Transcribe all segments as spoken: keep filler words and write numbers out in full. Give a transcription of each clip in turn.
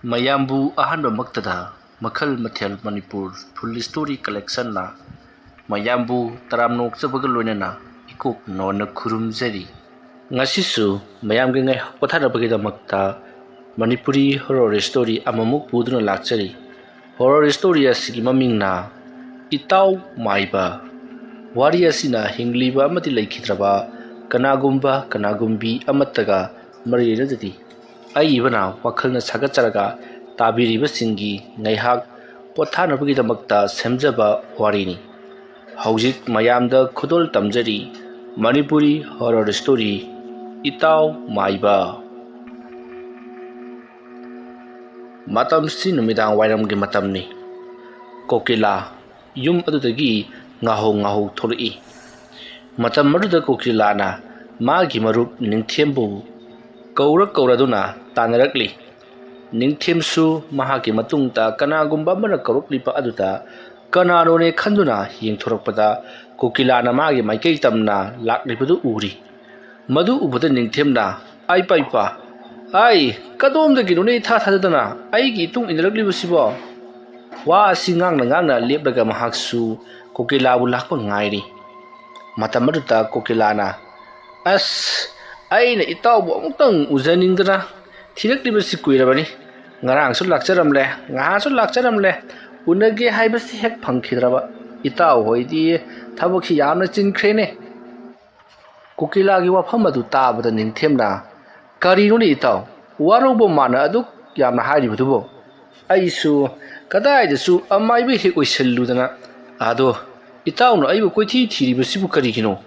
ꯃꯌꯥꯝꯕꯨ ꯑꯍꯥꯟꯕꯃꯛꯇꯗ ꯃꯈꯜ ꯃꯊꯦꯜ ꯃꯅꯤꯄꯨꯔ ꯐꯨꯜ ꯁ꯭ꯇꯣꯔꯤ ꯀꯂꯦꯛꯁꯟꯅ ꯃꯌꯥꯝꯕꯨ ꯇꯔꯥꯝꯅ ꯑꯣꯛꯆꯕꯒ ꯂꯣꯏꯅꯅ ꯏꯀꯣꯛ ꯅꯧꯅ ꯈꯨꯔꯨꯝꯖꯔꯤ꯫ ꯉꯁꯤꯁꯨ ꯃꯌꯥꯝꯒꯤ ꯉꯥꯏꯍꯥꯛ ꯄꯣꯊꯥꯅꯕꯒꯤꯗꯃꯛꯇ ꯃꯅꯤꯄꯨꯔꯤ ꯍꯣꯔꯣꯔ ꯁ꯭ꯇꯣꯔꯤ ꯑꯃꯃꯨꯛ ꯄꯨꯗꯨꯅ ꯂꯥꯛꯆꯔꯤ꯫ ꯍꯣꯔꯣꯔ ꯁ꯭ꯇꯣꯔꯤ ꯑꯁꯤꯒꯤ ꯃꯃꯤꯡꯅ ꯏꯇꯥꯎ ꯃꯥꯏꯕ꯫ ꯋꯥꯔꯤ ꯑꯁꯤꯅ ꯍꯤꯡꯂꯤꯕ ꯑꯃꯗꯤ ꯂꯩꯈꯤꯗ꯭ꯔꯕ ꯀꯅꯥꯒꯨꯝꯕ ꯀꯅꯥꯒꯨꯝꯕꯤ ꯑꯃꯠꯇꯒ ꯃꯔꯤ ꯂꯩꯅꯖꯗꯦ꯫ ꯑꯏꯕꯅ ꯋꯥꯈꯜꯅ ꯁꯥꯒꯠꯆꯔꯒ ꯇꯥꯕꯤꯔꯤꯕꯁꯤꯡꯒꯤ ꯉꯥꯏꯍꯥꯛ ꯄꯣꯊꯥꯅꯕꯒꯤꯗꯃꯛꯇ ꯁꯦꯝꯖꯕ ꯋꯥꯔꯤꯅꯤ꯫ ꯍꯧꯖꯤꯛ ꯃꯌꯥꯝꯗ ꯈꯨꯗꯣꯜ ꯇꯝꯖꯔꯤ ꯃꯅꯤꯄꯨꯔꯤ ꯍꯣꯔꯣꯔ ꯁ꯭ꯇꯣꯔꯤ ꯏꯇꯥꯎ ꯃꯥꯏꯕ꯫ ꯃꯇꯝꯁꯤ ꯅꯨꯃꯤꯗꯥꯡ ꯋꯥꯏꯔꯝꯒꯤ ꯃꯇꯝꯅꯤ꯫ ꯀꯣꯀꯤꯂꯥ ꯌꯨꯝ ꯑꯗꯨꯗꯒꯤ ꯉꯥꯍꯧ ꯉꯥꯍꯧ ꯊꯣꯛꯂꯛꯏ꯫ ꯃꯇꯝ ꯑꯗꯨꯗ ꯀꯣꯀꯤꯂꯥꯅ ꯃꯥꯒꯤ ꯃꯔꯨꯞ ꯅꯤꯡꯊꯦꯝꯕꯨ ꯀꯧꯔ ꯀꯧꯔꯗꯨꯅ ꯇꯥꯟꯅꯔꯛꯂꯤ꯫ ꯅꯤꯡꯊꯦꯝꯁꯨ ꯃꯍꯥꯛꯀꯤ ꯃꯇꯨꯡꯗ ꯀꯅꯥꯒꯨꯝꯕ ꯑꯃꯅ ꯀꯧꯔꯛꯂꯤꯕ ꯑꯗꯨꯗ ꯀꯅꯥꯅꯣꯅꯦ ꯈꯟꯗꯨꯅ ꯌꯦꯡꯊꯣꯔꯛꯄꯗ ꯀꯣꯀꯤꯂꯥꯅ ꯃꯥꯒꯤ ꯃꯥꯏꯀꯩ ꯇꯝꯅ ꯂꯥꯛꯂꯤꯕꯗꯨ ꯎꯔꯤ꯫ ꯃꯗꯨ ꯎꯕꯗ ꯅꯤꯡꯊꯦꯝꯅ, "ꯑꯥꯏ ꯄꯥꯏ ꯄꯥ, ꯑꯥꯏ, ꯀꯗꯣꯝꯗꯒꯤꯅꯣꯅꯦ ꯏꯊꯥ ꯊꯥꯖꯗꯅ ꯑꯩꯒꯤ ꯏꯇꯨꯡ ꯏꯟꯅꯔꯛꯂꯤꯕꯁꯤꯕꯣ?" ꯋꯥ ꯑꯁꯤ ꯉꯥꯡꯅ ꯉꯥꯡꯅ ꯂꯦꯞꯂꯒ ꯃꯍꯥꯛꯁꯨ ꯀꯣꯀꯤꯂꯥꯕꯨ ꯂꯥꯛꯄ ꯉꯥꯏꯔꯤ꯫ ꯃꯇꯝ ꯑꯗꯨꯗ ꯀꯣꯀꯤꯂꯥꯅ, "ꯑꯁ, ꯑꯩꯅ ꯏꯇꯥꯎꯕꯨ ꯑꯃꯨꯛꯇꯪ ꯎꯖꯅꯤꯡꯗꯅ ꯊꯤꯔꯛꯂꯤꯕꯁꯤ ꯀꯨꯏꯔꯕꯅꯤ꯫ ꯉꯔꯥꯡꯁꯨ ꯂꯥꯛꯆꯔꯝꯂꯦ, ꯉꯍꯥꯟꯁꯨ ꯂꯥꯛꯆꯔꯝꯂꯦ, ꯎꯅꯒꯦ ꯍꯥꯏꯕꯁꯤ ꯍꯦꯛ ꯐꯪꯈꯤꯗ꯭ꯔꯕ꯫ ꯏꯇꯥꯎ ꯍꯣꯏꯗꯤ ꯊꯕꯛꯁꯤ ꯌꯥꯝꯅ ꯆꯤꯟꯈ꯭ꯔꯦꯅꯦ꯫" ꯀꯣꯀꯤꯂꯥꯒꯤ ꯋꯥꯐꯝ ꯑꯗꯨ ꯇꯥꯕꯗ ꯅꯤꯡꯊꯦꯝꯅ, "ꯀꯔꯤꯅꯣꯅꯦ ꯏꯇꯥꯎ, ꯋꯥꯔꯧꯕ ꯃꯥꯟꯅ ꯑꯗꯨꯛ ꯌꯥꯝꯅ ꯍꯥꯏꯔꯤꯕꯗꯨꯕꯣ? ꯑꯩꯁꯨ ꯀꯗꯥꯏꯗꯁꯨ ꯑꯃꯥꯏꯕ ꯍꯦꯛ ꯑꯣꯏꯁꯤꯜꯂꯨꯗꯅ꯫ ꯑꯗꯣ ꯏꯇꯥꯎꯅ ꯑꯩꯕꯨ ꯀꯣꯏꯊꯤ ꯊꯤꯔꯤꯕꯁꯤꯕꯨ ꯀꯔꯤꯒꯤꯅꯣ?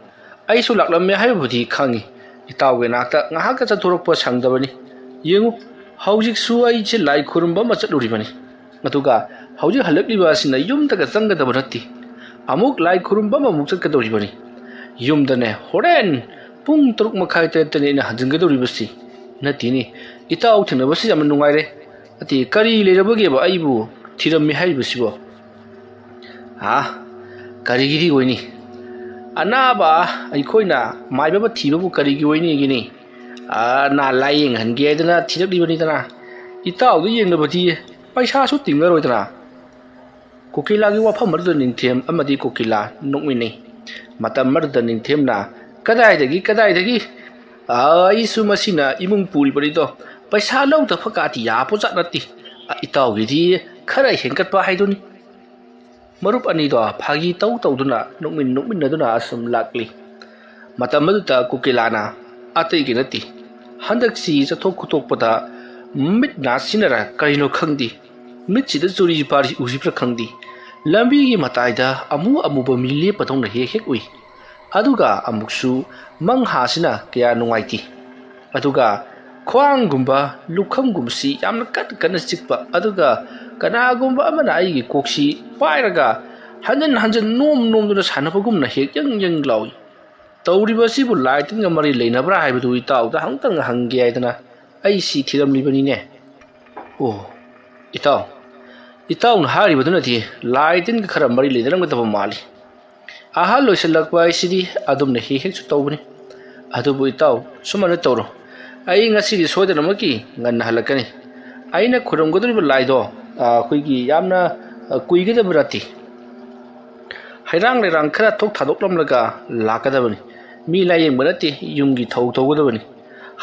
ꯑꯩꯁꯨ ꯂꯥꯛꯂꯝꯃꯦ ꯍꯥꯏꯕꯕꯨꯗꯤ ꯈꯪꯉꯤ꯫ ꯏꯇꯥꯎꯒꯤ ꯅꯥꯛꯇ ꯉꯥꯏꯍꯥꯛꯀ ꯆꯠꯊꯣꯔꯛꯄ ꯁꯪꯗꯕꯅꯤ꯫ ꯌꯦꯡꯉꯨ, ꯍꯧꯖꯤꯛꯁꯨ ꯑꯩꯁꯦ ꯂꯥꯏ ꯈꯨꯔꯨꯝꯕ ꯑꯃ ꯆꯠꯂꯨꯔꯤꯕꯅꯤ꯫ ꯑꯗꯨꯒ ꯍꯧꯖꯤꯛ ꯍꯜꯂꯛꯂꯤꯕ ꯑꯁꯤꯅ ꯌꯨꯝꯗꯒ ꯆꯪꯒꯗꯕ ꯅꯠꯇꯦ꯫ ꯑꯃꯨꯛ ꯂꯥꯏ ꯈꯨꯔꯨꯝꯕ ꯑꯃꯃꯨꯛ ꯆꯠꯀꯗꯧꯔꯤꯕꯅꯤ꯫ ꯌꯨꯝꯗꯅꯦ ꯍꯣꯔꯦꯟ ꯄꯨꯡ ꯇꯔꯨꯛ ꯃꯈꯥꯏ ꯇꯔꯦꯠꯇꯅꯤ ꯑꯩꯅ ꯍꯟꯖꯤꯟꯒꯗꯧꯔꯤꯕꯁꯤ꯫ ꯅꯠꯇꯦꯅꯦ, ꯏꯇꯥꯎ ꯊꯦꯡꯅꯕꯁꯤ ꯌꯥꯝꯅ ꯅꯨꯡꯉꯥꯏꯔꯦ꯫ ꯅꯠꯇꯦ, ꯀꯔꯤ ꯂꯩꯔꯕꯒꯦꯕ ꯑꯩꯕꯨ ꯊꯤꯔꯝꯃꯤ ꯍꯥꯏꯔꯤꯕꯁꯤꯕꯣ?" "ꯍꯥ? ꯀꯔꯤꯒꯤꯗꯤ ꯑꯣꯏꯅꯤ? ꯑꯅꯥꯕ ꯑꯩꯈꯣꯏꯅ ꯃꯥꯏꯕ ꯑꯃ ꯊꯤꯕꯕꯨ ꯀꯔꯤꯒꯤ ꯑꯣꯏꯅꯤꯒꯤꯅꯤ? ꯑꯅꯥ ꯂꯥꯏꯌꯦꯡꯍꯟꯒꯦ ꯍꯥꯏꯗꯅ ꯊꯤꯔꯛꯂꯤꯕꯅꯤꯗꯅ꯫ ꯏꯇꯥꯎꯗ ꯌꯦꯡꯅꯕꯗꯤ ꯄꯩꯁꯥꯁꯨ ꯇꯤꯡꯉꯔꯣꯏꯗꯅ꯫ ꯀꯨꯀꯤꯂꯥꯒꯤ ꯋꯥꯐꯝ ꯑꯗꯨꯗ ꯅꯤꯡꯊꯦꯝ ꯑꯃꯗꯤ ꯀꯨꯀꯤꯂꯥ ꯅꯣꯛꯃꯤꯟꯅꯩ꯫ ꯃꯇꯝ ꯑꯗꯨꯗ ꯅꯤꯡꯊꯦꯝꯅ, "ꯀꯗꯥꯏꯗꯒꯤ, ꯀꯗꯥꯏꯗꯒꯤ? ꯑꯩꯁꯨ ꯃꯁꯤꯅ ꯏꯃꯨꯡ ꯄꯨꯔꯤꯕꯅꯤꯗꯣ꯫ ꯄꯩꯁꯥ ꯂꯧꯗꯕ ꯀꯥꯇꯤ ꯌꯥꯄꯣꯠꯆꯥꯠ ꯅꯠꯇꯦ꯫ ꯏꯇꯥꯎꯒꯤꯗꯤ ꯈꯔ ꯍꯦꯟꯒꯠꯄ ꯍꯥꯏꯗꯨꯅꯤ꯫" ꯃꯔꯨꯞ ꯑꯅꯤꯗꯣ ꯐꯥꯒꯤ ꯇꯧ ꯇꯧꯗꯨꯅ, ꯅꯣꯛꯃꯤꯟ ꯅꯣꯛꯃꯤꯟꯅꯗꯨꯅ ꯑꯁꯨꯝ ꯂꯥꯛꯂꯤ꯫ ꯃꯇꯝ ꯑꯗꯨꯗ ꯀꯨꯀꯤꯂꯥꯅ, "ꯑꯇꯩꯒꯤ ꯅꯠꯇꯦ, ꯍꯟꯗꯛꯁꯤ ꯆꯠꯊꯣꯛ ꯈꯣꯠꯇꯣꯛꯄꯗ ꯃꯤꯠ ꯅꯥ ꯁꯤꯟꯅꯔ ꯀꯔꯤꯅꯣ ꯈꯪꯗꯦ, ꯃꯤꯠꯁꯤꯗ ꯆꯨꯔꯤ ꯄꯥꯔꯤ ꯎꯔꯤꯕ꯭ꯔꯥ ꯈꯪꯗꯦ, ꯂꯝꯕꯤꯒꯤ ꯃꯇꯥꯏꯗ ꯑꯃꯨ ꯑꯃꯨꯕ ꯃꯤ ꯂꯦꯞꯄꯗꯧꯅ ꯍꯦꯛ ꯍꯦꯛ ꯎꯏ꯫ ꯑꯗꯨꯒ ꯑꯃꯨꯛꯁꯨ ꯃꯪꯍꯥꯁꯤꯅ ꯀꯌꯥ ꯅꯨꯡꯉꯥꯏꯇꯦ꯫ ꯑꯗꯨꯒ ꯈ꯭ꯋꯥꯡꯒꯨꯝꯕ, ꯂꯨꯈꯝꯒꯨꯝꯕꯁꯤ ꯌꯥꯝꯅ ꯀꯟꯅ ꯀꯟꯅ ꯆꯤꯛꯄ, ꯑꯗꯨꯒ ꯀꯅꯥꯒꯨꯝꯕ ꯑꯃꯅ ꯑꯩꯒꯤ ꯀꯣꯛꯁꯤ ꯄꯥꯏꯔꯒ ꯍꯟꯖꯟ ꯍꯟꯖꯟ ꯅꯣꯝ ꯅꯣꯝꯗꯨꯅ ꯁꯥꯟꯅꯕꯒꯨꯝꯅ ꯍꯦꯛ ꯌꯪ ꯌꯪ ꯂꯥꯎꯏ꯫ ꯇꯧꯔꯤꯕ ꯑꯁꯤꯕꯨ ꯂꯥꯏ ꯇꯤꯟꯒ ꯃꯔꯤ ꯂꯩꯅꯕ꯭ꯔꯥ ꯍꯥꯏꯕꯗꯨ ꯏꯇꯥꯎꯗ ꯑꯃꯨꯛꯇꯪ ꯍꯪꯒꯦ ꯍꯥꯏꯗꯅ ꯑꯩ ꯁꯤ ꯊꯤꯔꯝꯂꯤꯕꯅꯤꯅꯦ꯫" "ꯑꯣ, ꯏꯇꯥꯎ, ꯏꯇꯥꯎꯅ ꯍꯥꯏꯔꯤꯕꯗꯨꯅꯗꯤ ꯂꯥꯏ ꯇꯤꯟꯒ ꯈꯔ ꯃꯔꯤ ꯂꯩꯅꯔꯝꯒꯗꯕ ꯃꯥꯜꯂꯤ꯫ ꯑꯍꯜ ꯑꯣꯏꯁꯤꯜꯂꯛꯄ ꯍꯥꯏꯁꯤꯗꯤ ꯑꯗꯨꯝꯅ ꯍꯦꯛ ꯍꯦꯛꯁꯨ ꯇꯧꯕꯅꯤ꯫ ꯑꯗꯨꯕꯨ ꯏꯇꯥꯎ, ꯁꯨꯃꯥꯏꯅ ꯇꯧꯔꯣ, ꯑꯩ ꯉꯁꯤꯗꯤ ꯁꯣꯏꯗꯅꯃꯛꯀꯤ ꯉꯟꯅ ꯍꯜꯂꯛꯀꯅꯤ꯫ ꯑꯩꯅ ꯈꯨꯔꯨꯝꯒꯗꯧꯔꯤꯕ ꯂꯥꯏꯗꯣ, ꯑ, ꯑꯩꯈꯣꯏꯒꯤ ꯌꯥꯝꯅ, ꯑ, ꯀꯨꯏꯒꯗꯕ ꯅꯠꯇꯦ꯫ ꯍꯩꯔꯥꯡ ꯂꯩꯔꯥꯡ ꯈꯔ ꯊꯣꯛ ꯊꯥꯗꯣꯛꯂꯝꯂꯒ ꯂꯥꯛꯀꯗꯕꯅꯤ꯫ ꯃꯤ ꯂꯥꯏꯌꯦꯡꯕ ꯅꯠꯇꯦ, ꯌꯨꯝꯒꯤ ꯊꯧ ꯇꯧꯒꯗꯕꯅꯤ꯫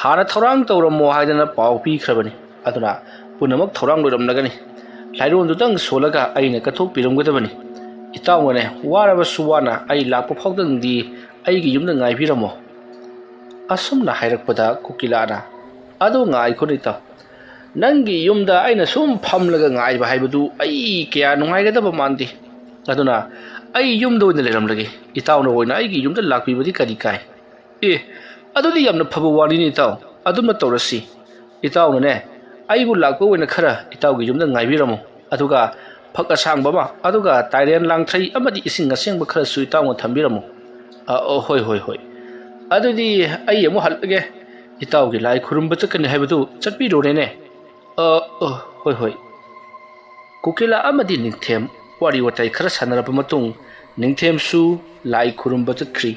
ꯍꯥꯟꯅ ꯊꯧꯔꯥꯡ ꯇꯧꯔꯝꯃꯣ ꯍꯥꯏꯗꯅ ꯄꯥꯎ ꯄꯤꯈ꯭ꯔꯕꯅꯤ꯫ ꯑꯗꯨꯅ ꯄꯨꯝꯅꯃꯛ ꯊꯧꯔꯥꯡ ꯂꯣꯏꯔꯝꯂꯒꯅꯤ꯫ ꯂꯥꯏꯔꯣꯟꯗꯨꯇꯪ ꯁꯣꯜꯂꯒ ꯑꯩꯅ ꯀꯠꯊꯣꯛꯄꯤꯔꯝꯒꯗꯕꯅꯤ꯫ ꯏꯇꯥꯎꯅꯅꯦ, ꯋꯥꯔꯕꯁꯨ ꯋꯥꯅ ꯑꯩ ꯂꯥꯛꯄ ꯐꯥꯎꯗꯪꯗꯤ ꯑꯩꯒꯤ ꯌꯨꯝꯗ ꯉꯥꯏꯕꯤꯔꯝꯃꯣ꯫" ꯑꯁꯨꯝꯅ ꯍꯥꯏꯔꯛꯄꯗ ꯀꯨꯀꯤꯂꯥꯅ, "ꯑꯗꯨ ꯉꯥꯏꯈꯣꯅꯦ ꯏꯇꯥꯎ, ꯅꯪꯒꯤ ꯌꯨꯝꯗ ꯑꯩꯅ ꯁꯨꯝ ꯐꯝꯂꯒ ꯉꯥꯏꯕ ꯍꯥꯏꯕꯗꯨ ꯑꯩ ꯀꯌꯥ ꯅꯨꯡꯉꯥꯏꯒꯗꯕ ꯃꯥꯟꯗꯦ꯫ ꯑꯗꯨꯅ ꯑꯩ ꯌꯨꯝꯗ ꯑꯣꯏꯅ ꯂꯩꯔꯝꯂꯒꯦ꯫ ꯏꯇꯥꯎꯅ ꯑꯣꯏꯅ ꯑꯩꯒꯤ ꯌꯨꯝꯗ ꯂꯥꯛꯄꯤꯕꯗꯤ ꯀꯔꯤ ꯀꯥꯏ?" "ꯑꯦ, ꯑꯗꯨꯗꯤ ꯌꯥꯝꯅ ꯐꯕ ꯋꯥꯔꯤꯅꯤ ꯏꯇꯥꯎ, ꯑꯗꯨꯝꯅ ꯇꯧꯔꯁꯤ꯫ ꯏꯇꯥꯎꯅꯅꯦ, ꯑꯩꯕꯨ ꯂꯥꯛꯄ ꯑꯣꯏꯅ ꯈꯔ ꯏꯇꯥꯎꯒꯤ ꯌꯨꯝꯗ ꯉꯥꯏꯕꯤꯔꯝꯃꯨ, ꯑꯗꯨꯒ ꯐꯛ ꯑꯁꯥꯡꯕ ꯑꯃ, ꯑꯗꯨꯒ ꯇꯥꯏꯔꯦꯟ ꯂꯥꯡꯊ꯭ꯔꯩ ꯑꯃꯗꯤ ꯏꯁꯤꯡ ꯑꯁꯦꯡꯕ ꯈꯔꯁꯨ ꯏꯇꯥꯎꯅ ꯊꯝꯕꯤꯔꯝꯃꯨ꯫" "ꯑ, ꯑ, ꯍꯣꯏ, ꯍꯣꯏ, ꯍꯣꯏ꯫ ꯑꯗꯨꯗꯤ ꯑꯩ ꯑꯃꯨꯛ ꯍꯜꯂꯒꯦ꯫ ꯏꯇꯥꯎꯒꯤ ꯂꯥꯏ ꯈꯨꯔꯨꯝꯕ ꯆꯠꯀꯅꯤ ꯍꯥꯏꯕꯗꯨ ꯆꯠꯄꯤꯔꯨꯔꯦꯅꯦ꯫" "ꯑ, ꯑ, ꯍꯣꯏ, ꯍꯣꯏ꯫" ꯀꯨꯀꯤꯂꯥ ꯑꯃꯗꯤ ꯅꯤꯡꯊꯦꯝ ꯋꯥꯔꯤ ꯋꯥꯇꯥꯏ ꯈꯔ ꯁꯥꯟꯅꯔꯕ ꯃꯇꯨꯡ, ꯅꯤꯡꯊꯦꯝꯁꯨ ꯂꯥꯏ ꯈꯨꯔꯨꯝꯕ ꯆꯠꯈ꯭ꯔꯤ꯫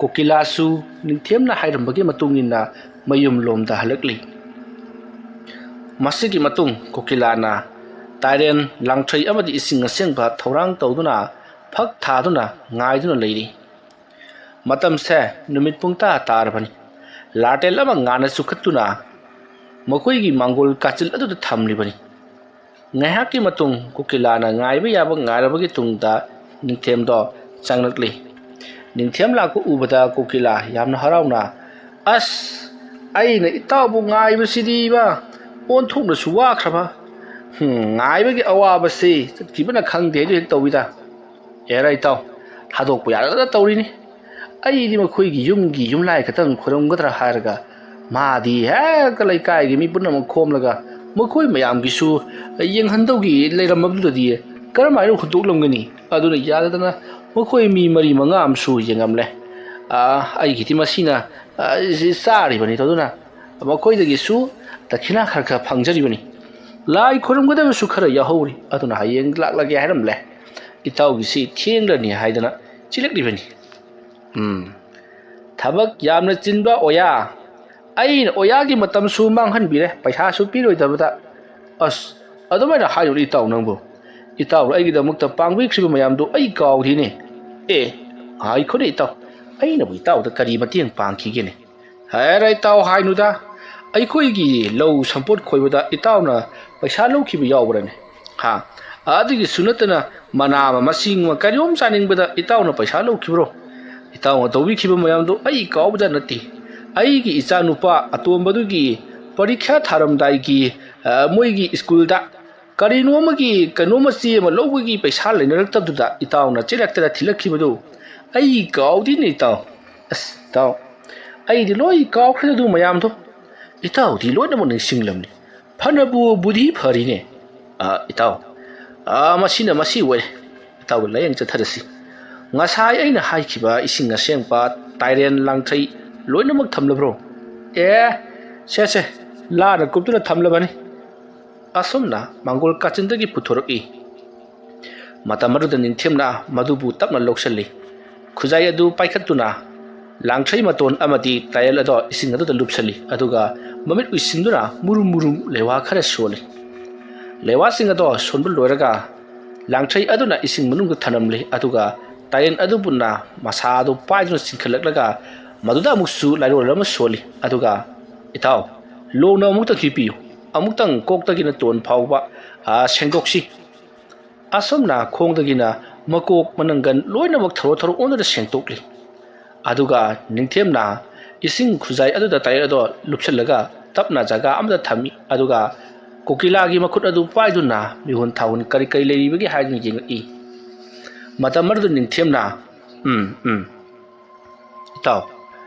ꯀꯨꯀꯤꯂꯥꯁꯨ ꯅꯤꯡꯊꯦꯝꯅ ꯍꯥꯏꯔꯝꯕꯒꯤ ꯃꯇꯨꯡ ꯏꯟꯅ ꯃꯌꯨꯝꯂꯣꯝꯗ ꯍꯜꯂꯛꯂꯤ꯫ ꯃꯁꯤꯒꯤ ꯃꯇꯨꯡ ꯀꯣꯀꯤꯂꯥꯅ ꯇꯥꯏꯔꯦꯟ, ꯂꯥꯡꯊ꯭ꯔꯩ ꯑꯃꯗꯤ ꯏꯁꯤꯡ ꯑꯁꯦꯡꯕ ꯊꯧꯔꯥꯡ ꯇꯧꯗꯨꯅ ꯐꯛ ꯊꯥꯗꯨꯅ ꯉꯥꯏꯗꯨꯅ ꯂꯩꯔꯤ꯫ ꯃꯇꯝꯁꯦ ꯅꯨꯃꯤꯠ ꯄꯨꯡ ꯇꯔꯥ ꯇꯥꯔꯕꯅꯤ꯫ ꯂꯥꯇꯦꯜ ꯑꯃ ꯉꯥꯟꯅ ꯆꯨꯈꯠꯇꯨꯅ ꯃꯈꯣꯏꯒꯤ ꯃꯥꯡꯒꯣꯜ ꯀꯥꯆꯤꯜ ꯑꯗꯨꯗ ꯊꯝꯂꯤꯕꯅꯤ꯫ ꯉꯥꯏꯍꯥꯛꯀꯤ ꯃꯇꯨꯡ ꯀꯣꯀꯤꯂꯥꯅ ꯉꯥꯏꯕ ꯌꯥꯕ ꯉꯥꯏꯔꯕꯒꯤ ꯇꯨꯡꯗ ꯅꯤꯡꯊꯦꯝꯗꯣ ꯆꯪꯂꯛꯂꯤ꯫ ꯅꯤꯡꯊꯦꯝ ꯂꯥꯛꯄ ꯎꯕꯗ ꯀꯣꯀꯤꯂꯥ ꯌꯥꯝꯅ ꯍꯔꯥꯎꯅ, "ꯑꯁ, ꯑꯩꯅ ꯏꯇꯥꯎꯕꯨ ꯉꯥꯏꯕꯁꯤꯗꯤꯕ ꯑꯣꯟꯊꯣꯛꯅꯁꯨ ꯋꯥꯈ꯭ꯔꯕ꯫ ꯍꯨꯝ, ꯉꯥꯏꯕꯒꯤ ꯑꯋꯥꯕꯁꯤ ꯆꯠꯈꯤꯕꯅ ꯈꯪꯗꯦ" ꯍꯥꯏꯗꯨ ꯍꯦꯛ ꯇꯧꯏꯗ꯫ ꯑꯦꯔꯥ ꯏꯇꯥꯎ, ꯊꯥꯗꯣꯛꯄ ꯌꯥꯗꯗꯅ ꯇꯧꯔꯤꯅꯤ꯫ ꯑꯩꯗꯤ ꯃꯈꯣꯏꯒꯤ ꯌꯨꯝꯒꯤ ꯌꯨꯝꯂꯥꯏ ꯈꯛꯇꯪ ꯈꯣꯏꯔꯝꯒꯗ꯭ꯔꯥ ꯍꯥꯏꯔꯒ, ꯃꯥꯗꯤ ꯍꯦꯛꯇ ꯂꯩꯀꯥꯏꯒꯤ ꯃꯤ ꯄꯨꯝꯅꯃꯛ ꯈꯣꯝꯂꯒ ꯃꯈꯣꯏ ꯃꯌꯥꯝꯒꯤꯁꯨ ꯌꯦꯡꯍꯟꯗꯧꯒꯤ ꯂꯩꯔꯝꯃꯕꯗꯨꯗꯗꯤ ꯀꯔꯝꯍꯥꯏꯅ ꯍꯨꯟꯗꯣꯛꯂꯝꯒꯅꯤ? ꯑꯗꯨꯅ ꯌꯥꯗꯗꯅ ꯃꯈꯣꯏ ꯃꯤ ꯃꯔꯤ ꯃꯉꯥ ꯑꯃꯁꯨ ꯌꯦꯡꯉꯝꯂꯦ꯫ ꯑꯥ, ꯑꯩꯒꯤꯗꯤ ꯃꯁꯤꯅ, ꯑꯥ, ꯁꯤ ꯆꯥꯔꯤꯕꯅꯤ꯫ ꯑꯗꯨꯅ ꯃꯈꯣꯏꯗꯒꯤꯁꯨ ꯗꯈꯤꯅꯥ ꯈꯔ ꯈꯔ ꯐꯪꯖꯔꯤꯕꯅꯤ꯫ ꯂꯥꯏ ꯈꯣꯏꯔꯝꯒꯗꯕꯁꯨ ꯈꯔ ꯌꯥꯎꯍꯧꯔꯤ꯫ ꯑꯗꯨꯅ ꯍꯌꯦꯡ ꯂꯥꯛꯂꯒꯦ ꯍꯥꯏꯔꯝꯂꯦ꯫ ꯏꯇꯥꯎꯒꯤꯁꯤ ꯊꯦꯡꯂꯅꯤ ꯍꯥꯏꯗꯅ ꯆꯤꯜꯂꯛꯂꯤꯕꯅꯤ꯫ ꯎꯝ, ꯊꯕꯛ ꯌꯥꯝꯅ ꯆꯤꯟꯕ ꯑꯣꯌꯥ꯫ ꯑꯩꯅ ꯑꯣꯌꯥꯒꯤ ꯃꯇꯝꯁꯨ ꯃꯥꯡꯍꯟꯕꯤꯔꯦ, ꯄꯩꯁꯥꯁꯨ ꯄꯤꯔꯣꯏꯗꯕꯗ꯫ ꯑꯁ, ꯑꯗꯨꯃꯥꯏꯅ ꯍꯥꯏꯅꯨ ꯏꯇꯥꯎ ꯅꯪꯕꯨ꯫ ꯏꯇꯥꯎꯅ ꯑꯩꯒꯤꯗꯃꯛꯇ ꯄꯥꯡꯕꯤꯈ꯭ꯔꯤꯕ ꯃꯌꯥꯝꯗꯨ ꯑꯩ ꯀꯥꯎꯔꯤꯅꯦ꯫ ꯑꯦ, ꯉꯥꯏꯈꯣꯅꯦ ꯏꯇꯥꯎ, ꯑꯩꯅꯕꯨ ꯏꯇꯥꯎꯗ ꯀꯔꯤ ꯃꯇꯦꯡ ꯄꯥꯡꯈꯤꯒꯦꯅꯦ? ꯍꯦꯔꯥ ꯏꯇꯥꯎ ꯍꯥꯏꯅꯨꯗ, ꯑꯩꯈꯣꯏꯒꯤ ꯂꯧ ꯁꯝꯄꯣꯠ ꯈꯣꯏꯕꯗ ꯏꯇꯥꯎꯅ ꯄꯩꯁꯥ ꯂꯧꯈꯤꯕ ꯌꯥꯎꯕ꯭ꯔꯅꯦ? ꯍꯥ? ꯑꯗꯨꯒꯤꯁꯨ ꯅꯠꯇꯅ ꯃꯅꯥ ꯑꯃ ꯃꯁꯤꯡ ꯑꯃ ꯀꯔꯤꯅꯣꯝ ꯆꯥꯅꯤꯡꯕꯗ ꯏꯇꯥꯎꯅ ꯄꯩꯁꯥ ꯂꯧꯈꯤꯕ꯭ꯔꯣ? ꯏꯇꯥꯎꯅ ꯇꯧꯕꯤꯈꯤꯕ ꯃꯌꯥꯝꯗꯣ ꯑꯩ ꯀꯥꯎꯕꯗ ꯅꯠꯇꯦ꯫ ꯑꯩꯒꯤ ꯏꯆꯥꯅꯨꯄꯥ ꯑꯇꯣꯝꯕꯗꯨꯒꯤ ꯄꯔꯤꯈ꯭ꯌꯥ ꯊꯥꯔꯝꯗꯥꯏꯒꯤ, ꯑ, ꯃꯣꯏꯒꯤ ꯁ꯭ꯀꯨꯜꯗ ꯀꯔꯤꯅꯣ ꯑꯃꯒꯤ ꯀꯩꯅꯣꯝꯃ ꯆꯦ ꯑꯃ ꯂꯧꯕꯒꯤ ꯄꯩꯁꯥ ꯂꯩꯅꯔꯛꯇꯕꯗꯨꯗ ꯏꯇꯥꯎꯅ ꯆꯦꯂꯛꯇꯗ ꯊꯤꯜꯂꯛꯈꯤꯕꯗꯨ ꯑꯩ ꯀꯥꯎꯗꯦꯅꯦ ꯏꯇꯥꯎ꯫ ꯑꯁ ꯏꯇꯥꯎ, ꯑꯩꯗꯤ ꯂꯣꯏ ꯀꯥꯎꯈ꯭ꯔꯦ ꯑꯗꯨ ꯃꯌꯥꯝꯗꯣ꯫ ꯏꯇꯥꯎꯗꯤ ꯂꯣꯏꯅꯃꯛ ꯅꯤꯡꯁꯤꯡꯂꯝꯅꯤ꯫ ꯐꯅꯕꯨ ꯕꯨꯙꯤ ꯐꯔꯤꯅꯦ꯫ ꯑ, ꯏꯇꯥꯎ, ꯑ, ꯃꯁꯤꯅ ꯃꯁꯤ ꯑꯣꯏꯔꯦ꯫ ꯏꯇꯥꯎꯒ ꯂꯥꯌꯦꯡ ꯆꯠꯊꯔꯁꯤ꯫ ꯉꯁꯥꯏ ꯑꯩꯅ ꯍꯥꯏꯈꯤꯕ ꯏꯁꯤꯡ ꯑꯁꯦꯡꯕ, ꯇꯥꯏꯔꯦꯟ, ꯂꯥꯡꯊ꯭ꯔꯩ ꯂꯣꯏꯅꯃꯛ ꯊꯝꯂꯕ꯭ꯔꯣ? ꯑꯦ, ꯁꯦ, ꯁꯦ, ꯂꯥꯅ ꯀꯨꯞꯇꯨꯅ ꯊꯝꯂꯕꯅꯤ꯫ ꯑꯁꯨꯝꯅ ꯃꯥꯡꯒꯣꯜ ꯀꯥꯆꯤꯟꯗꯒꯤ ꯄꯨꯊꯣꯔꯛꯏ꯫ ꯃꯇꯝ ꯑꯗꯨꯗ ꯅꯤꯡꯊꯦꯝꯅ ꯃꯗꯨꯕꯨ ꯇꯞꯅ ꯂꯧꯁꯤꯜꯂꯤ꯫ ꯈꯨꯖꯥꯏ ꯑꯗꯨ ꯄꯥꯏꯈꯠꯇꯨꯅ ꯂꯥꯡꯊ꯭ꯔꯩ ꯃꯇꯣꯟ ꯑꯃꯗꯤ ꯇꯥꯌꯦꯜ ꯑꯗꯣ ꯏꯁꯤꯡ ꯑꯗꯨꯗ ꯂꯨꯞꯁꯤꯜꯂꯤ, ꯑꯗꯨꯒ ꯃꯃꯤꯠ ꯎꯏꯁꯤꯟꯗꯨꯅ ꯃꯨꯔꯨꯝ ꯃꯨꯔꯨꯝ ꯂꯩꯋꯥ ꯈꯔ ꯁꯣꯜꯂꯤ꯫ ꯂꯩꯋꯥꯁꯤꯡ ꯑꯗꯣ ꯁꯣꯟꯕ ꯂꯣꯏꯔꯒ ꯂꯥꯡꯊ꯭ꯔꯩ ꯑꯗꯨꯅ ꯏꯁꯤꯡ ꯃꯅꯨꯡꯗ ꯊꯅꯝꯂꯤ, ꯑꯗꯨꯒ ꯇꯥꯌꯦꯜ ꯑꯗꯨꯕꯨꯅ ꯃꯁꯥ ꯑꯗꯨ ꯄꯥꯏꯗꯨꯅ ꯆꯤꯡꯈꯠꯂꯛꯂꯒ ꯃꯗꯨꯗ ꯑꯃꯨꯛꯁꯨ ꯂꯥꯏꯔꯣꯜ ꯑꯃ ꯁꯣꯜꯂꯤ, ꯑꯗꯨꯒ "ꯏꯇꯥꯎ, ꯂꯣꯡꯅ ꯑꯃꯨꯛꯇꯪ ꯍꯤꯞꯄꯤꯌꯨ, ꯑꯃꯨꯛꯇꯪ ꯀꯣꯛꯇꯒꯤꯅ ꯇꯣꯟ ꯐꯥꯎꯕ, ꯑ, ꯁꯦꯡꯗꯣꯛꯁꯤ"꯫ ꯑꯁꯨꯝꯅ ꯈꯣꯡꯗꯒꯤꯅ ꯃꯀꯣꯛ ꯃꯅꯪꯒꯟ ꯂꯣꯏꯅꯃꯛ ꯊꯔꯣ ꯊꯔꯣ ꯑꯣꯟꯗꯨꯅ ꯁꯦꯡꯗꯣꯛꯂꯤ꯫ ꯑꯗꯨꯒ ꯅꯤꯡꯊꯦꯝꯅ ꯏꯁꯤꯡ ꯈꯨꯖꯥꯏ ꯑꯗꯨꯗ ꯇꯥꯌꯦꯜ ꯑꯗꯣ ꯂꯨꯞꯁꯤꯜꯂꯒ ꯇꯞꯅ ꯖꯒꯥ ꯑꯃꯗ ꯊꯝꯃꯤ꯫ ꯑꯗꯨꯒ ꯀꯣꯀꯤꯂꯥꯒꯤ ꯃꯈꯨꯠ ꯑꯗꯨ ꯄꯥꯏꯗꯨꯅ ꯃꯤꯍꯨꯟ ꯊꯥꯍꯨꯟ ꯀꯔꯤ ꯀꯔꯤ ꯂꯩꯔꯤꯕꯒꯦ ꯍꯥꯏꯗꯨꯅ ꯌꯦꯡꯉꯛꯏ꯫ ꯃꯇꯝ ꯑꯗꯨꯗ ꯅꯤꯡꯊꯦꯝꯅ, "ꯎꯝ, ꯎꯝ, ꯏꯇꯥꯎ,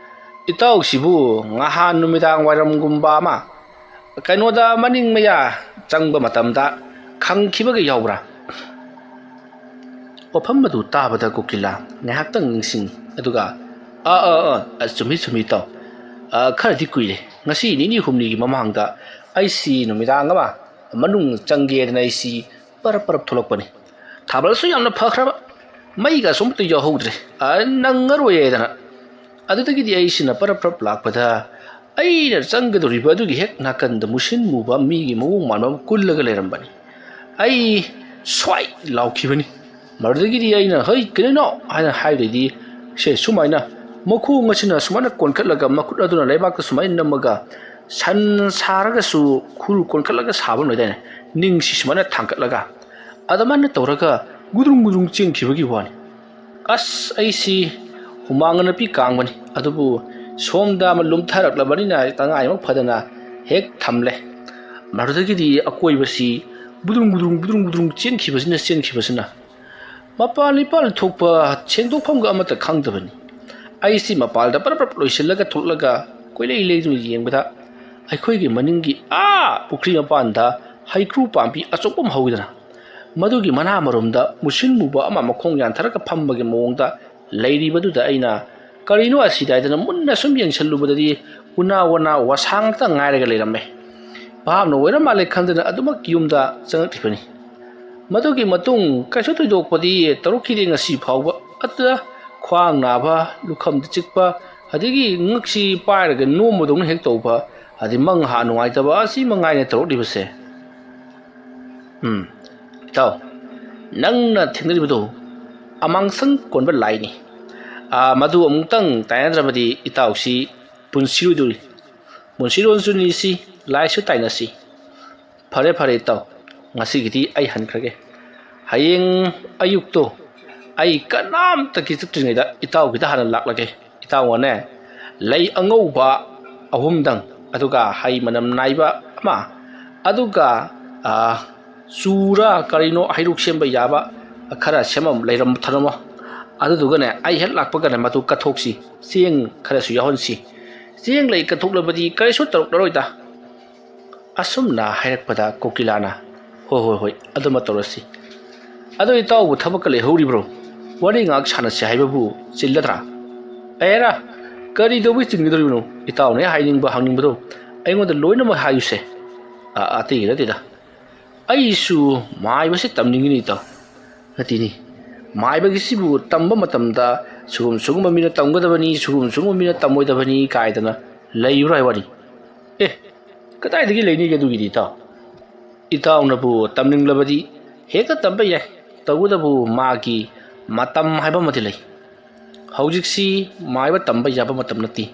ꯏꯇꯥꯎꯁꯤꯕꯨ ꯉꯍꯥꯟ ꯅꯨꯃꯤꯗꯥꯡ ꯋꯥꯏꯔꯝꯒꯨꯝꯕ ꯑꯃ ꯀꯩꯅꯣꯗ ꯃꯅꯤꯡ ꯃꯌꯥ ꯆꯪꯕ ꯃꯇꯝꯗ ꯈꯪꯈꯤꯕꯒ ꯌꯥꯎꯕ꯭ꯔꯥ?" ꯋꯥꯐꯝ ꯑꯗꯨ ꯇꯥꯕꯗ ꯀꯣꯀꯤꯂꯥ ꯉꯥꯏꯍꯥꯛꯇꯪ ꯅꯤꯡꯁꯤꯡꯉꯤ, ꯑꯗꯨꯒ, "ꯑꯥ, ꯑꯥ, ꯑꯥ, ꯑ, ꯆꯨꯝꯃꯤ, ꯆꯨꯝꯃꯤ, ꯏꯇꯥꯎ꯫ ꯑ, ꯈꯔꯗꯤ ꯀꯨꯏꯔꯦ꯫ ꯉꯁꯤ ꯅꯤꯅꯤ ꯍꯨꯝꯅꯤꯒꯤ ꯃꯃꯥꯡꯗ ꯑꯩꯁꯤ ꯅꯨꯃꯤꯗꯥꯡ ꯑꯃ ꯃꯅꯨꯡ ꯆꯪꯒꯦꯗꯅ ꯑꯩꯁꯤ ꯄꯔꯞ ꯄꯔꯞ ꯊꯣꯛꯂꯛꯄꯅꯤ꯫ ꯊꯥꯕꯜꯁꯨ ꯌꯥꯝꯅ ꯐꯈ꯭ꯔꯕ, ꯃꯩꯒꯁꯨ ꯑꯃꯠꯇ ꯌꯥꯎꯍꯧꯗ꯭ꯔꯦ꯫ ꯑ, ꯅꯪꯉꯔꯣꯏꯌꯦꯗꯅ꯫ ꯑꯗꯨꯗꯒꯤꯗꯤ ꯑꯩꯁꯤꯅ ꯄꯔꯞ ꯄꯔꯞ ꯂꯥꯛꯄꯗ ꯑꯩꯅ ꯆꯪꯒꯗꯧꯔꯤꯕ ꯑꯗꯨꯒꯤ ꯍꯦꯛ ꯅꯥꯀꯟꯗ ꯃꯨꯁꯤꯟ ꯃꯨꯕ ꯃꯤꯒꯤ ꯃꯑꯣꯡ ꯃꯥꯟꯕ ꯑꯃ ꯀꯨꯜꯂꯒ ꯂꯩꯔꯝꯕꯅꯤ꯫ ꯑꯩ ꯁ꯭ꯋꯥꯏ ꯂꯥꯎꯈꯤꯕꯅꯤ꯫ ꯃꯗꯨꯗꯒꯤꯗꯤ ꯑꯩꯅ, 'ꯍꯩ, ꯀꯔꯤꯅꯣ?' ꯍꯥꯏꯅ ꯍꯥꯏꯕꯗꯩꯗꯤ ꯁꯦ ꯁꯨꯃꯥꯏꯅ ꯃꯈꯣꯡ ꯑꯁꯤꯅ ꯁꯨꯃꯥꯏꯅ ꯀꯣꯟꯈꯠꯂꯒ ꯃꯈꯨꯠ ꯑꯗꯨꯅ ꯂꯩꯕꯥꯛꯇ ꯁꯨꯃꯥꯏꯅ ꯅꯝꯃꯒ ꯁꯟ ꯁꯥꯔꯒꯁꯨ ꯈꯨꯔꯨ ꯀꯣꯟꯈꯠꯂꯒ ꯁꯥꯕ ꯑꯃ ꯂꯩꯗꯥꯏꯅꯦ, ꯅꯤꯡꯁꯤ ꯁꯨꯃꯥꯏꯅ ꯊꯥꯡꯒꯠꯂꯒ ꯑꯗꯨꯃꯥꯏꯅ ꯇꯧꯔꯒ ꯒꯨꯗ꯭ꯔꯨꯡ ꯒꯨꯗ꯭ꯔꯨꯡ ꯆꯦꯟꯈꯤꯕꯒꯤ ꯋꯥꯅꯤ꯫ ꯑꯁ, ꯑꯩꯁꯤ ꯍꯨꯃꯥꯡꯅ ꯅꯨꯄꯤ ꯀꯥꯡꯕꯅꯤ, ꯑꯗꯨꯕꯨ ꯁꯣꯝꯗ ꯑꯃ ꯂꯨꯝꯊꯔꯛꯂꯕꯅꯤꯅ ꯇꯉꯥꯏꯃꯛ ꯐꯗꯅ ꯍꯦꯛ ꯊꯝꯂꯦ꯫ ꯃꯗꯨꯗꯒꯤꯗꯤ ꯑꯀꯣꯏꯕꯁꯤ ꯕꯨꯗ꯭ꯔꯨꯡ ꯕꯨꯗ꯭ꯔꯨꯡ ꯕꯨꯗ꯭ꯔꯨꯡ ꯕꯨꯗ꯭ꯔꯨꯡ ꯆꯦꯟꯈꯤꯕꯁꯤꯅ ꯆꯦꯟꯈꯤꯕꯁꯤꯅ ꯃꯄꯥꯟ ꯏꯄꯥꯟ ꯊꯣꯛꯄ ꯁꯦꯡꯗꯣꯛꯐꯝꯒ ꯑꯃꯠꯇ ꯈꯪꯗꯕꯅꯤ꯫ ꯑꯩꯁꯤ ꯃꯄꯥꯟꯗ ꯄꯔꯞ ꯄꯔꯞ ꯂꯣꯏꯁꯤꯜꯂꯒ ꯊꯣꯛꯂꯒ ꯀꯣꯏꯂꯩ ꯂꯩꯗꯨꯅ ꯌꯦꯡꯕꯗ ꯑꯩꯈꯣꯏꯒꯤ ꯃꯅꯤꯡꯒꯤ ꯑꯥ ꯄꯨꯈ꯭ꯔꯤ ꯃꯄꯥꯟꯗ ꯍꯩꯀ꯭ꯔꯨ ꯄꯥꯝꯕꯤ ꯑꯆꯧꯕ ꯑꯃ ꯍꯧꯋꯤꯗꯅ, ꯃꯗꯨꯒꯤ ꯃꯅꯥ ꯃꯔꯨꯝꯗ ꯃꯨꯁꯤꯟ ꯃꯨꯕ ꯑꯃ ꯃꯈꯣꯡ ꯌꯥꯟꯊꯔꯒ ꯐꯝꯕꯒꯤ ꯃꯑꯣꯡꯗ ꯂꯩꯔꯤꯕꯗꯨꯗ ꯑꯩꯅ "ꯀꯔꯤꯅꯣ ꯑꯁꯤꯗ?" ꯍꯥꯏꯗꯅ ꯃꯨꯟꯅ ꯁꯨꯝ ꯌꯦꯡꯁꯜꯂꯨꯕꯗꯗꯤ ꯎꯅꯥ ꯋꯥꯅꯥ ꯋꯥꯁꯥ ꯉꯥꯛꯇ ꯉꯥꯏꯔꯒ ꯂꯩꯔꯝꯃꯦ꯫ ꯚꯥꯞꯅ ꯑꯣꯏꯔ ꯃꯥꯜꯂꯦ ꯈꯟꯗꯅ ꯑꯗꯨꯃꯛ ꯌꯨꯝꯗ ꯆꯪꯉꯛꯂꯤꯕꯅꯤ꯫ ꯃꯗꯨꯒꯤ ꯃꯇꯨꯡ ꯀꯩꯁꯨ ꯊꯣꯏꯗꯣꯛꯄꯗꯤ ꯇꯧꯔꯛꯈꯤꯗꯦ ꯉꯁꯤ ꯐꯥꯎꯕ꯫ ꯑꯗꯨꯗ ꯈ꯭ꯋꯥꯡ ꯅꯥꯕ, ꯂꯨꯈꯝꯗ ꯆꯤꯛꯄ, ꯑꯗꯒꯤ ꯉꯛꯁꯤ ꯄꯥꯏꯔꯒ ꯅꯣꯝꯕꯗꯧꯅ ꯍꯦꯛ ꯇꯧꯕ, ꯑꯗꯩ ꯃꯪ ꯍꯥ ꯅꯨꯡꯉꯥꯏꯇꯕ, ꯑꯁꯤ ꯃꯉꯥꯏꯅ ꯇꯧꯔꯛꯂꯤꯕꯁꯦ꯫ ꯎꯝ, ꯏꯇꯥꯎ, ꯅꯪꯅ ꯊꯦꯡꯅꯔꯤꯕꯗꯨ ꯑꯃꯥꯡꯁꯪ ꯀꯣꯟꯕ ꯂꯥꯏꯅꯤ꯫ ꯑꯥ, ꯃꯗꯨ ꯑꯃꯨꯛꯇꯪ ꯇꯥꯏꯅꯗ꯭ꯔꯕꯗꯤ ꯏꯇꯥꯎꯁꯤ ꯄꯨꯟꯁꯤꯔꯣꯏꯗꯧꯔꯤ꯫ ꯄꯨꯟꯁꯤꯔꯣꯟꯁꯨ ꯅꯤꯁꯤ, ꯂꯥꯏꯁꯨ ꯇꯥꯏꯅꯁꯤ꯫ ꯐꯔꯦ, ꯐꯔꯦ, ꯏꯇꯥꯎ, ꯉꯁꯤꯒꯤꯗꯤ ꯑꯩ ꯍꯟꯈ꯭ꯔꯒꯦ꯫ ꯍꯌꯦꯡ ꯑꯌꯨꯛꯇꯣ ꯑꯩ ꯀꯅꯥꯝꯇꯒꯤ ꯆꯠꯇ꯭ꯔꯤꯉꯩꯗ ꯏꯇꯥꯎꯒꯤꯗ ꯍꯥꯟꯅ ꯂꯥꯛꯂꯒꯦ꯫ ꯏꯇꯥꯎꯅꯅꯦ, ꯂꯩ ꯑꯉꯧꯕ ꯑꯍꯨꯝꯗꯪ, ꯑꯗꯨꯒ ꯍꯩ ꯃꯅꯝ ꯅꯥꯏꯕ ꯑꯃ, ꯑꯗꯨꯒ, ꯑꯥ, ꯆꯨꯔ ꯀꯔꯤꯅꯣ ꯍꯩꯔꯨꯛ ꯁꯦꯝꯕ ꯌꯥꯕ ꯈꯔ ꯁꯦꯝꯃꯝ-, ꯂꯩꯔꯝ-, ꯊꯅꯝꯃꯣ꯫ ꯑꯗꯨꯗꯨꯒꯅꯦ, ꯑꯩ ꯍꯦꯛ ꯂꯥꯛꯄꯒꯅꯦ ꯃꯗꯨ ꯀꯠꯊꯣꯛꯁꯤ꯫ ꯆꯦꯡ ꯈꯔꯁꯨ ꯌꯥꯎꯍꯟꯁꯤ꯫ ꯆꯦꯡ ꯂꯩ ꯀꯠꯊꯣꯛꯂꯕꯗꯤ ꯀꯔꯤꯁꯨ ꯇꯧꯔꯛꯂꯔꯣꯏꯗ꯫ ꯑꯁꯨꯝꯅ ꯍꯥꯏꯔꯛꯄꯗ ꯀꯣꯀꯤꯂꯥꯅ, "ꯍꯣꯏ, ꯍꯣꯏ, ꯍꯣꯏ, ꯑꯗꯨꯃ ꯇꯧꯔꯁꯤ꯫ ꯑꯗꯣ ꯏꯇꯥꯎꯕꯨ ꯊꯕꯛꯀ ꯂꯩꯍꯧꯔꯤꯕ꯭ꯔꯣ? ꯋꯥꯔꯤ ꯉꯥꯏꯍꯥꯛ ꯁꯥꯟꯅꯁꯤ ꯍꯥꯏꯕꯕꯨ ꯆꯤꯜꯂꯗ꯭ꯔꯥ?" "ꯑꯦꯔꯥ, ꯀꯔꯤ ꯇꯧꯕꯩ ꯆꯤꯟꯒꯗꯧꯔꯤꯕꯅꯣ? ꯏꯇꯥꯎꯅ ꯍꯦꯛ ꯍꯥꯏꯅꯤꯡꯕ ꯍꯪꯅꯤꯡꯕꯗꯣ ꯑꯩꯉꯣꯟꯗ ꯂꯣꯏꯅꯃꯛ ꯍꯥꯏꯌꯨꯁꯦ꯫" "ꯑ, ꯑꯇꯩꯒꯤ ꯅꯠꯇꯦꯗ꯫ ꯑꯩꯁꯨ ꯃꯥꯏꯕꯁꯤ ꯇꯝꯅꯤꯡꯉꯤꯅꯤ ꯏꯇꯥꯎ꯫" "ꯅꯠꯇꯦꯅꯤ, ꯃꯥꯏꯕꯒꯤꯁꯤꯕꯨ ꯇꯝꯕ ꯃꯇꯝꯗ ꯁꯨꯒꯨꯝ ꯁꯨꯒꯨꯝꯕ ꯃꯤꯅ ꯇꯝꯒꯗꯕꯅꯤ, ꯁꯨꯒꯨꯝ ꯁꯨꯒꯨꯝꯕ ꯃꯤꯅ ꯇꯝꯃꯣꯏꯗꯕꯅꯤ ꯀꯥꯏꯗꯅ ꯂꯩꯕ꯭ꯔꯥ ꯍꯥꯏ ꯋꯥꯅꯤ?" "ꯑꯦ, ꯀꯗꯥꯏꯗꯒꯤ ꯂꯩꯅꯤꯒꯦ ꯑꯗꯨꯒꯤꯗꯤ ꯏꯇꯥꯎ? ꯏꯇꯥꯎꯅꯕꯨ ꯇꯝꯅꯤꯡꯂꯕꯗꯤ ꯍꯦꯛꯇ ꯇꯝꯕ ꯌꯥꯏ꯫ ꯇꯧꯕꯇꯕꯨ ꯃꯥꯒꯤ ꯃꯇꯝ ꯍꯥꯏꯕ ꯑꯃꯗꯤ ꯂꯩ꯫ ꯍꯧꯖꯤꯛꯁꯤ ꯃꯥꯏꯕ ꯇꯝꯕ ꯌꯥꯕ ꯃꯇꯝ ꯅꯠꯇꯦ꯫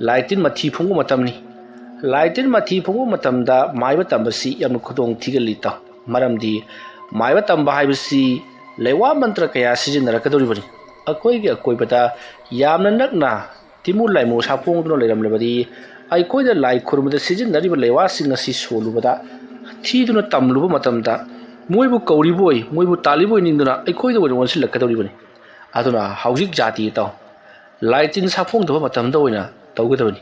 ꯂꯥꯏ ꯇꯤꯟ ꯃꯊꯤ ꯐꯨꯡꯕ ꯃꯇꯝꯅꯤ꯫ ꯂꯥꯏ ꯇꯤꯟ ꯃꯊꯤ ꯐꯨꯡꯕ ꯃꯇꯝꯗ ꯃꯥꯏꯕ ꯇꯝꯕꯁꯤ ꯌꯥꯝꯅ ꯈꯨꯗꯣꯡ ꯊꯤꯒꯜꯂꯤ ꯏꯇꯥꯎ꯫ ꯃꯔꯝꯗꯤ ꯃꯥꯏꯕ ꯇꯝꯕ ꯍꯥꯏꯕꯁꯤ ꯂꯩꯋꯥ ꯃꯟꯇ꯭ꯔ ꯀꯌꯥ ꯁꯤꯖꯤꯟꯅꯔꯛꯀꯗꯧꯔꯤꯕꯅꯤ꯫ ꯑꯩꯈꯣꯏꯒꯤ ꯑꯀꯣꯏꯕꯗ ꯌꯥꯝꯅ ꯅꯛꯅ ꯇꯤꯃꯨ ꯂꯥꯏꯃꯨ ꯁꯥꯐꯣꯡꯗꯨꯅ ꯂꯩꯔꯝꯂꯕꯗꯤ ꯑꯩꯈꯣꯏꯅ ꯂꯥꯏ ꯈꯨꯔꯨꯝꯕꯗ ꯁꯤꯖꯤꯟꯅꯔꯤꯕ ꯂꯩꯋꯥꯁꯤꯡ ꯑꯁꯤ ꯁꯣꯜꯂꯨꯕꯗ, ꯊꯤꯗꯨꯅ ꯇꯝꯂꯨꯕ ꯃꯇꯝꯗ ꯃꯣꯏꯕꯨ ꯀꯧꯔꯤꯕꯣꯏ, ꯃꯣꯏꯕꯨ ꯇꯥꯜꯂꯤꯕꯣꯏ ꯅꯤꯡꯗꯨꯅ ꯑꯩꯈꯣꯏꯗ ꯑꯣꯏꯅ ꯑꯣꯟꯁꯤꯜꯂꯛꯀꯗꯧꯔꯤꯕꯅꯤ꯫ ꯑꯗꯨꯅ ꯍꯧꯖꯤꯛ ꯖꯥꯇꯤ ꯏꯇꯥꯎ, ꯂꯥꯏ ꯇꯤꯟ ꯁꯥꯐꯣꯡꯗꯕ ꯃꯇꯝꯗ ꯑꯣꯏꯅ ꯇꯧꯒꯗꯕꯅꯤ꯫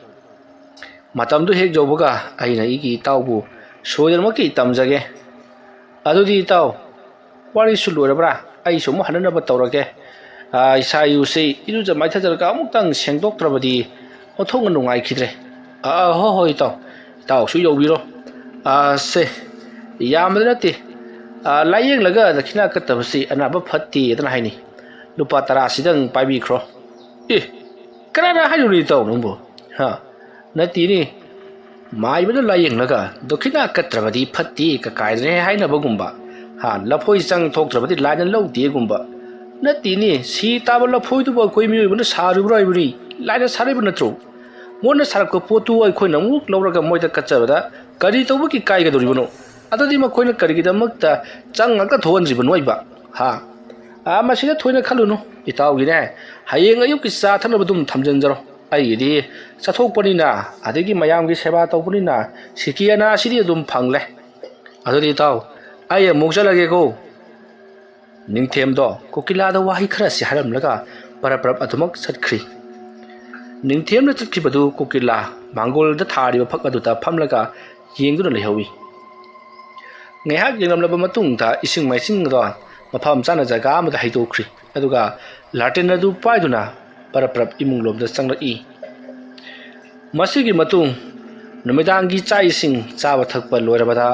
ꯃꯇꯝꯗꯨ ꯍꯦꯛ ꯌꯧꯕꯒ ꯑꯩꯅ ꯑꯩꯒꯤ ꯏꯇꯥꯎꯕꯨ ꯁꯣꯏꯗꯅꯃꯛꯀꯤ ꯇꯝꯖꯒꯦ꯫ ꯑꯗꯨꯗꯤ ꯏꯇꯥꯎ, ꯋꯥꯔꯤꯁꯨ ꯂꯣꯏꯔꯕ꯭ꯔꯥ? ꯑꯩꯁꯨ ꯑꯃꯨꯛ ꯍꯟꯅꯅꯕ ꯇꯧꯔꯒꯦ꯫ ꯑꯥ, ꯏꯁꯥ ꯏꯔꯨꯁꯤ ꯏꯔꯨꯖ ꯃꯥꯏꯊꯖꯔꯒ ꯑꯃꯨꯛꯇꯪ ꯁꯦꯡꯗꯣꯛꯇ꯭ꯔꯕꯗꯤ ꯑꯣꯟꯊꯣꯛꯅ ꯅꯨꯡꯉꯥꯏꯈꯤꯗ꯭ꯔꯦ꯫ ꯑꯥ, ꯍꯣꯏ, ꯍꯣꯏ, ꯏꯇꯥꯎ꯫ ꯏꯇꯥꯎꯁꯨ ꯌꯧꯕꯤꯔꯣ꯫ ꯑꯥ, ꯁꯦ, ꯌꯥꯝꯕꯗꯤ ꯅꯠꯇꯦ꯫ ꯑꯥ, ꯂꯥꯏꯌꯦꯡꯂꯒ ꯗꯈꯤꯅꯥ ꯀꯠꯇꯕꯁꯤ ꯑꯅꯥꯕ ꯐꯠꯇꯦ ꯑꯗꯨꯅ ꯍꯥꯏꯅꯩ꯫ ꯂꯨꯄꯥ ꯇꯔꯥꯁꯤꯗꯪ ꯄꯥꯏꯕꯤꯈ꯭ꯔꯣ꯫ ꯑꯦ, ꯀꯅꯥꯅ ꯍꯥꯏꯔꯨꯔꯤ ꯏꯇꯥꯎ ꯅꯪꯕꯨ? ꯍꯥ? ꯅꯠꯇꯦꯅꯦ, ꯃꯥꯏꯕꯅ ꯂꯥꯏꯌꯦꯡꯂꯒ ꯗꯣꯈꯤꯅꯥ ꯀꯠꯇ꯭ꯔꯕꯗꯤ ꯐꯠꯇꯦ ꯀꯀꯥꯏꯗ꯭ꯔꯦ ꯍꯥꯏꯅꯕꯒꯨꯝꯕ, ꯍꯥ, ꯂꯐꯣꯏ ꯆꯪ ꯊꯣꯛꯇ꯭ꯔꯕꯗꯤ ꯂꯥꯏꯅ ꯂꯧꯗꯦꯒꯨꯝꯕ꯫ ꯅꯠꯇꯦꯅꯦ, ꯁꯤ ꯇꯥꯕ ꯂꯐꯣꯏꯗꯨꯕꯨ ꯑꯩꯈꯣꯏ ꯃꯤꯑꯣꯏꯕꯅ ꯁꯥꯔꯤꯕ꯭ꯔꯣ ꯍꯥꯏꯕꯅꯤ? ꯂꯥꯏꯅ ꯁꯥꯔꯤꯕ ꯅꯠꯇ꯭ꯔꯣ? ꯃꯣꯏꯅ ꯁꯥꯔꯛꯄ ꯄꯣꯠꯇꯨ ꯑꯩꯈꯣꯏꯅ ꯑꯃꯨꯛ ꯂꯧꯔꯒ ꯃꯣꯏꯗ ꯀꯠꯆꯕꯗ ꯀꯔꯤ ꯇꯧꯕꯒꯤ ꯀꯥꯏꯒꯗꯧꯔꯤꯕꯅꯣ? ꯑꯗꯨꯗꯤ ꯃꯈꯣꯏꯅ ꯀꯔꯤꯒꯤꯗꯃꯛꯇ ꯆꯪ ꯉꯥꯛꯇ ꯊꯣꯛꯍꯟꯗ꯭ꯔꯤꯕꯅꯣ ꯍꯥꯏꯕ? ꯍꯥ? ꯑꯥ, ꯃꯁꯤꯗ ꯊꯣꯏꯅ ꯈꯜꯂꯨꯅꯨ, ꯏꯇꯥꯎꯒꯤꯅꯦ, ꯍꯌꯦꯡ ꯑꯌꯨꯛꯀꯤ ꯆꯥ ꯊꯛꯅꯕ ꯑꯗꯨꯝ ꯊꯝꯖꯤꯟꯖꯔꯣ꯫ ꯑꯩꯒꯤꯗꯤ ꯆꯠꯊꯣꯛꯄꯅꯤꯅ, ꯑꯗꯒꯤ ꯃꯌꯥꯝꯒꯤ ꯁꯦꯕꯥ ꯇꯧꯕꯅꯤꯅ, ꯁꯤꯀꯤ ꯑꯅꯥꯁꯤꯗꯤ ꯑꯗꯨꯝ ꯐꯪꯂꯦ꯫ ꯑꯗꯨꯗꯤ ꯏꯇꯥꯎ, ꯑꯩ ꯑꯃꯨꯛ ꯆꯠꯂꯒꯦꯀꯣ꯫ ꯅꯤꯡꯊꯦꯝꯗꯣ ꯀꯣꯀꯤꯂꯥꯗ ꯋꯥꯍꯩ ꯈꯔꯁꯤ ꯍꯥꯏꯔꯝꯂꯒ ꯄꯔꯞ ꯄꯔꯞ ꯑꯗꯨꯃꯛ ꯆꯠꯈ꯭ꯔꯤ꯫ ꯅꯤꯡꯊꯦꯝꯅ ꯆꯠꯈꯤꯕꯗꯨ ꯀꯣꯀꯤꯂꯥ ꯃꯥꯡꯒꯣꯜꯗ ꯊꯥꯔꯤꯕ ꯐꯛ ꯑꯗꯨꯗ ꯐꯝꯂꯒ ꯌꯦꯡꯗꯨꯅ ꯂꯩꯍꯧꯏ꯫ ꯉꯥꯏꯍꯥꯛ ꯌꯦꯡꯂꯝꯂꯕ ꯃꯇꯨꯡꯗ ꯏꯁꯤꯡ ꯃꯥꯏꯁꯤꯡ ꯑꯗꯣ ꯃꯐꯝ ꯆꯥꯅ ꯖꯒꯥ ꯑꯃꯗ ꯍꯩꯗꯣꯛꯈ꯭ꯔꯤ꯫ ꯑꯗꯨꯒ ꯂꯥꯇꯦꯟ ꯑꯗꯨ ꯄꯥꯏꯗꯨꯅ ꯄꯔꯞ ꯄꯔꯞ ꯏꯃꯨꯡ ꯂꯣꯝꯗ ꯆꯪꯂꯛꯏ꯫ ꯃꯁꯤꯒꯤ ꯃꯇꯨꯡ ꯅꯨꯃꯤꯗꯥꯡꯒꯤ ꯆꯥꯛ ꯏꯁꯤꯡ ꯆꯥꯕ ꯊꯛꯄ ꯂꯣꯏꯔꯕꯗ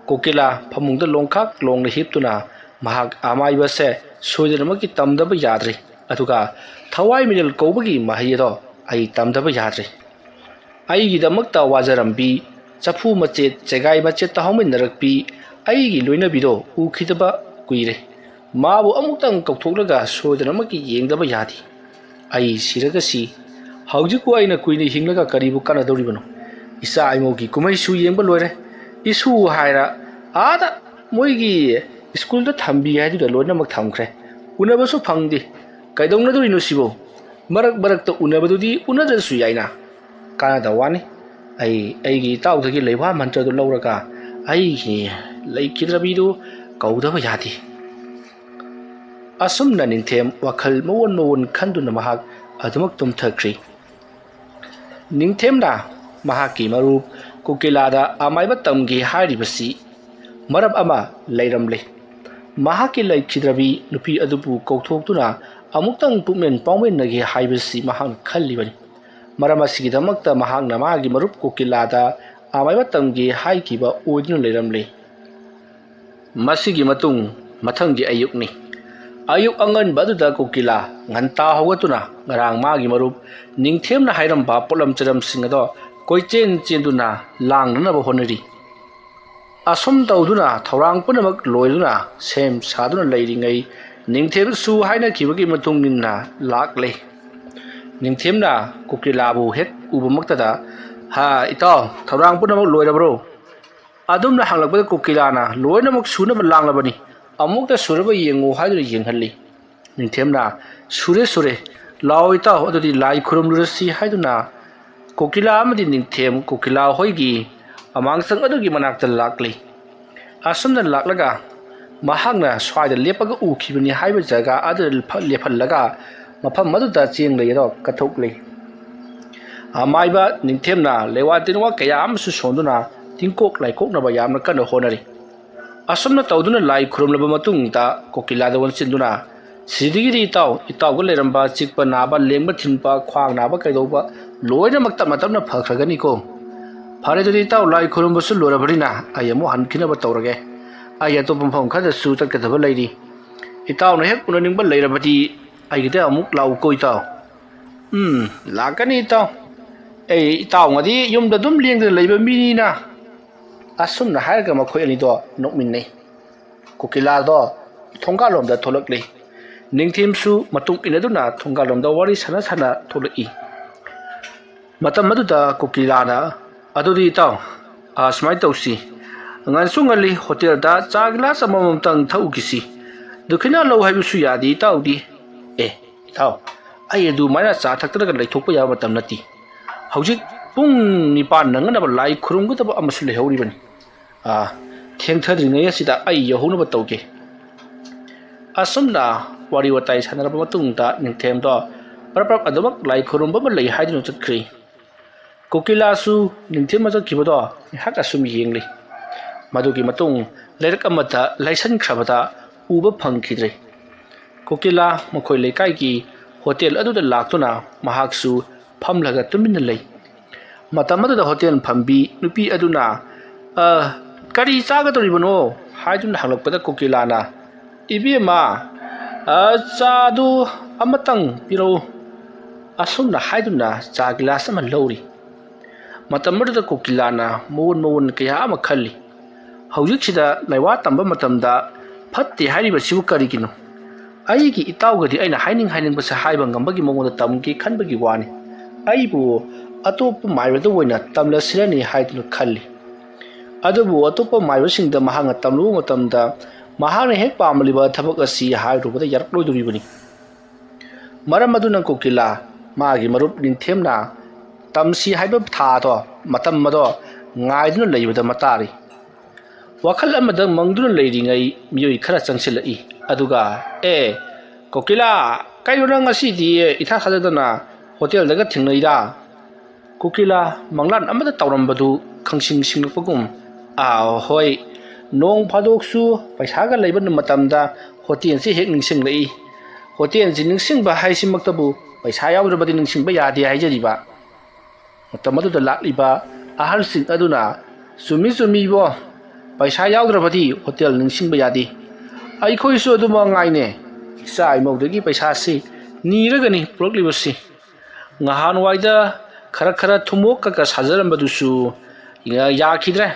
ꯀꯣꯀꯤꯂꯥ ꯐꯃꯨꯡꯗ ꯂꯣꯡꯈꯥꯛ ꯂꯣꯡꯅ ꯍꯤꯞꯇꯨꯅ ꯃꯍꯥꯛ ꯑꯃꯥꯏꯕꯁꯦ ꯁꯣꯏꯗꯅꯃꯛꯀꯤ ꯇꯝꯗꯕ ꯌꯥꯗ꯭ꯔꯤ꯫ ꯑꯗꯨꯒ ꯊꯋꯥꯏ ꯃꯤꯅꯜ ꯀꯧꯕꯒꯤ ꯃꯍꯩ ꯑꯗꯣ ꯑꯩ ꯇꯝꯗꯕ ꯌꯥꯗ꯭ꯔꯤ꯫ ꯑꯩꯒꯤꯗꯃꯛꯇ ꯋꯥꯖꯔꯝꯕꯤ, ꯆꯐꯨ ꯃꯆꯦꯠ, ꯆꯦꯒꯥꯏ ꯃꯆꯦꯠꯇ ꯍꯧꯃꯤꯟꯅꯔꯛꯄꯤ ꯑꯩꯒꯤ ꯂꯣꯏꯅꯕꯤꯗꯣ ꯎꯈꯤꯗꯕ ꯀꯨꯏꯔꯦ꯫ ꯃꯥꯕꯨ ꯑꯃꯨꯛꯇꯪ ꯀꯧꯊꯣꯛꯂꯒ ꯁꯣꯏꯗꯅꯃꯛꯀꯤ ꯌꯦꯡꯗꯕ ꯌꯥꯗꯦ꯫ ꯑꯩ ꯁꯤꯔꯒꯁꯤ ꯍꯧꯖꯤꯛꯄꯨ ꯑꯩꯅ ꯀꯨꯏꯅ ꯍꯤꯡꯂꯒ ꯀꯔꯤꯕꯨ ꯀꯥꯟꯅꯗꯧꯔꯤꯕꯅꯣ? ꯏꯆꯥ ꯏꯃꯧꯒꯤ ꯀꯨꯝꯍꯩꯁꯨ ꯌꯦꯡꯕ ꯂꯣꯏꯔꯦ꯫ ꯏꯁꯨ ꯍꯥꯏꯔ ꯑꯥꯗ ꯃꯣꯏꯒꯤ ꯁ꯭ꯀꯨꯜꯗ ꯊꯝꯕꯤ ꯍꯥꯏꯗꯨꯗ ꯂꯣꯏꯅꯃꯛ ꯊꯝꯈ꯭ꯔꯦ꯫ ꯎꯅꯕꯁꯨ ꯐꯪꯗꯦ꯫ ꯀꯩꯗꯧꯅꯗꯣꯔꯤꯅꯣ ꯁꯤꯕꯣ? ꯃꯔꯛ ꯃꯔꯛꯇ ꯎꯅꯕꯗꯨꯗꯤ ꯎꯅꯗ꯭ꯔꯁꯨ ꯌꯥꯏꯅ꯫ ꯀꯥꯟꯅꯗ ꯋꯥꯅꯤ꯫ ꯑꯩ ꯑꯩꯒꯤ ꯏꯇꯥꯎꯗꯒꯤ ꯂꯩꯋꯥ ꯃꯟꯇ꯭ꯔꯗꯨ ꯂꯧꯔꯒ ꯑꯩꯒꯤ ꯂꯩꯈꯤꯗ꯭ꯔꯕꯤꯗꯨ ꯀꯧꯗꯕ ꯌꯥꯗꯦ꯫ ꯑꯁꯨꯝꯅ ꯅꯤꯡꯊꯦꯝ ꯋꯥꯈꯜ ꯃꯑꯣꯟ ꯃꯑꯣꯟ ꯈꯟꯗꯨꯅ ꯃꯍꯥꯛ ꯑꯗꯨꯃꯛ ꯇꯨꯝꯊꯈ꯭ꯔꯤ꯫ ꯅꯤꯡꯊꯦꯝꯅ ꯃꯍꯥꯛꯀꯤ ꯃꯔꯨꯞ ꯀꯨꯀꯤꯂꯥꯗ ꯑꯃꯥꯏꯕ ꯇꯝꯒꯦ ꯍꯥꯏꯔꯤꯕꯁꯤ ꯃꯔꯝ ꯑꯃ ꯂꯩꯔꯝꯂꯦ꯫ ꯃꯍꯥꯛꯀꯤ ꯂꯩꯈꯤꯗ꯭ꯔꯕꯤ ꯅꯨꯄꯤ ꯑꯗꯨꯕꯨ ꯀꯧꯊꯣꯛꯇꯨꯅ ꯑꯃꯨꯛꯇꯪ ꯄꯨꯛꯃꯦꯟ ꯄꯥꯎꯃꯦꯟꯅꯒꯦ ꯍꯥꯏꯕꯁꯤ ꯃꯍꯥꯛꯅ ꯈꯜꯂꯤꯕꯅꯤ꯫ ꯃꯔꯝ ꯑꯁꯤꯒꯤꯗꯃꯛꯇ ꯃꯍꯥꯛꯅ ꯃꯥꯒꯤ ꯃꯔꯨꯞ ꯀꯨꯀꯤꯂꯥꯗ ꯑꯃꯥꯏꯕ ꯇꯝꯒꯦ ꯍꯥꯏꯈꯤꯕ ꯑꯣꯏꯗꯨꯅ ꯂꯩꯔꯝꯂꯦ꯫ ꯃꯁꯤꯒꯤ ꯃꯇꯨꯡ ꯃꯊꯪꯒꯤ ꯑꯌꯨꯛꯅꯤ꯫ ꯑꯌꯨꯛ ꯑꯉꯟꯕ ꯑꯗꯨꯗ ꯀꯣꯀꯤꯂꯥ ꯉꯟꯇꯥ ꯍꯧꯒꯠꯇꯨꯅ ꯉꯔꯥꯡ ꯃꯥꯒꯤ ꯃꯔꯨꯞ ꯅꯤꯡꯊꯦꯝꯅ ꯍꯥꯏꯔꯝꯕ ꯄꯣꯠꯂꯝ ꯆꯔꯝꯁꯤꯡ ꯑꯗꯣ ꯀꯣꯏꯆꯦꯟ ꯆꯦꯟꯗꯨꯅ ꯂꯥꯡꯅꯅꯕ ꯍꯣꯠꯅꯔꯤ꯫ ꯑꯁꯨꯝ ꯇꯧꯗꯨꯅ ꯊꯧꯔꯥꯡ ꯄꯨꯝꯅꯃꯛ ꯂꯣꯏꯗꯨꯅ ꯁꯦꯝ ꯁꯥꯗꯨꯅ ꯂꯩꯔꯤꯉꯩ, ꯅꯤꯡꯊꯦꯝꯁꯨ ꯍꯥꯏꯅꯈꯤꯕꯒꯤ ꯃꯇꯨꯡ ꯏꯟꯅ ꯂꯥꯛꯂꯦ꯫ ꯅꯤꯡꯊꯦꯝꯅ ꯀꯣꯀꯤꯂꯥꯕꯨ ꯍꯦꯛ ꯎꯕꯃꯛꯇꯗ, "ꯍꯥ, ꯏꯇꯥꯎ, ꯊꯧꯔꯥꯡ ꯄꯨꯝꯅꯃꯛ ꯂꯣꯏꯔꯕ꯭ꯔꯣ?" ꯑꯗꯨꯝꯅ ꯍꯪꯂꯛꯄꯗ ꯀꯣꯀꯤꯂꯥꯅ, "ꯂꯣꯏꯅꯃꯛ ꯁꯨꯅꯕ ꯂꯥꯡꯂꯕꯅꯤ, ꯑꯃꯨꯛꯇ ꯁꯨꯔꯕ ꯌꯦꯡꯉꯨ" ꯍꯥꯏꯗꯨꯅ ꯌꯦꯡꯍꯜꯂꯤ꯫ ꯅꯤꯡꯊꯦꯝꯅ, "ꯁꯨꯔꯦ, ꯁꯨꯔꯦ, ꯂꯥꯛꯑꯣ ꯏꯇꯥꯎ, ꯑꯗꯨꯗꯤ ꯂꯥꯏ ꯈꯨꯔꯨꯝꯂꯨꯔꯁꯤ" ꯍꯥꯏꯗꯨꯅ ꯀꯣꯀꯤꯂꯥ ꯑꯃꯗꯤ ꯅꯤꯡꯊꯦꯝ ꯀꯣꯀꯤꯂꯥ ꯍꯣꯏꯒꯤ ꯑꯃꯥꯡꯁꯪ ꯑꯗꯨꯒꯤ ꯃꯅꯥꯛꯇ ꯂꯥꯛꯂꯤ꯫ ꯑꯁꯨꯝꯅ ꯂꯥꯛꯂꯒ ꯃꯍꯥꯛꯅ ꯁ꯭ꯋꯥꯏꯗ ꯂꯦꯞꯄꯒ ꯎꯈꯤꯕꯅꯤ ꯍꯥꯏꯕ ꯖꯒꯥ ꯑꯗꯨꯗ ꯂꯦꯞꯍꯜꯂꯒ ꯃꯐꯝ ꯑꯗꯨꯗ ꯆꯦꯡ ꯂꯩ ꯑꯗꯣ ꯀꯠꯊꯣꯛꯂꯤ꯫ ꯑꯃꯥꯏꯕ ꯅꯤꯡꯊꯦꯝꯅ ꯂꯩꯋꯥ ꯇꯤꯟꯋꯥ ꯀꯌꯥ ꯑꯃꯁꯨ ꯁꯣꯟꯗꯨꯅ ꯇꯤꯡꯀꯣꯛ ꯂꯥꯏꯀꯣꯛꯅꯕ ꯌꯥꯝꯅ ꯀꯟꯅ ꯍꯣꯠꯅꯔꯤ꯫ ꯑꯁꯨꯝꯅ ꯇꯧꯗꯨꯅ ꯂꯥꯏ ꯈꯨꯔꯨꯝꯂꯕ ꯃꯇꯨꯡꯗ ꯀꯣꯀꯤꯂꯥꯗ ꯑꯣꯟꯁꯤꯟꯗꯨꯅ, "ꯁꯤꯗꯒꯤꯗꯤ ꯏꯇꯥꯎ, ꯏꯇꯥꯎꯒ ꯂꯩꯔꯝꯕ ꯆꯤꯛꯄ ꯅꯥꯕ, ꯂꯦꯡꯕ ꯊꯤꯟꯕ, ꯈ꯭ꯋꯥꯡ ꯅꯥꯕ ꯀꯩꯗꯧꯕ ꯂꯣꯏꯅꯃꯛ ꯇꯞꯅ ꯇꯞꯅ ꯐꯈ꯭ꯔꯒꯅꯤꯀꯣ꯫ ꯐꯔꯦ, ꯑꯗꯨꯗꯤ ꯏꯇꯥꯎ, ꯂꯥꯏ ꯈꯨꯔꯨꯝꯕꯁꯨ ꯂꯣꯏꯔꯕꯅꯤꯅ ꯑꯩ ꯑꯃꯨꯛ ꯍꯟꯈꯤꯅꯕ ꯇꯧꯔꯒꯦ꯫ ꯑꯩ ꯑꯇꯣꯞꯄ ꯃꯐꯝ ꯈꯔꯗꯁꯨ ꯆꯠꯀꯗꯕ ꯂꯩꯔꯤ꯫ ꯏꯇꯥꯎꯅ ꯍꯦꯛ ꯎꯅꯅꯤꯡꯕ ꯂꯩꯔꯕꯗꯤ ꯑꯩꯒꯤꯗ ꯑꯃꯨꯛ ꯂꯥꯛꯎꯀꯣ ꯏꯇꯥꯎ꯫" "ꯎꯝ, ꯂꯥꯛꯀꯅꯤ ꯏꯇꯥꯎ꯫ ꯑꯩ ꯏꯇꯥꯎꯅꯗꯤ ꯌꯨꯝꯗ ꯑꯗꯨꯝ ꯂꯦꯡꯗꯅ ꯂꯩꯕ ꯃꯤꯅꯤꯅ꯫" ꯑꯁꯨꯝꯅ ꯍꯥꯏꯔꯒ ꯃꯈꯣꯏ ꯑꯅꯤꯗꯣ ꯅꯣꯛꯃꯤꯟꯅꯩ꯫ ꯀꯣꯀꯤꯂꯥꯗꯣ ꯊꯣꯡꯒꯥꯜꯂꯣꯝꯗ ꯊꯣꯛꯂꯛꯂꯤ꯫ ꯅꯤꯡꯊꯦꯝꯁꯨ ꯃꯇꯨꯡ ꯏꯟꯅꯗꯨꯅ ꯊꯣꯡꯒꯥꯜꯂꯣꯝꯗ ꯋꯥꯔꯤ ꯁꯥꯟꯅ ꯁꯥꯟꯅ ꯊꯣꯛꯂꯛꯏ꯫ ꯃꯇꯝ ꯑꯗꯨꯗ ꯀꯣꯀꯤꯂꯥꯅ, "ꯑꯗꯨꯗꯤ ꯏꯇꯥꯎ, ꯑꯥ, ꯁꯨꯃꯥꯏꯅ ꯇꯧꯁꯤ꯫ ꯉꯟꯁꯨ ꯉꯜꯂꯤ, ꯍꯣꯇꯦꯜꯗ ꯆꯥ ꯒꯤꯂꯥꯁ ꯑꯃꯃꯝꯇꯪ ꯊꯛꯎꯈꯤꯁꯤ꯫ ꯗꯈꯤꯅꯥ ꯂꯧ ꯍꯥꯏꯕꯁꯨ ꯌꯥꯗꯦ ꯏꯇꯥꯎꯗꯤ꯫" "ꯑꯦ, ꯏꯇꯥꯎ, ꯑꯩ ꯑꯗꯨꯃꯥꯏꯅ ꯆꯥ ꯊꯛꯇ꯭ꯔꯒ ꯂꯩꯊꯣꯛꯄ ꯌꯥꯕ ꯃꯇꯝ ꯅꯠꯇꯦ꯫ ꯍꯧꯖꯤꯛ ꯄꯨꯡ ꯅꯤꯄꯥꯟ ꯅꯪꯅꯅꯕ ꯂꯥꯏ ꯈꯨꯔꯨꯝꯒꯗꯕ ꯑꯃꯁꯨ ꯂꯩꯍꯧꯔꯤꯕꯅꯤ꯫ ꯑꯥ, ꯊꯦꯡꯊꯗ꯭ꯔꯤꯉꯩ ꯑꯁꯤꯗ ꯑꯩ ꯌꯧꯍꯧꯅꯕ ꯇꯧꯒꯦ꯫" ꯑꯁꯨꯝꯅ ꯋꯥꯔꯤ ꯋꯥꯇꯥꯏ ꯁꯥꯟꯅꯔꯕ ꯃꯇꯨꯡꯗ ꯅꯤꯡꯊꯦꯝꯗꯣ ꯄ꯭ꯔꯞ ꯄ꯭ꯔꯞ ꯑꯗꯨꯃꯛ ꯂꯥꯏ ꯈꯨꯔꯨꯝꯕ ꯑꯃ ꯂꯩ ꯍꯥꯏꯗꯨꯅ ꯆꯠꯈ꯭ꯔꯤ꯫ ꯀꯣꯀꯤꯂꯥꯁꯨ ꯅꯤꯡꯊꯦꯝ ꯆꯠꯈꯤꯕꯗꯣ ꯉꯥꯏꯍꯥꯛ ꯑꯁꯨꯝ ꯌꯦꯡꯂꯤ꯫ ꯃꯗꯨꯒꯤ ꯃꯇꯨꯡ ꯂꯩꯔꯛ ꯑꯃꯗ ꯂꯩꯁꯟꯈ꯭ꯔꯕꯗ ꯎꯕ ꯐꯪꯈꯤꯗ꯭ꯔꯦ꯫ ꯀꯣꯀꯤꯂꯥ ꯃꯈꯣꯏ ꯂꯩꯀꯥꯏꯒꯤ ꯍꯣꯇꯦꯜ ꯑꯗꯨꯗ ꯂꯥꯛꯇꯨꯅ ꯃꯍꯥꯛꯁꯨ ꯐꯝꯂꯒ ꯇꯨꯃꯤꯟꯅ ꯂꯩ꯫ ꯃꯇꯝ ꯑꯗꯨꯗ ꯍꯣꯇꯦꯜ ꯐꯝꯕꯤ ꯅꯨꯄꯤ ꯑꯗꯨꯅ, "ꯑ, ꯀꯔꯤ ꯆꯥꯒꯗꯧꯔꯤꯕꯅꯣ?" ꯍꯥꯏꯗꯨꯅ ꯍꯪꯂꯛꯄꯗ ꯀꯣꯀꯤꯂꯥꯅ, "ꯏꯕꯦꯝꯃ, "ꯑ, ꯆꯥꯗꯨ ꯑꯃꯇꯪ ꯄꯤꯔꯛꯎ," ꯑꯁꯨꯝꯅ ꯍꯥꯏꯗꯨꯅ ꯆꯥ ꯒꯤꯂꯥꯁ ꯑꯃ ꯂꯧꯔꯤ꯫ ꯃꯇꯝ ꯑꯗꯨꯗ ꯀꯣꯀꯤꯂꯥꯅ ꯃꯑꯣꯟ ꯃꯑꯣꯟ ꯀꯌꯥ ꯑꯃ ꯈꯜꯂꯤ꯫ ꯍꯧꯖꯤꯛꯁꯤꯗ ꯂꯥꯏꯋꯥ ꯇꯝꯕ ꯃꯇꯝꯗ ꯐꯠꯇꯦ ꯍꯥꯏꯔꯤꯕꯁꯤꯕꯨ ꯀꯔꯤꯒꯤꯅꯣ? ꯑꯩꯒꯤ ꯏꯇꯥꯎꯒꯗꯤ ꯑꯩꯅ ꯍꯥꯏꯅꯤꯡ ꯍꯥꯏꯅꯤꯡꯕꯁꯦ ꯍꯥꯏꯕ ꯉꯝꯕꯒꯤ ꯃꯑꯣꯡꯗ ꯇꯝꯒꯦ ꯈꯟꯕꯒꯤ ꯋꯥꯅꯤ꯫ ꯑꯩꯕꯨ ꯑꯇꯣꯞꯄ ꯃꯥꯏꯕꯗ ꯑꯣꯏꯅ ꯇꯝꯂꯁꯤꯔꯅꯤ ꯍꯥꯏꯗꯨꯅ ꯈꯜꯂꯤ꯫ ꯑꯗꯨꯕꯨ ꯑꯇꯣꯞꯄ ꯃꯥꯏꯕꯁꯤꯡꯗ ꯃꯍꯥꯛꯅ ꯇꯝꯂꯨꯕ ꯃꯇꯝꯗ, ꯃꯍꯥꯛꯅ ꯍꯦꯛ ꯄꯥꯝꯂꯤꯕ ꯊꯕꯛ ꯑꯁꯤ ꯍꯥꯏꯔꯨꯕꯗ ꯌꯥꯔꯛꯂꯣꯏꯗꯣꯔꯤꯕꯅꯤ꯫ ꯃꯔꯝ ꯑꯗꯨꯅ ꯀꯣꯀꯤꯂꯥ ꯃꯥꯒꯤ ꯃꯔꯨꯞ ꯅꯤꯡꯊꯦꯝꯅ ꯇꯝꯁꯤ ꯍꯥꯏꯕ ꯊꯥꯗꯣ, ꯃꯇꯝ ꯑꯗꯣ ꯉꯥꯏꯗꯨꯅ ꯂꯩꯕꯗ ꯃꯇꯥꯔꯤ꯫ ꯋꯥꯈꯜ ꯑꯃꯗ ꯃꯪꯗꯨꯅ ꯂꯩꯔꯤꯉꯩ ꯃꯤꯑꯣꯏ ꯈꯔ ꯆꯪꯁꯤꯜꯂꯛꯏ꯫ ꯑꯗꯨꯒ, "ꯑꯦ, ꯀꯣꯀꯤꯂꯥ, ꯀꯩꯅꯣ ꯅꯪ ꯉꯁꯤꯗꯤ ꯏꯊꯥ ꯊꯥꯖꯗꯅ ꯍꯣꯇꯦꯜꯗꯒ ꯊꯦꯡꯅꯩꯗ?" ꯀꯣꯀꯤꯂꯥ ꯃꯪꯂꯥꯟ ꯑꯃꯗ ꯇꯧꯔꯝꯕꯗꯨ ꯈꯪꯁꯤꯡ ꯁꯤꯡꯂꯛꯄꯒꯨꯝ, "ꯑꯥ, ꯍꯣꯏ, ꯅꯣꯡ ꯐꯥꯗꯣꯛꯁꯨ ꯄꯩꯁꯥꯒ ꯂꯩꯕ ꯃꯇꯝꯗ ꯍꯣꯇꯦꯜꯁꯤ ꯍꯦꯛ ꯅꯤꯡꯁꯤꯡꯂꯛꯏ꯫ ꯍꯣꯇꯦꯜꯁꯤ ꯅꯤꯡꯁꯤꯡꯕ ꯍꯥꯏꯁꯤꯃꯛꯇꯕꯨ ꯄꯩꯁꯥ ꯌꯥꯎꯗ꯭ꯔꯕꯗꯤ ꯅꯤꯡꯁꯤꯡꯕ ꯌꯥꯗꯦ ꯍꯥꯏꯖꯔꯤꯕ꯫" ꯃꯇꯝ ꯑꯗꯨꯗ ꯂꯥꯛꯂꯤꯕ ꯑꯍꯜꯁꯤꯡ ꯑꯗꯨꯅ, "ꯆꯨꯝꯃꯤ ꯆꯨꯝꯃꯤꯕꯣ, ꯄꯩꯁꯥ ꯌꯥꯎꯗ꯭ꯔꯕꯗꯤ ꯍꯣꯇꯦꯜ ꯅꯤꯡꯁꯤꯡꯕ ꯌꯥꯗꯦ꯫ ꯑꯩꯈꯣꯏꯁꯨ ꯑꯗꯨꯃꯛ ꯉꯥꯏꯅꯦ, ꯏꯆꯥ ꯏꯃꯧꯗꯒꯤ ꯄꯩꯁꯥꯁꯤ ꯅꯤꯔꯒꯅꯤ ꯄꯨꯔꯛꯂꯤꯕꯁꯤ꯫ ꯉꯍꯥꯟꯋꯥꯏꯗ ꯈꯔ ꯈꯔ ꯊꯨꯝꯃꯣꯛ ꯀꯀ ꯁꯥꯖꯔꯝꯕꯗꯨꯁꯨ ꯌꯥꯈꯤꯗ꯭ꯔꯦ꯫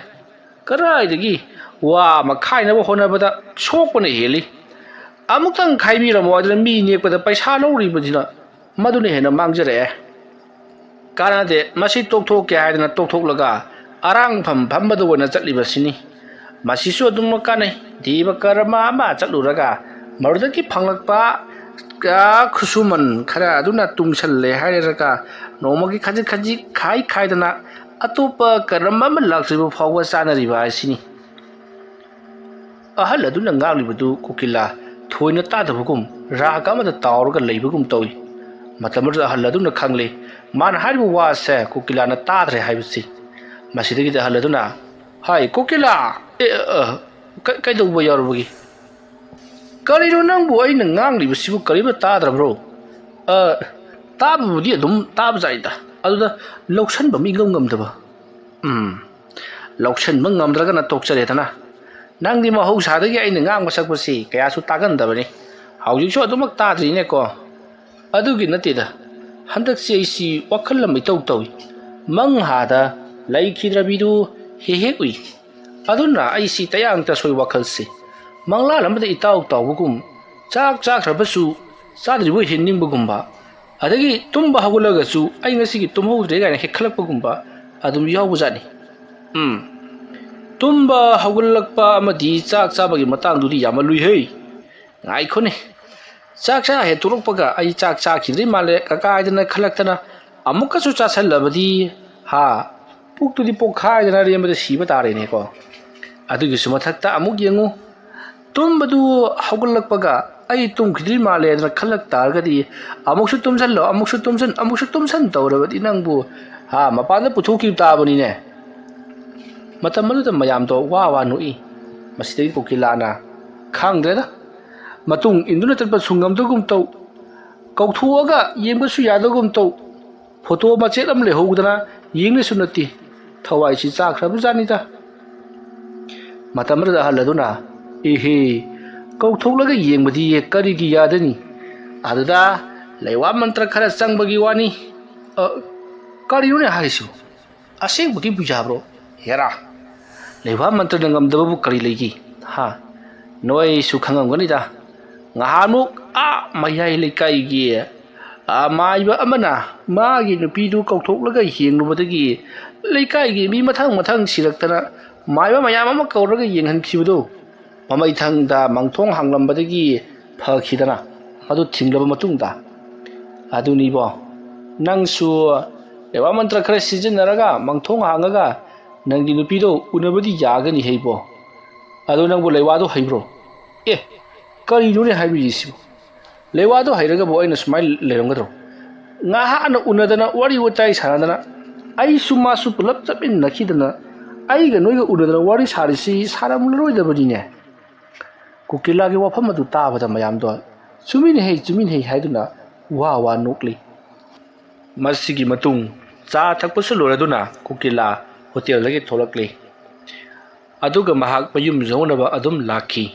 ꯀꯗꯥꯏꯗꯒꯤ ꯋꯥ ꯑꯃ ꯈꯥꯏꯅꯕ ꯍꯣꯠꯅꯕꯗ ꯁꯣꯛꯄꯅ ꯍꯦꯜꯂꯤ꯫ ꯑꯃꯨꯛꯇꯪ ꯈꯥꯏꯕꯤꯔꯝꯃꯣ ꯍꯥꯏꯗꯅ ꯃꯤ ꯅꯦꯛꯄꯗ ꯄꯩꯁꯥ ꯂꯧꯔꯤꯕꯁꯤꯅ ꯃꯗꯨꯅ ꯍꯦꯟꯅ ꯃꯥꯡꯖꯔꯛꯑꯦ꯫ ꯀꯥꯟꯅꯗꯦ, ꯃꯁꯤ ꯇꯣꯛꯊꯣꯛꯀꯦ ꯍꯥꯏꯗꯅ ꯇꯣꯛꯊꯣꯛꯂꯒ ꯑꯔꯥꯡꯐꯝ ꯐꯝꯕꯗ ꯑꯣꯏꯅ ꯆꯠꯂꯤꯕꯁꯤꯅꯤ꯫ ꯃꯁꯤꯁꯨ ꯑꯗꯨꯃꯛ ꯀꯥꯟꯅꯩ꯫ ꯗꯦꯕ ꯀꯔꯃ ꯑꯃ ꯆꯠꯂꯨꯔꯒ ꯃꯗꯨꯗꯒꯤ ꯐꯪꯂꯛꯄ, ꯑ, ꯈꯨꯠꯁꯨꯃꯟ ꯈꯔ ꯑꯗꯨꯅ ꯇꯨꯡꯁꯜꯂꯦ ꯍꯥꯏꯔꯒ ꯅꯣꯡꯃꯒꯤ ꯈꯖꯤꯛ ꯈꯖꯤꯛ ꯈꯥꯏ ꯈꯥꯏꯗꯅ ꯑꯇꯣꯞꯄ ꯀꯔꯝ ꯑꯃ ꯂꯥꯛꯇ꯭ꯔꯤꯕ ꯐꯥꯎꯕ ꯆꯥꯅꯔꯤꯕ ꯍꯥꯏꯁꯤꯅꯤ꯫ ꯑꯍꯜ ꯑꯗꯨꯅ ꯉꯥꯡꯂꯤꯕꯗꯨ ꯀꯣꯀꯤꯂꯥ ꯊꯣꯏꯅ ꯇꯥꯗꯕꯒꯨꯝ ꯔꯥꯒ ꯑꯃꯗ ꯇꯥꯎꯔꯒ ꯂꯩꯕꯒꯨꯝ ꯇꯧꯏ꯫ ꯃꯇꯝ ꯑꯗꯨꯗ ꯑꯍꯜ ꯑꯗꯨꯅ ꯈꯪꯂꯦ, ꯃꯥꯅ ꯍꯥꯏꯔꯤꯕ ꯋꯥꯁꯦ ꯀꯣꯀꯤꯂꯥꯅ ꯇꯥꯗ꯭ꯔꯦ ꯍꯥꯏꯕꯁꯤ꯫ ꯃꯁꯤꯗꯒꯤꯗꯤ ꯑꯍꯜ ꯑꯗꯨꯅ, "ꯍꯥꯏ ꯀꯣꯀꯤꯂꯥ, ꯑꯦ, ꯑ, ꯀ-, ꯀꯩꯗꯧꯕ ꯌꯥꯎꯔꯕꯒꯦ? ꯀꯔꯤꯅꯣ ꯅꯪꯕꯨ ꯑꯩꯅ ꯉꯥꯡꯂꯤꯕꯁꯤꯕꯨ ꯀꯔꯤꯝꯇ ꯇꯥꯗ꯭ꯔꯕ꯭ꯔꯣ?" "ꯑ, ꯇꯥꯕꯕꯨꯗꯤ ꯑꯗꯨꯝ ꯇꯥꯕꯖꯥꯠꯅꯤꯗ, ꯑꯗꯨꯗ ꯂꯧꯁꯟꯕ ꯑꯃ ꯏꯉꯝ ꯉꯝꯗꯕ꯫" "ꯎꯝ, ꯂꯧꯁꯟꯕ ꯉꯝꯗ꯭ꯔꯒꯅ ꯇꯣꯛꯆꯔꯦꯗꯅ꯫ ꯅꯪꯗꯤ ꯃꯍꯧꯁꯥꯗꯒꯤ ꯑꯩꯅ ꯉꯥꯡꯕ ꯁꯛꯄꯁꯤ ꯀꯌꯥꯁꯨ ꯇꯥꯒꯟꯗꯕꯅꯤ꯫ ꯍꯧꯖꯤꯛꯁꯨ ꯑꯗꯨꯃꯛ ꯇꯥꯗ꯭ꯔꯤꯅꯦꯀꯣ꯫ ꯑꯗꯨꯒꯤ ꯅꯠꯇꯦꯗ, ꯍꯟꯗꯛꯁꯤ ꯑꯩꯁꯤ ꯋꯥꯈꯜ ꯑꯃ ꯏꯇꯧ ꯇꯧꯏ꯫ ꯃꯪꯍꯥꯗ ꯂꯩꯈꯤꯗ꯭ꯔꯕꯤꯗꯨ ꯍꯦꯛ ꯍꯦꯛ ꯎꯏ꯫ ꯑꯗꯨꯅ ꯑꯩꯁꯤ ꯇꯌꯥꯡ ꯇꯁꯣꯏ ꯋꯥꯈꯜꯁꯤ ꯃꯪꯂꯥꯟ ꯑꯃꯗ ꯏꯇꯥꯎ ꯇꯥꯎꯕꯒꯨꯝ, ꯆꯥꯛ ꯆꯥꯈ꯭ꯔꯕꯁꯨ ꯆꯥꯗ꯭ꯔꯤꯕꯣꯏ ꯍꯦꯟꯅꯤꯡꯕꯒꯨꯝꯕ, ꯑꯗꯒꯤ ꯇꯨꯝꯕ ꯍꯧꯒꯠꯂꯒꯁꯨ ꯑꯩ ꯉꯁꯤꯒꯤ ꯇꯨꯝꯍꯧꯗ꯭ꯔꯦ ꯀꯥꯏꯅ ꯍꯦꯛ ꯈꯜꯂꯛꯄꯒꯨꯝꯕ ꯑꯗꯨꯝ ꯌꯥꯎꯕꯖꯥꯠꯅꯤ꯫ ꯎꯝ, ꯇꯨꯝꯕ ꯍꯧꯒꯠꯂꯛꯄ ꯑꯃꯗꯤ ꯆꯥꯛ ꯆꯥꯕꯒꯤ ꯃꯇꯥꯡꯗꯨꯗꯤ ꯌꯥꯝꯃꯜꯂꯨꯏꯍꯦ꯫ ꯉꯥꯏꯈꯣꯅꯦ, ꯆꯥꯛ ꯆꯥ ꯍꯦꯛ ꯇꯣꯛꯂꯛꯄꯒ ꯑꯩ ꯆꯥꯛ ꯆꯥꯈꯤꯗ꯭ꯔꯤ ꯃꯥꯜꯂꯦ ꯀꯀꯥ ꯍꯥꯏꯗꯅ ꯈꯜꯂꯛꯇꯅ ꯑꯃꯨꯛꯀꯁꯨ ꯆꯥꯁꯜꯂꯕꯗꯤ, ꯍꯥ, ꯄꯨꯛꯇꯨꯗꯤ ꯄꯣꯛꯈꯥꯏꯗꯅ ꯑꯔꯦꯝꯕꯗ ꯁꯤꯕ ꯇꯥꯔꯦꯅꯦꯀꯣ꯫ ꯑꯗꯨꯒꯤꯁꯨ ꯃꯊꯛꯇ ꯑꯃꯨꯛ ꯌꯦꯡꯉꯨ, ꯇꯨꯝꯕꯗꯨ ꯍꯧꯒꯠꯂꯛꯄꯒ ꯑꯩ ꯇꯨꯝꯈꯤꯗ꯭ꯔꯤ ꯃꯥꯜꯂꯦꯗꯅ ꯈꯜꯂꯛ ꯇꯥꯔꯒꯗꯤ ꯑꯃꯨꯛꯁꯨ ꯇꯨꯝꯁꯜꯂꯣ, ꯑꯃꯨꯛꯁꯨ ꯇꯨꯝꯁꯟ, ꯑꯃꯨꯛꯁꯨ ꯇꯨꯝꯁꯟ ꯇꯧꯔꯕꯗꯤ ꯅꯪꯕꯨ, ꯍꯥ, ꯃꯄꯥꯟꯗ ꯄꯨꯊꯣꯛꯈꯤꯕ ꯇꯥꯕꯅꯤꯅꯦ꯫ ꯃꯇꯝ ꯑꯗꯨꯗ ꯃꯌꯥꯝꯗꯣ ꯋꯥ ꯋꯥ ꯅꯣꯛꯏ꯫ ꯃꯁꯤꯗꯒꯤ ꯀꯣꯀꯤꯂꯥꯅ, "ꯈꯪꯗ꯭ꯔꯦꯗ, ꯃꯇꯨꯡ ꯏꯟꯗꯨꯅ ꯆꯠꯄꯁꯨ ꯉꯝꯗꯒꯨꯝ ꯇꯧ, ꯀꯧꯊꯣꯛꯑꯒ ꯌꯦꯡꯕꯁꯨ ꯌꯥꯗꯒꯨꯝ ꯇꯧ, ꯐꯣꯇꯣ ꯃꯆꯦꯠ ꯑꯃ ꯂꯩꯍꯧꯗꯅ ꯌꯦꯡꯂꯁꯨ ꯅꯠꯇꯦ, ꯊꯋꯥꯏꯁꯤ ꯆꯥꯈ꯭ꯔꯕꯖꯥꯠꯅꯤꯗ"꯫ ꯃꯇꯝ ꯑꯗꯨꯗ ꯑꯍꯜ ꯑꯗꯨꯅ, "ꯏꯍꯦ, ꯀꯧꯊꯣꯛꯂꯒ ꯌꯦꯡꯕꯗꯤ ꯀꯔꯤꯒꯤ ꯌꯥꯗꯅꯤ? ꯑꯗꯨꯗ ꯂꯩꯋꯥ ꯃꯟꯇ꯭ꯔ ꯈꯔ ꯆꯪꯕꯒꯤ ꯋꯥꯅꯤ"꯫ "ꯑ, ꯀꯔꯤꯅꯣꯅꯦ ꯍꯥꯏꯔꯤꯁꯤꯕꯨ? ꯑꯁꯦꯡꯕꯒꯤꯕꯨ ꯌꯥꯕ꯭ꯔꯣ? ꯍꯦꯔꯥ, ꯂꯩꯋꯥ ꯃꯟꯇ꯭ꯔꯅ ꯉꯝꯗꯕꯕꯨ ꯀꯔꯤ ꯂꯩꯒꯦ? ꯍꯥ? ꯅꯣꯏꯁꯨ ꯈꯪꯉꯝꯒꯅꯤꯗ, ꯉꯍꯥꯟꯃꯨꯛ ꯑꯥ ꯃꯌꯥꯏ ꯂꯩꯀꯥꯏꯒꯤ, ꯑꯥ, ꯃꯥꯏꯕ ꯑꯃꯅ ꯃꯥꯒꯤ ꯅꯨꯄꯤꯗꯨ ꯀꯧꯊꯣꯛꯂꯒ ꯌꯦꯡꯂꯨꯕꯗꯒꯤ ꯂꯩꯀꯥꯏꯒꯤ ꯃꯤ ꯃꯊꯪ ꯃꯊꯪ ꯁꯤꯔꯛꯇꯅ ꯃꯥꯏꯕ ꯃꯌꯥꯝ ꯑꯃ ꯀꯧꯔꯒ ꯌꯦꯡꯍꯟꯈꯤꯕꯗꯨ ꯃꯃꯩꯊꯪꯗ ꯃꯪꯊꯣꯡ ꯍꯥꯡꯂꯝꯕꯗꯒꯤ ꯐꯈꯤꯗꯅ ꯃꯗꯨ ꯊꯤꯡꯂꯕ ꯃꯇꯨꯡꯗ꯫ ꯑꯗꯨꯅꯤꯕꯣ, ꯅꯪꯁꯨ ꯂꯩꯋꯥ ꯃꯟꯇ꯭ꯔ ꯈꯔ ꯁꯤꯖꯤꯟꯅꯔꯒ ꯃꯪꯊꯣꯡ ꯍꯥꯡꯉꯒ ꯅꯪꯒꯤ ꯅꯨꯄꯤꯗꯣ ꯎꯅꯕꯗꯤ ꯌꯥꯒꯅꯤ ꯍꯩꯕꯣ꯫ ꯑꯗꯣ ꯅꯪꯕꯨ ꯂꯩꯋꯥꯗꯣ ꯍꯩꯕ꯭ꯔꯣ? ꯑꯦ, ꯀꯔꯤꯅꯣꯅꯦ ꯍꯥꯏꯕꯤꯔꯤꯁꯤꯕꯨ? ꯂꯩꯋꯥꯗꯣ ꯍꯩꯔꯒꯕꯨ ꯑꯩꯅ ꯁꯨꯃꯥꯏꯅ ꯂꯩꯔꯝꯒꯗ꯭ꯔꯣ? ꯉꯥꯏꯍꯥꯛꯅ ꯎꯅꯗꯅ ꯋꯥꯔꯤ ꯋꯥꯇꯥꯏ ꯁꯥꯟꯅꯗꯅ ꯑꯩꯁꯨ ꯃꯥꯁꯨ ꯄꯨꯂꯞ ꯆꯠꯃꯤꯟꯅꯈꯤꯗꯅ ꯑꯩꯒ ꯅꯣꯏꯒ ꯎꯅꯗꯅ ꯋꯥꯔꯤ ꯁꯥꯔꯤꯁꯤ ꯁꯥꯔꯝꯂꯔꯣꯏꯗꯕꯅꯤꯅꯦ꯫ ꯀꯨꯀꯤꯂꯥꯒꯤ ꯋꯥꯐꯝ ꯑꯗꯨ ꯇꯥꯕꯗ ꯃꯌꯥꯝꯗꯣ ꯆꯨꯃꯤꯟꯅ ꯍꯩ, ꯆꯨꯃꯤꯟꯅ ꯍꯩ ꯍꯥꯏꯗꯨꯅ ꯋꯥ ꯋꯥ ꯅꯣꯛꯂꯤ꯫ ꯃꯁꯤꯒꯤ ꯃꯇꯨꯡ ꯆꯥ ꯊꯛꯄꯁꯨ ꯂꯣꯏꯔꯗꯨꯅ ꯀꯨꯀꯤꯂꯥ ꯍꯣꯇꯦꯜꯗꯒꯤ ꯊꯣꯛꯂꯛꯂꯤ꯫ ꯑꯗꯨꯒ ꯃꯍꯥꯛ ꯃꯌꯨꯝ ꯌꯧꯅꯕ ꯑꯗꯨꯝ ꯂꯥꯛꯈꯤ꯫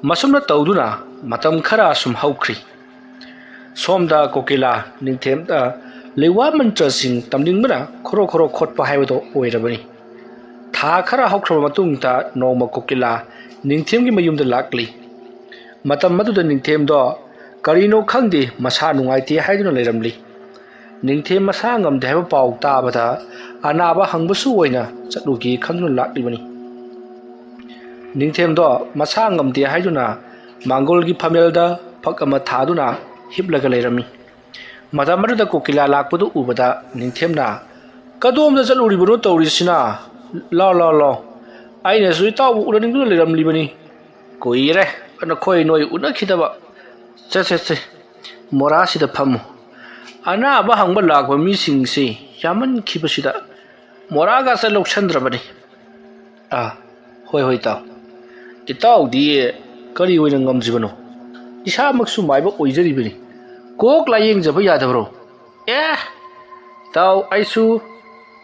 ꯃꯁꯨꯝꯅ ꯇꯧꯗꯨꯅ ꯃꯇꯝ ꯈꯔ ꯁꯨꯝ ꯍꯧꯈ꯭ꯔꯤ꯫ ꯁꯣꯝꯗ ꯀꯣꯀꯤꯂꯥ ꯅꯤꯡꯊꯦꯝꯗ ꯂꯩꯋꯥ ꯃꯟꯇ꯭ꯔꯁꯤꯡ ꯇꯝꯅꯤꯡꯕꯅ ꯈꯣꯔꯣ ꯈꯣꯔꯣ ꯈꯣꯠꯄ ꯍꯥꯏꯕꯗꯣ ꯑꯣꯏꯔꯕꯅꯤ꯫ ꯊꯥ ꯈꯔ ꯍꯧꯈ꯭ꯔꯕ ꯃꯇꯨꯡꯗ ꯅꯣꯡꯃ ꯀꯣꯀꯤꯂꯥ ꯅꯤꯡꯊꯦꯝꯒꯤ ꯃꯌꯨꯝꯗ ꯂꯥꯛꯂꯤ꯫ ꯃꯇꯝ ꯑꯗꯨꯗ ꯅꯤꯡꯊꯦꯝꯗꯣ ꯀꯔꯤꯅꯣ ꯈꯪꯗꯦ, ꯃꯁꯥ ꯅꯨꯡꯉꯥꯏꯇꯦ ꯍꯥꯏꯗꯨꯅ ꯂꯩꯔꯝꯂꯤ꯫ ꯅꯤꯡꯊꯦꯝ ꯃꯁꯥ ꯉꯝꯗꯦ ꯍꯥꯏꯕ ꯄꯥꯎ ꯇꯥꯕꯗ ꯑꯅꯥꯕ ꯍꯪꯕꯁꯨ ꯑꯣꯏꯅ ꯆꯠꯂꯨꯒꯦ ꯈꯟꯗꯨꯅ ꯂꯥꯛꯂꯤꯕꯅꯤ꯫ ꯅꯤꯡꯊꯦꯝꯗꯣ ꯃꯁꯥ ꯉꯝꯗꯦ ꯍꯥꯏꯗꯨꯅ ꯃꯥꯡꯒꯣꯜꯒꯤ ꯐꯝꯃꯦꯜꯗ ꯐꯛ ꯑꯃ ꯊꯥꯗꯨꯅ ꯍꯤꯞꯂꯒ ꯂꯩꯔꯝꯃꯤ꯫ ꯃꯇꯝ ꯑꯗꯨꯗ ꯀꯣꯀꯤꯂꯥ ꯂꯥꯛꯄꯗꯨ ꯎꯕꯗ ꯅꯤꯡꯊꯦꯝꯅ, "ꯀꯗꯣꯝꯗ ꯆꯠꯂꯨꯔꯤꯕꯅꯣ ꯇꯧꯔꯤꯁꯤꯅ? ꯂꯥꯎ, ꯂꯥꯎ, ꯂꯥꯎ꯫ ꯑꯩꯅꯁꯨ ꯏꯇꯥꯎꯕꯨ ꯎꯅꯅꯤꯡꯗꯨꯅ ꯂꯩꯔꯝꯂꯤꯕꯅꯤ꯫ ꯀꯨꯏꯔꯦ ꯅꯈꯣꯏ ꯅꯣꯏ ꯎꯅꯈꯤꯗꯕ꯫ ꯆꯠ, ꯆꯠ, ꯆꯠ꯫ ꯃꯣꯔꯥꯁꯤꯗ ꯐꯝꯃꯨ꯫ ꯑꯅꯥꯕ ꯍꯪꯕ ꯂꯥꯛꯄ ꯃꯤꯁꯤꯡꯁꯤ ꯌꯥꯝꯃꯟꯈꯤꯕꯁꯤꯗ ꯃꯣꯔꯥꯒꯁꯦ ꯂꯧꯁꯟꯗ꯭ꯔꯕꯅꯤ꯫" "ꯑꯥ, ꯍꯣꯏ, ꯍꯣꯏ, ꯏꯇꯥꯎ꯫ ꯏꯇꯥꯎꯗꯤ ꯀꯔꯤ ꯑꯣꯏꯅ ꯉꯝꯗ꯭ꯔꯤꯕꯅꯣ? ꯏꯁꯥꯃꯛꯁꯨ ꯃꯥꯏꯕ ꯑꯣꯏꯖꯔꯤꯕꯅꯤ꯫ ꯀꯣꯛ ꯂꯥꯌꯦꯡꯖꯕ ꯌꯥꯗꯕ꯭ꯔꯣ?" "ꯑꯦ, ꯏꯇꯥꯎ, ꯑꯩꯁꯨ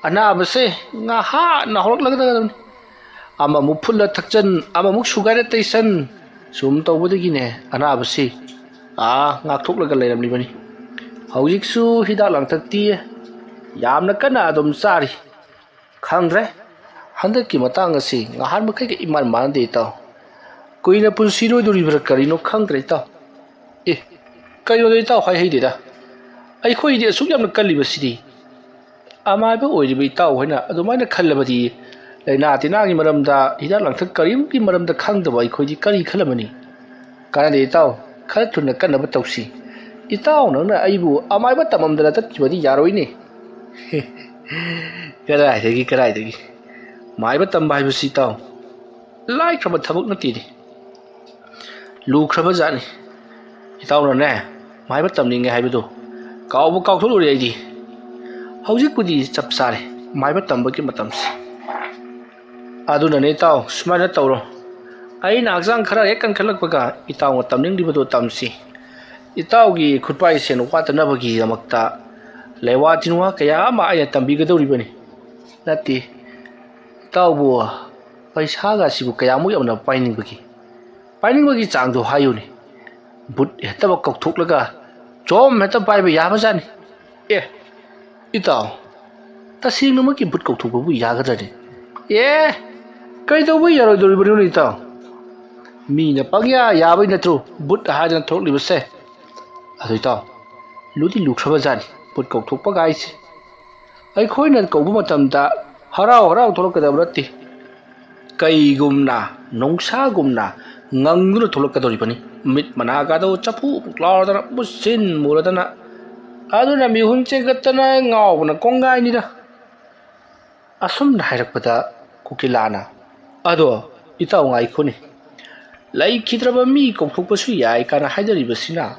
ꯑꯅꯥꯕꯁꯦ ꯉꯥꯏꯍꯥꯛꯅ ꯍꯧꯔꯛꯂꯒꯗꯕꯅꯤ꯫ ꯑꯃꯃꯨꯛ ꯐꯨꯠꯂ ꯊꯛꯆꯟ, ꯑꯃꯃꯨꯛ ꯁꯨꯒꯥꯏꯔ ꯇꯩꯁꯟ, ꯁꯨꯝ ꯇꯧꯕꯗꯒꯤꯅꯦ ꯑꯅꯥꯕꯁꯤ, ꯑꯥ, ꯉꯥꯛꯊꯣꯛꯂꯒ ꯂꯩꯔꯝꯂꯤꯕꯅꯤ꯫ ꯍꯧꯖꯤꯛꯁꯨ ꯍꯤꯗꯥꯛ ꯂꯥꯡꯊꯛꯇꯤ ꯌꯥꯝꯅ ꯀꯟꯅ ꯑꯗꯨꯝ ꯆꯥꯔꯤ꯫ ꯈꯪꯗ꯭ꯔꯦ, ꯍꯟꯗꯛꯀꯤ ꯃꯇꯥꯡ ꯑꯁꯤ ꯉꯍꯥꯟ ꯃꯈꯩꯒ ꯏꯃꯥꯟ ꯃꯥꯟꯅꯗꯦ, ꯏꯇꯥꯎ꯫ ꯀꯨꯏꯅ ꯄꯨꯟꯁꯤꯔꯣꯏꯗꯣꯔꯤꯕ꯭ꯔꯥ ꯀꯔꯤꯅꯣ ꯈꯪꯗ꯭ꯔꯦ, ꯏꯇꯥꯎ꯫ ꯑꯦ, ꯀꯩꯅꯣꯗ ꯏꯇꯥꯎ ꯍꯥꯏꯍꯩꯗꯦꯗ꯫ ꯑꯩꯈꯣꯏꯗꯤ ꯑꯁꯨꯛ ꯌꯥꯝꯅ ꯀꯜꯂꯤꯕꯁꯤꯗꯤ꯫ ꯑꯃꯥꯏꯕ ꯑꯣꯏꯔꯤꯕ ꯏꯇꯥꯎ ꯍꯣꯏꯅ ꯑꯗꯨꯃꯥꯏꯅ ꯈꯜꯂꯕꯗꯤ, ꯂꯥꯏꯅꯥ ꯇꯤꯟꯅꯥꯒꯤ ꯃꯔꯝꯗ, ꯍꯤꯗꯥꯛ ꯂꯥꯡꯊꯛ ꯀꯔꯤꯝꯒꯤ ꯃꯔꯝꯗ ꯈꯪꯗꯕ ꯑꯩꯈꯣꯏꯗꯤ ꯀꯔꯤ ꯈꯜꯂꯝꯃꯅꯤ? ꯀꯥꯟꯅꯗꯦ ꯏꯇꯥꯎ, ꯈꯔ ꯊꯨꯅ ꯀꯟꯅꯕ ꯇꯧꯁꯤ꯫ ꯏꯇꯥꯎ ꯅꯪꯅ ꯑꯩꯕꯨ ꯑꯃꯥꯏꯕ ꯇꯝꯃꯝꯗꯅ ꯆꯠꯈꯤꯕꯗꯤ ꯌꯥꯔꯣꯏꯅꯦ꯫ ꯀꯗꯥꯏꯗꯒꯤ, ꯀꯗꯥꯏꯗꯒꯤ? ꯃꯥꯏꯕ ꯇꯝꯕ ꯍꯥꯏꯕꯁꯤ ꯏꯇꯥꯎ, ꯂꯥꯏꯈ꯭ꯔꯕ ꯊꯕꯛ ꯅꯠꯇꯦꯅꯦ꯫ ꯂꯨꯈ꯭ꯔꯕ ꯖꯥꯠꯅꯤ꯫ ꯏꯇꯥꯎꯅꯅꯦ, ꯃꯥꯏꯕ ꯇꯝꯅꯤꯡꯉꯦ ꯍꯥꯏꯕꯗꯨ ꯀꯥꯎꯕ ꯀꯥꯎꯊꯣꯛꯂꯨꯔꯦ ꯑꯩꯗꯤ꯫ ꯍꯧꯖꯤꯛꯄꯨꯗꯤ ꯆꯞ ꯆꯥꯔꯦ ꯃꯥꯏꯕ ꯇꯝꯕꯒꯤ ꯃꯇꯝꯁꯦ꯫ ꯑꯗꯨꯅꯅꯦ ꯏꯇꯥꯎ, ꯁꯨꯃꯥꯏꯅ ꯇꯧꯔꯣ꯫ ꯑꯩꯅ ꯍꯛꯆꯥꯡ ꯈꯔ ꯍꯦꯛ ꯀꯟꯈꯠꯂꯛꯄꯒ ꯏꯇꯥꯎꯅ ꯇꯝꯅꯤꯡꯂꯤꯕꯗꯨ ꯇꯝꯁꯤ꯫ ꯏꯇꯥꯎꯒꯤ ꯈꯨꯠꯄꯥꯏ ꯁꯦꯟ ꯋꯥꯠꯇꯅꯕꯒꯤꯗꯃꯛꯇ ꯂꯩꯋꯥ ꯇꯤꯟꯋꯥ ꯀꯌꯥ ꯑꯃ ꯑꯩꯅ ꯇꯝꯕꯤꯒꯗꯧꯔꯤꯕꯅꯤ꯫ ꯅꯠꯇꯦ, ꯏꯇꯥꯎꯕꯨ ꯄꯩꯁꯥꯒ ꯑꯁꯤꯕꯨ ꯀꯌꯥꯃꯨꯛ ꯌꯥꯝꯅ ꯄꯥꯏꯅꯤꯡꯕꯒꯦ? ꯍꯥꯏꯅꯤꯡꯕꯒꯤ ꯆꯥꯡꯗꯣ ꯍꯥꯏꯌꯨꯅꯦ꯫ ꯕꯨꯠ ꯍꯦꯛꯇꯃꯛ ꯀꯧꯊꯣꯛꯂꯒ ꯖꯣꯝ ꯍꯦꯛꯇ ꯄꯥꯏꯕ ꯌꯥꯕꯖꯥꯠꯅꯤ꯫ ꯑꯦ, ꯏꯇꯥꯎ, ꯇꯁꯦꯡꯅꯃꯛꯀꯤ ꯕꯨꯠ ꯀꯧꯊꯣꯛꯄꯕꯨ ꯌꯥꯒꯗ꯭ꯔꯅꯦ? ꯑꯦ, ꯀꯩꯗꯧꯕꯩ ꯌꯥꯔꯣꯏꯗꯧꯔꯤꯕꯅꯣꯅꯦ ꯏꯇꯥꯎ? ꯃꯤꯅ ꯄꯪꯌꯥ ꯌꯥꯕꯩ ꯅꯠꯇ꯭ꯔꯣ ꯕꯨꯠ ꯍꯥꯏꯗꯅ ꯊꯣꯛꯂꯤꯕꯁꯦ? ꯑꯗꯨ ꯏꯇꯥꯎ, ꯂꯨꯗꯤ ꯂꯨꯈ꯭ꯔꯕ ꯖꯥꯠꯅꯤ ꯕꯨꯠ ꯀꯧꯊꯣꯛꯄ ꯀꯥꯏꯁꯦ꯫ ꯑꯩꯈꯣꯏꯅ ꯀꯧꯕ ꯃꯇꯝꯗ ꯍꯔꯥꯎ ꯍꯔꯥꯎ ꯊꯣꯛꯂꯛꯀꯗꯕ ꯅꯠꯇꯦ꯫ ꯀꯩꯒꯨꯝꯅ, ꯅꯨꯡꯁꯥꯒꯨꯝꯅ ꯉꯪꯗꯨꯅ ꯊꯣꯛꯂꯛꯀꯗꯧꯔꯤꯕꯅꯤ꯫ ꯃꯤꯠ ꯃꯅꯥꯒꯗꯣ ꯆꯐꯨ ꯂꯥꯎꯔꯗꯅ, ꯃꯨꯁꯤꯟ ꯃꯨꯔꯗꯅ, ꯑꯗꯨꯅ ꯃꯤꯍꯨꯟ ꯆꯦꯟꯒꯠꯇꯅ ꯉꯥꯎꯕꯅ ꯀꯣꯡꯒꯥꯏꯅꯤꯗ꯫ ꯑꯁꯨꯝꯅ ꯍꯥꯏꯔꯛꯄꯗ ꯀꯨꯀꯤꯂꯥꯅ, "ꯑꯗꯣ ꯏꯇꯥꯎ ꯉꯥꯏꯈꯣꯅꯦ, ꯂꯩꯈꯤꯗ꯭ꯔꯕ ꯃꯤ ꯀꯧꯊꯣꯛꯄꯁꯨ ꯌꯥꯏ ꯀꯥꯏꯅ ꯍꯥꯏꯅꯔꯤꯕꯁꯤꯅ,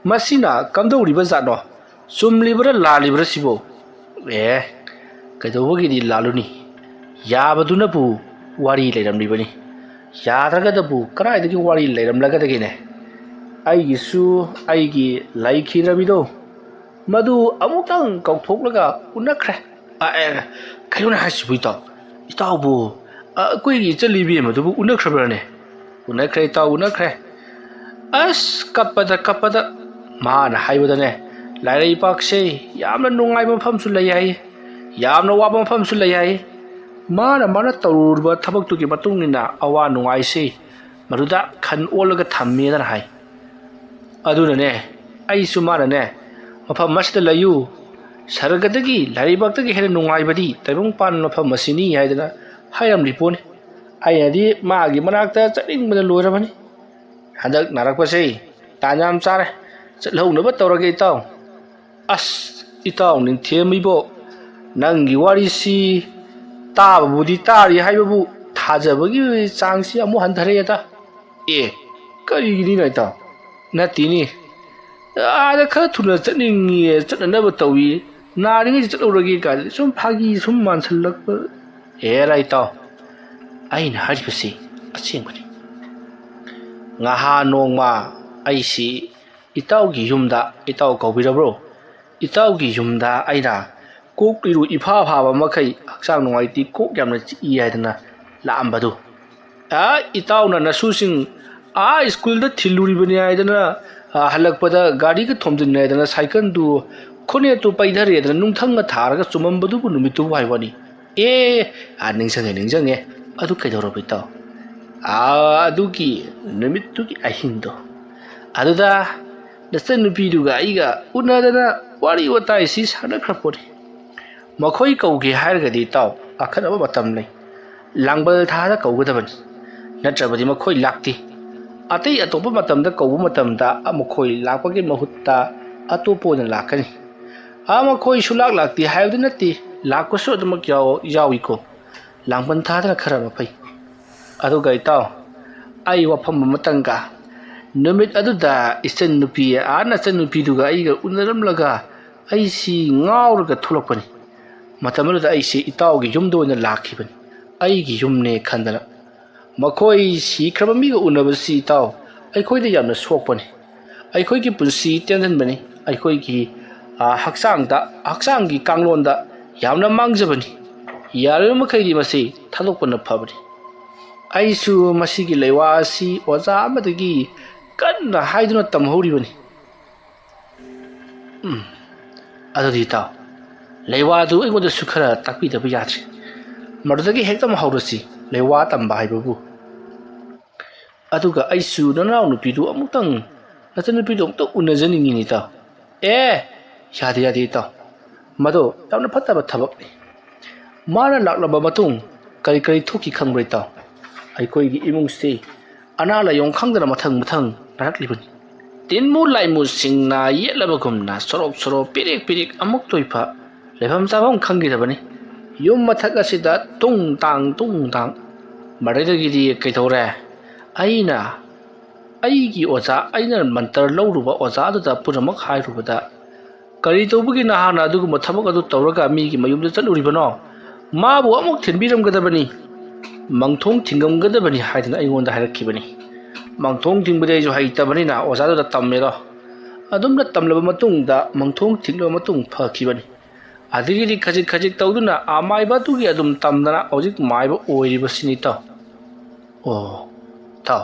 ꯃꯁꯤꯅ ꯀꯝꯗꯧꯔꯤꯕ ꯖꯥꯠꯅꯣ? ꯆꯨꯝꯂꯤꯕ꯭ꯔꯥ ꯂꯥꯜꯂꯤꯕ꯭ꯔꯥ ꯁꯤꯕꯨ?" ꯑꯦ, ꯀꯩꯗꯧꯕꯒꯤꯗꯤ ꯂꯥꯜꯂꯨꯅꯤ? ꯌꯥꯕꯗꯨꯅꯕꯨ ꯋꯥꯔꯤ ꯂꯩꯔꯝꯂꯤꯕꯅꯤ꯫ ꯌꯥꯗ꯭ꯔꯒꯗꯕꯨ ꯀꯗꯥꯏꯗꯒꯤ ꯋꯥꯔꯤ ꯂꯩꯔꯝꯂꯒꯗꯒꯦꯅꯦ? ꯑꯩꯒꯤꯁꯨ ꯑꯩꯒꯤ ꯂꯩꯈꯤꯗ꯭ꯔꯕꯤꯗꯣ ꯃꯗꯨ ꯑꯃꯨꯛꯇꯪ ꯀꯧꯊꯣꯛꯂꯒ ꯎꯅꯈ꯭ꯔꯦ꯫ ꯑ, ꯑꯦ, ꯀꯩꯅꯣꯅꯦ ꯍꯥꯏꯁꯤꯕꯨ ꯏꯇꯥꯎ? ꯏꯇꯥꯎꯕꯨ, ꯑ, ꯑꯩꯈꯣꯏꯒꯤ ꯏꯆꯜ ꯏꯕꯦꯝ ꯑꯗꯨꯕꯨ ꯎꯅꯈ꯭ꯔꯕ꯭ꯔꯅꯦ? ꯎꯅꯈ꯭ꯔꯦ ꯏꯇꯥꯎ, ꯎꯅꯈ꯭ꯔꯦ꯫ ꯑꯁ, ꯀꯞꯄꯗ ꯀꯞꯄꯗ ꯃꯥꯅ ꯍꯥꯏꯕꯗꯅꯦ, ꯂꯥꯏꯔꯩꯄꯥꯛꯁꯦ ꯌꯥꯝꯅ ꯅꯨꯡꯉꯥꯏꯕ ꯃꯐꯝꯁꯨ ꯂꯩ ꯍꯥꯏ, ꯌꯥꯝꯅ ꯋꯥꯕ ꯃꯐꯝꯁꯨ ꯂꯩ ꯍꯥꯏ꯫ ꯃꯥꯅ, ꯃꯥꯅ ꯇꯧꯔꯨꯔꯤꯕ ꯊꯕꯛꯇꯨꯒꯤ ꯃꯇꯨꯡ ꯏꯟꯅ ꯑꯋꯥ ꯅꯨꯡꯉꯥꯏꯁꯤ ꯃꯗꯨꯗ ꯈꯟ ꯑꯣꯜꯂꯒ ꯊꯝꯃꯦꯗꯅ ꯍꯥꯏ꯫ ꯑꯗꯨꯅꯅꯦ, ꯑꯩꯁꯨ ꯃꯥꯅꯅꯦ, "ꯃꯐꯝ ꯑꯁꯤꯗ ꯂꯩꯌꯨ, ꯁꯔꯒꯗꯒꯤ, ꯂꯥꯏꯔꯩꯕꯥꯛꯇꯒꯤ ꯍꯦꯟꯅ ꯅꯨꯡꯉꯥꯏꯕꯗꯤ ꯇꯥꯏꯕꯪꯄꯥꯟ ꯃꯐꯝ ꯑꯁꯤꯅꯤ" ꯍꯥꯏꯗꯅ ꯍꯥꯏꯔꯝꯂꯤ ꯄꯣꯠꯅꯤ꯫ ꯑꯩꯅꯗꯤ ꯃꯥꯒꯤ ꯃꯅꯥꯛꯇ ꯆꯠꯅꯤꯡꯕꯅ ꯂꯣꯏꯔꯕꯅꯤ꯫ ꯍꯟꯗꯛ ꯅꯥꯔꯛꯄꯁꯦ ꯇꯥꯟ ꯌꯥꯝ ꯆꯥꯔꯦ, ꯆꯠꯍꯧꯅꯕ ꯇꯧꯔꯒꯦ ꯏꯇꯥꯎ꯫ ꯑꯁ, ꯏꯇꯥꯎ ꯅꯤꯡꯊꯦꯝ ꯏꯕꯣ, ꯅꯪꯒꯤ ꯋꯥꯔꯤꯁꯤ ꯇꯥꯕꯕꯨꯗꯤ ꯇꯥꯔꯤ ꯍꯥꯏꯕꯕꯨ ꯊꯥꯖꯕꯒꯤ ꯆꯥꯡꯁꯤ ꯑꯃꯨꯛ ꯍꯟꯊꯔꯛꯑꯦꯗ꯫ ꯑꯦ, ꯀꯔꯤꯒꯤꯅꯤꯅꯣ ꯏꯇꯥꯎ? ꯅꯠꯇꯦꯅꯦ, ꯑꯥꯗ ꯈꯔ ꯊꯨꯅ ꯆꯠꯅꯤꯡꯉꯤ, ꯆꯠꯅꯅꯕ ꯇꯧꯏ, ꯅꯥꯔꯤꯉꯩꯗ ꯆꯠꯍꯧꯔꯒꯦ ꯀꯥꯏꯅ ꯁꯨꯝ ꯐꯥꯒꯤ ꯁꯨꯝ ꯃꯥꯟꯁꯤꯜꯂꯛꯄ꯫ ꯑꯦꯔꯥ ꯏꯇꯥꯎ, ꯑꯩꯅ ꯍꯥꯏꯔꯤꯕꯁꯤ ꯑꯁꯦꯡꯕꯅꯤ꯫ ꯉꯍꯥꯟ ꯅꯣꯡꯃ ꯑꯩꯁꯤ ꯏꯇꯥꯎꯒꯤ ꯌꯨꯝꯗ, ꯏꯇꯥꯎ ꯀꯧꯕꯤꯔꯕ꯭ꯔꯣ? ꯏꯇꯥꯎꯒꯤ ꯌꯨꯝꯗ ꯑꯩꯅ ꯀꯣꯛ ꯏꯔꯨ ꯏꯐꯥ ꯐꯥꯕ ꯃꯈꯩ ꯍꯛꯆꯥꯡ ꯅꯨꯡꯉꯥꯏꯇꯦ, ꯀꯣꯛ ꯌꯥꯝꯅ ꯆꯤꯛꯏ ꯍꯥꯏꯗꯅ ꯂꯥꯛꯑꯝꯕꯗꯨ꯫ ꯑ, ꯏꯇꯥꯎꯅ ꯅꯁꯨꯁꯤꯡ ꯑꯥ ꯁ꯭ꯀꯨꯜꯗ ꯊꯤꯜꯂꯨꯔꯤꯕꯅꯤ ꯍꯥꯏꯗꯅ, ꯑꯥ, ꯍꯜꯂꯛꯄꯗ ꯒꯥꯔꯤꯒ ꯊꯣꯝꯖꯤꯟꯅꯗꯅ ꯁꯥꯏꯀꯜꯗꯨ ꯈꯨꯅꯦꯠꯇꯨ ꯄꯩꯊꯔꯦꯗꯅ ꯅꯨꯡꯊꯪꯒ ꯊꯥꯔꯒ ꯆꯨꯝꯃꯝꯕꯗꯨꯕꯨ ꯅꯨꯃꯤꯠꯇꯨꯕꯨ ꯍꯥꯏꯕꯅꯤ꯫ ꯑꯦ, ꯑꯥ, ꯅꯤꯡꯁꯤꯡꯉꯦ, ꯅꯤꯡꯁꯤꯡꯉꯦ꯫ ꯑꯗꯨ ꯀꯩꯗꯧꯔꯕ ꯏꯇꯥꯎ? ꯑꯥ, ꯑꯗꯨꯒꯤ ꯅꯨꯃꯤꯠꯇꯨꯒꯤ ꯑꯍꯤꯡꯗꯣ, ꯑꯗꯨꯗ ꯅꯆꯟꯅꯨꯄꯤꯗꯨꯒ ꯑꯩꯒ ꯎꯅꯗꯅ ꯋꯥꯔꯤ ꯋꯥꯇꯥꯏꯁꯤ ꯁꯥꯟꯅꯈ꯭ꯔ ꯄꯣꯠꯅꯤ꯫ ꯃꯈꯣꯏ ꯀꯧꯒꯦ ꯍꯥꯏꯔꯒꯗꯤ ꯏꯇꯥꯎ, ꯑꯈꯟꯅꯕ ꯃꯇꯝ ꯂꯩ꯫ ꯂꯥꯡꯕꯜ ꯊꯥꯗ ꯀꯧꯒꯗꯕꯅꯤ, ꯅꯠꯇ꯭ꯔꯕꯗꯤ ꯃꯈꯣꯏ ꯂꯥꯛꯇꯦ꯫ ꯑꯇꯩ ꯑꯇꯣꯞꯄ ꯃꯇꯝꯗ ꯀꯧꯕ ꯃꯇꯝꯗ ꯃꯈꯣꯏ ꯂꯥꯛꯄꯒꯤ ꯃꯍꯨꯠꯇ ꯑꯇꯣꯞꯄ ꯑꯣꯏꯅ ꯂꯥꯛꯀꯅꯤ꯫ ꯑꯥ, ꯃꯈꯣꯏ ꯁꯨꯂꯥꯛ ꯂꯥꯛꯇꯦ ꯍꯥꯏꯕꯗꯤ ꯅꯠꯇꯦ, ꯂꯥꯛꯄꯁꯨ ꯑꯗꯨꯃꯛ ꯌꯥꯎ-, ꯌꯥꯎꯏꯀꯣ꯫ ꯂꯥꯡꯕꯟ ꯊꯥꯗꯅ ꯈꯔ ꯃꯈꯩ꯫ ꯑꯗꯨꯒ ꯏꯇꯥꯎ, ꯑꯩ ꯋꯥꯐꯝ ꯑꯃꯇꯪꯒ, ꯅꯨꯃꯤꯠ ꯑꯗꯨꯗ ꯏꯆꯟ ꯅꯨꯄꯤ, ꯑꯥ, ꯅꯆꯟ ꯅꯨꯄꯤꯗꯨꯒ ꯑꯩꯒ ꯎꯅꯔꯝꯂꯒ ꯑꯩꯁꯤ ꯉꯥꯎꯔꯒ ꯊꯣꯛꯂꯛꯄꯅꯤ꯫ ꯃꯇꯝ ꯑꯗꯨꯗ ꯑꯩꯁꯤ ꯏꯇꯥꯎꯒꯤ ꯌꯨꯝꯗ ꯑꯣꯏꯅ ꯂꯥꯛꯈꯤꯕꯅꯤ, ꯑꯩꯒꯤ ꯌꯨꯝꯅꯦ ꯈꯟꯗꯅ꯫ ꯃꯈꯣꯏ ꯁꯤꯈ꯭ꯔꯕ ꯃꯤꯒ ꯎꯅꯕꯁꯤ ꯏꯇꯥꯎ, ꯑꯩꯈꯣꯏꯗ ꯌꯥꯝꯅ ꯁꯣꯛꯄꯅꯤ꯫ ꯑꯩꯈꯣꯏꯒꯤ ꯄꯨꯟꯁꯤ ꯇꯦꯟꯍꯟꯕꯅꯤ꯫ ꯑꯩꯈꯣꯏꯒꯤ, ꯑꯥ, ꯍꯛꯆꯥꯡꯗ, ꯍꯛꯆꯥꯡꯒꯤ ꯀꯥꯡꯂꯣꯟꯗ ꯌꯥꯝꯅ ꯃꯥꯡꯖꯕꯅꯤ꯫ ꯌꯥꯔꯤꯕ ꯃꯈꯩꯗꯤ ꯃꯁꯤ ꯊꯥꯗꯣꯛꯄꯅ ꯐꯕꯅꯤ꯫ ꯑꯩꯁꯨ ꯃꯁꯤꯒꯤ ꯂꯩꯋꯥ ꯑꯁꯤ ꯑꯣꯖꯥ ꯑꯃꯗꯒꯤ ꯀꯟꯅ ꯍꯥꯏꯗꯨꯅ ꯇꯝꯍꯧꯔꯤꯕꯅꯤ꯫ ꯎꯝ, ꯑꯗꯨꯗꯤ ꯏꯇꯥꯎ, ꯂꯩꯋꯥꯗꯨ ꯑꯩꯉꯣꯟꯗꯁꯨ ꯈꯔ ꯇꯥꯛꯄꯤꯗꯕ ꯌꯥꯗ꯭ꯔꯦ꯫ ꯃꯗꯨꯗꯒꯤ ꯍꯦꯛꯇ ꯑꯃꯨꯛ ꯍꯧꯔꯁꯤ, ꯂꯩꯋꯥ ꯇꯝꯕ ꯍꯥꯏꯕꯕꯨ꯫ ꯑꯗꯨꯒ ꯑꯩꯁꯨ ꯅꯅꯥꯎ ꯅꯨꯄꯤꯗꯨ ꯑꯃꯨꯛꯇꯪ, ꯅꯆꯟꯅꯨꯄꯤꯗꯨ ꯑꯃꯨꯛꯇꯪ ꯎꯅꯖꯅꯤꯡꯉꯤꯅꯤ, ꯏꯇꯥꯎ꯫ ꯑꯦ, ꯌꯥꯗꯦ, ꯌꯥꯗꯦ, ꯏꯇꯥꯎ꯫ ꯃꯗꯨ ꯌꯥꯝꯅ ꯐꯠꯇꯕ ꯊꯕꯛꯅꯤ꯫ ꯃꯥꯅ ꯂꯥꯛꯂꯕ ꯃꯇꯨꯡ ꯀꯔꯤ ꯀꯔꯤ ꯊꯣꯛꯈꯤ ꯈꯪꯕ꯭ꯔꯥ, ꯏꯇꯥꯎ? ꯑꯩꯈꯣꯏꯒꯤ ꯏꯃꯨꯡꯁꯤ ꯑꯅꯥ ꯂꯥꯏꯌꯣꯡ ꯈꯪꯗꯅ ꯃꯊꯪ ꯃꯊꯪ ꯅꯥꯔꯛꯂꯤꯕꯅꯤ꯫ ꯇꯤꯟꯃꯨ ꯂꯥꯏꯃꯨꯁꯤꯡꯅ ꯌꯦꯠꯂꯕꯒꯨꯝꯅ ꯁꯣꯔꯣꯛ ꯁꯣꯔꯣꯛ ꯄꯤꯔꯤꯛ ꯄꯤꯔꯤꯛ ꯑꯃꯨꯛ ꯇꯣꯏꯐ ꯂꯩꯐꯝ ꯆꯥꯐꯝ ꯈꯪꯈꯤꯗꯕꯅꯤ꯫ ꯌꯨꯝ ꯃꯊꯛ ꯑꯁꯤꯗ ꯇꯨꯡ ꯇꯥꯡ ꯇꯨꯡ ꯇꯥꯡ꯫ ꯃꯗꯩꯗꯒꯤꯗꯤ ꯀꯩꯗꯧꯔꯦ? ꯑꯩꯅ ꯑꯩꯒꯤ ꯑꯣꯖꯥ, ꯑꯩꯅ ꯃꯟꯇꯔ ꯂꯧꯔꯨꯕ ꯑꯣꯖꯥ ꯑꯗꯨꯗ ꯄꯨꯝꯅꯃꯛ ꯍꯥꯏꯔꯨꯕꯗ, "ꯀꯔꯤ ꯇꯧꯕꯒꯤ ꯅꯍꯥꯛꯅ ꯑꯗꯨꯒꯨꯝꯕ ꯊꯕꯛ ꯑꯗꯨ ꯇꯧꯔꯒ ꯃꯤꯒꯤ ꯃꯌꯨꯝꯗ ꯆꯠꯂꯨꯔꯤꯕꯅꯣ? ꯃꯥꯕꯨ ꯑꯃꯨꯛ ꯊꯤꯟꯕꯤꯔꯝꯒꯗꯕꯅꯤ, ꯃꯪꯊꯣꯡ ꯊꯤꯡꯉꯝꯒꯗꯕꯅꯤ" ꯍꯥꯏꯗꯅ ꯑꯩꯉꯣꯟꯗ ꯍꯥꯏꯔꯛꯈꯤꯕꯅꯤ꯫ ꯃꯪꯊꯣꯡ ꯊꯤꯡꯕꯗꯤ ꯑꯩꯁꯨ ꯍꯩꯇꯕꯅꯤꯅ ꯑꯣꯖꯥꯗꯨꯗ ꯇꯝꯃꯦꯗꯣ꯫ ꯑꯗꯨꯝꯅ ꯇꯝꯂꯕ ꯃꯇꯨꯡꯗ ꯃꯪꯊꯣꯡ ꯊꯤꯡꯂꯕ ꯃꯇꯨꯡ ꯐꯈꯤꯕꯅꯤ꯫ ꯑꯗꯒꯤꯗꯤ ꯈꯖꯤꯛ ꯈꯖꯤꯛ ꯇꯧꯗꯨꯅ ꯑꯃꯥꯏꯕ ꯑꯗꯨꯒꯤ ꯑꯗꯨꯝ ꯇꯝꯗꯅ ꯍꯧꯖꯤꯛ ꯃꯥꯏꯕ ꯑꯣꯏꯔꯤꯕꯁꯤꯅꯤ, ꯏꯇꯥꯎ꯫ ꯑꯣ, ꯏꯇꯥꯎ꯫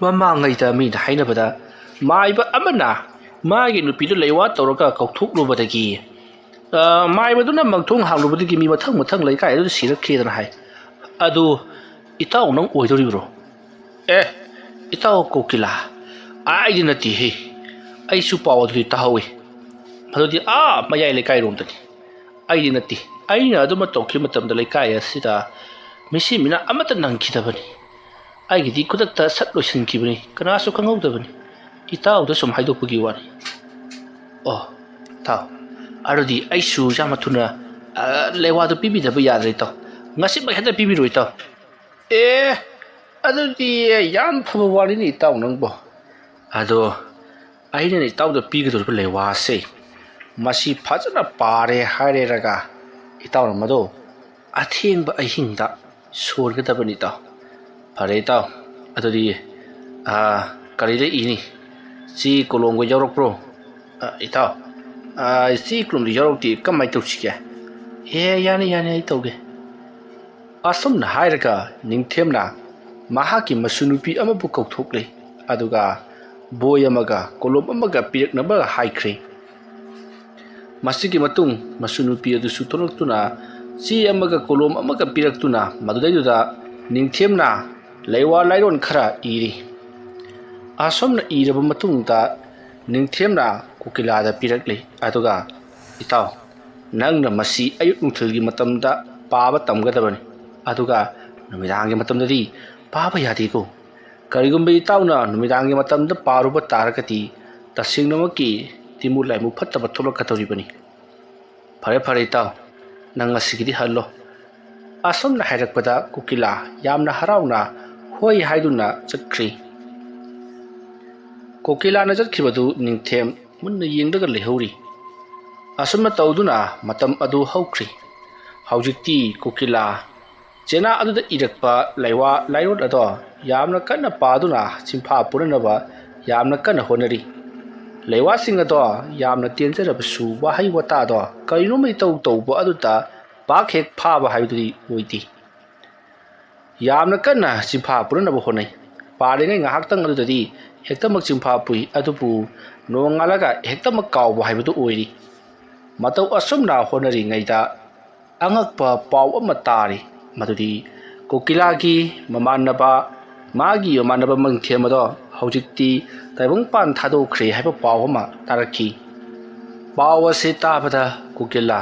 ꯃꯃꯥꯡꯉꯩꯗ ꯃꯤꯅ ꯍꯥꯏꯅꯕꯗ, ꯃꯥꯏꯕ ꯑꯃꯅ ꯃꯥꯒꯤ ꯅꯨꯄꯤꯗꯨ ꯂꯩꯋꯥ ꯇꯧꯔꯒ ꯀꯧꯊꯣꯛꯂꯨꯕꯗꯒꯤ, ꯑ, ꯃꯥꯏꯕꯗꯨꯅ ꯃꯪꯊꯣꯡ ꯍꯥꯡꯂꯨꯕꯗꯒꯤ ꯃꯤ ꯃꯊꯪ ꯃꯊꯪ ꯂꯩꯀꯥꯏ ꯑꯗꯨꯗ ꯁꯤꯔꯛꯈꯤꯗꯅ ꯍꯥꯏ꯫ ꯑꯗꯨ ꯏꯇꯥꯎ ꯅꯪ ꯑꯣꯏꯗꯣꯔꯤꯕ꯭ꯔꯣ? ꯑꯦ, ꯏꯇꯥꯎ ꯀꯣꯀꯤꯂꯥ, ꯑꯩꯗꯤ ꯅꯠꯇꯦꯍꯦ꯫ ꯑꯩꯁꯨ ꯄꯥꯎ ꯑꯗꯨꯗꯤ ꯇꯥꯍꯧꯏ꯫ ꯃꯗꯨꯗꯤ ꯑꯥ ꯃꯌꯥꯏ ꯂꯩꯀꯥꯏꯔꯣꯝꯗꯅꯤ꯫ ꯑꯩꯗꯤ ꯅꯠꯇꯦ꯫ ꯑꯩꯅ ꯑꯗꯨꯃ ꯇꯧꯈꯤꯕ ꯃꯇꯝꯗ ꯂꯩꯀꯥꯏ ꯑꯁꯤꯗ ꯃꯤꯁꯤ ꯃꯤꯅꯥ ꯑꯃꯠꯇ ꯅꯪꯈꯤꯗꯕꯅꯤ꯫ ꯑꯩꯒꯤꯗꯤ ꯈꯨꯗꯛꯇ ꯁꯠ ꯂꯣꯏꯁꯤꯟꯈꯤꯕꯅꯤ, ꯀꯅꯥꯁꯨ ꯈꯪꯍꯧꯗꯕꯅꯤ꯫ ꯏꯇꯥꯎꯗ ꯁꯨꯝ ꯍꯥꯏꯗꯣꯛꯄꯒꯤ ꯋꯥꯅꯤ꯫ ꯑꯣ, ꯏꯇꯥꯎ, ꯑꯗꯨꯗꯤ ꯑꯩꯁꯨ ꯌꯥꯝꯅ ꯊꯨꯅ, ꯑ, ꯂꯩꯋꯥꯗꯨ ꯄꯤꯕꯤꯗꯕ ꯌꯥꯗ꯭ꯔꯦ, ꯏꯇꯥꯎ꯫ ꯉꯁꯤꯃꯛ ꯍꯦꯛꯇ ꯄꯤꯕꯤꯔꯣ, ꯏꯇꯥꯎ꯫ ꯑꯦ, ꯑꯗꯨꯗꯤ ꯌꯥꯝ ꯐꯕ ꯋꯥꯔꯤꯅꯤ, ꯏꯇꯥꯎ ꯅꯪꯕꯣ꯫ ꯑꯗꯣ ꯑꯩꯅ ꯏꯇꯥꯎꯗ ꯄꯤꯒꯗꯧꯔꯤꯕ ꯂꯩꯋꯥꯁꯦ, ꯃꯁꯤ ꯐꯖꯅ ꯄꯥꯔꯦ ꯍꯥꯏꯔꯦꯔꯒ ꯏꯇꯥꯎꯅ ꯃꯗꯣ ꯑꯊꯦꯡꯕ ꯑꯍꯤꯡꯗ ꯁꯣꯏꯒꯗꯕꯅꯤ, ꯏꯇꯥꯎ꯫ ꯐꯔꯦ, ꯏꯇꯥꯎ, ꯑꯗꯨꯗꯤ, ꯑꯥ, ꯀꯔꯤꯗ ꯏꯅꯤ? ꯆꯦ ꯀꯣꯂꯣꯝꯒ ꯌꯥꯎꯔꯛꯄ꯭ꯔꯣ? ꯑ, ꯏꯇꯥꯎ, ꯑ, ꯆꯦ ꯀꯣꯂꯣꯝꯗꯤ ꯌꯥꯎꯔꯛꯇꯦ, ꯀꯃꯥꯏꯅ ꯇꯧꯁꯤꯒꯦ? ꯑꯦ, ꯌꯥꯅꯤ, ꯌꯥꯅꯤ, ꯑꯩ ꯇꯧꯒꯦ꯫ ꯑꯁꯨꯝꯅ ꯍꯥꯏꯔꯒ ꯅꯤꯡꯊꯦꯝꯅ ꯃꯍꯥꯛꯀꯤ ꯃꯁꯨ ꯅꯨꯄꯤ ꯑꯃꯕꯨ ꯀꯧꯊꯣꯛꯂꯦ, ꯑꯗꯨꯒ ꯕꯣꯏ ꯑꯃꯒ ꯀꯣꯂꯣꯝ ꯑꯃꯒ ꯄꯤꯔꯛꯅꯕ ꯍꯥꯏꯈ꯭ꯔꯦ꯫ ꯃꯁꯤꯒꯤ ꯃꯇꯨꯡ ꯃꯁꯨ ꯅꯨꯄꯤ ꯑꯗꯨꯁꯨ ꯊꯣꯛꯂꯛꯇꯨꯅ ꯆꯦ ꯑꯃꯒ ꯀꯣꯂꯣꯝ ꯑꯃꯒ ꯄꯤꯔꯛꯇꯨꯅ ꯃꯗꯨꯗꯩꯗꯨꯗ ꯅꯤꯡꯊꯦꯝꯅ ꯂꯩꯋꯥ ꯂꯥꯏꯔꯣꯟ ꯈꯔ ꯏꯔꯤ꯫ ꯑꯁꯨꯝꯅ ꯏꯔꯕ ꯃꯇꯨꯡꯗ ꯅꯤꯡꯊꯦꯝꯅ ꯀꯣꯀꯤꯂꯥꯗ ꯄꯤꯔꯛꯂꯤ, ꯑꯗꯨꯒ, "ꯏꯇꯥꯎ, ꯅꯪꯅ ꯃꯁꯤ ꯑꯌꯨꯛ ꯅꯨꯡꯊꯤꯜꯒꯤ ꯃꯇꯝꯗ ꯄꯥꯕ ꯇꯝꯒꯗꯕꯅꯤ, ꯑꯗꯨꯒ ꯅꯨꯃꯤꯗꯥꯡꯒꯤ ꯃꯇꯝꯗꯗꯤ ꯄꯥꯕ ꯌꯥꯗꯦꯀꯣ꯫ ꯀꯔꯤꯒꯨꯝꯕ ꯏꯇꯥꯎꯅ ꯅꯨꯃꯤꯗꯥꯡꯒꯤ ꯃꯇꯝꯗ ꯄꯥꯔꯨꯕ ꯇꯥꯔꯒꯗꯤ ꯇꯁꯦꯡꯅꯃꯛꯀꯤ ꯇꯤꯃꯨ ꯂꯥꯏꯃꯨ ꯐꯠꯇꯕ ꯊꯣꯛꯂꯛꯀꯗꯧꯔꯤꯕꯅꯤ꯫ ꯐꯔꯦ, ꯐꯔꯦ, ꯏꯇꯥꯎ, ꯅꯪ ꯉꯁꯤꯒꯤꯗꯤ ꯍꯜꯂꯣ"꯫ ꯑꯁꯨꯝꯅ ꯍꯥꯏꯔꯛꯄꯗ ꯀꯨꯀꯤꯂꯥ ꯌꯥꯝꯅ ꯍꯔꯥꯎꯅ ꯍꯣꯏ ꯍꯥꯏꯗꯨꯅ ꯆꯠꯈ꯭ꯔꯤ꯫ ꯀꯣꯀꯤꯂꯥꯅ ꯆꯠꯈꯤꯕꯗꯨ ꯅꯤꯡꯊꯦꯝ ꯃꯨꯟꯅ ꯌꯦꯡꯂꯒ ꯂꯩꯍꯧꯔꯤ꯫ ꯑꯁꯨꯝꯅ ꯇꯧꯗꯨꯅ ꯃꯇꯝ ꯑꯗꯨ ꯍꯧꯈ꯭ꯔꯤ꯫ ꯍꯧꯖꯤꯛꯇꯤ ꯀꯣꯀꯤꯂꯥ ꯆꯦꯅꯥ ꯑꯗꯨꯗ ꯏꯔꯛꯄ ꯂꯩꯋꯥ ꯂꯥꯏꯔꯣꯟ ꯑꯗꯣ ꯌꯥꯝꯅ ꯀꯟꯅ ꯄꯥꯗꯨꯅ ꯆꯤꯟꯐꯥ ꯄꯨꯅꯅꯕ ꯌꯥꯝꯅ ꯀꯟꯅ ꯍꯣꯠꯅꯔꯤ꯫ ꯂꯩꯋꯥꯁꯤꯡ ꯑꯗꯣ ꯌꯥꯝꯅ ꯇꯦꯟꯖꯔꯕꯁꯨ ꯋꯥꯍꯩ ꯋꯥꯇꯥꯗꯣ ꯀꯔꯤꯅꯣꯝꯃ ꯏꯇꯧ ꯇꯧꯕ ꯑꯗꯨꯗ ꯄꯥꯛ ꯍꯦꯛ ꯐꯥꯕ ꯍꯥꯏꯕꯗꯨꯗꯤ ꯑꯣꯏꯗꯦ꯫ ꯌꯥꯝꯅ ꯀꯟꯅ ꯆꯤꯟꯐꯥ ꯄꯨꯅꯅꯕ ꯍꯣꯠꯅꯩ꯫ ꯄꯥꯔꯤꯉꯩ ꯉꯥꯏꯍꯥꯛꯇꯪ ꯑꯗꯨꯗꯗꯤ ꯍꯦꯛꯇꯃꯛ ꯆꯤꯟꯐꯥ ꯄꯨꯏ, ꯑꯗꯨꯕꯨ ꯅꯣꯡꯉꯥꯜꯂꯒ ꯍꯦꯛꯇꯃꯛ ꯀꯥꯎꯕ ꯍꯥꯏꯕꯗꯨ ꯑꯣꯏꯔꯤ꯫ ꯃꯇꯧ ꯑꯁꯨꯝꯅ ꯍꯣꯠꯅꯔꯤꯉꯩꯗ ꯑꯉꯛꯄ ꯄꯥꯎ ꯑꯃ ꯇꯥꯔꯤ, ꯃꯗꯨꯗꯤ ꯀꯣꯀꯤꯂꯥꯒꯤ ꯃꯃꯥꯟꯅꯕ, ꯃꯥꯒꯤ ꯃꯃꯥꯟꯅꯕ ꯅꯤꯡꯊꯦꯝ ꯑꯗꯣ ꯍꯧꯖꯤꯛꯇꯤ ꯇꯥꯏꯕꯪꯄꯥꯟ ꯊꯥꯗꯣꯛꯈ꯭ꯔꯦ ꯍꯥꯏꯕ ꯄꯥꯎ ꯑꯃ ꯇꯥꯔꯛꯈꯤ꯫ ꯄꯥꯎ ꯑꯁꯤ ꯇꯥꯕꯗ ꯀꯣꯀꯤꯂꯥ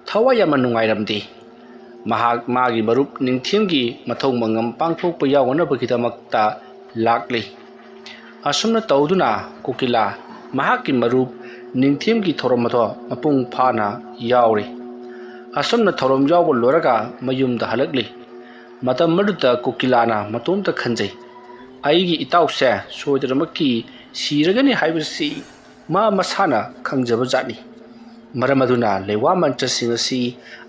ꯊꯋꯥꯏ ꯌꯥꯝꯅ ꯅꯨꯡꯉꯥꯏꯔꯝꯗꯦ꯫ ꯃꯍꯥꯛ ꯃꯥꯒꯤ ꯃꯔꯨꯞ ꯅꯤꯡꯊꯦꯝꯒꯤ ꯃꯊꯧ ꯃꯉꯝ ꯄꯥꯡꯊꯣꯛꯄ ꯌꯥꯎꯅꯅꯕꯒꯤꯗꯃꯛꯇ ꯂꯥꯛꯂꯤ꯫ ꯑꯁꯨꯝꯅ ꯇꯧꯗꯨꯅ ꯀꯣꯀꯤꯂꯥ ꯃꯍꯥꯛꯀꯤ ꯃꯔꯨꯞ ꯅꯤꯡꯊꯦꯝꯒꯤ ꯊꯧꯔꯝ ꯑꯗꯣ ꯃꯄꯨꯡ ꯐꯥꯅ ꯌꯥꯎꯔꯤ꯫ ꯑꯁꯨꯝꯅ ꯊꯧꯔꯝ ꯌꯥꯎꯕ ꯂꯣꯏꯔꯒ ꯃꯌꯨꯝꯗ ꯍꯜꯂꯛꯂꯤ꯫ ꯃꯇꯝ ꯑꯗꯨꯗ ꯀꯣꯀꯤꯂꯥꯅ ꯃꯇꯣꯝꯇ ꯈꯟꯖꯩ, "ꯑꯩꯒꯤ ꯏꯇꯥꯎꯁꯦ ꯁꯣꯏꯗꯅꯃꯛꯀꯤ ꯁꯤꯔꯒꯅꯤ ꯍꯥꯏꯕꯁꯤ ꯃꯥ ꯃꯁꯥꯅ ꯈꯪꯖꯕ ꯖꯥꯠꯅꯤ꯫ ꯃꯔꯝ ꯑꯗꯨꯅ ꯂꯩꯋꯥ ꯃꯟꯇ꯭ꯔꯁꯤꯡ ꯑꯁꯤ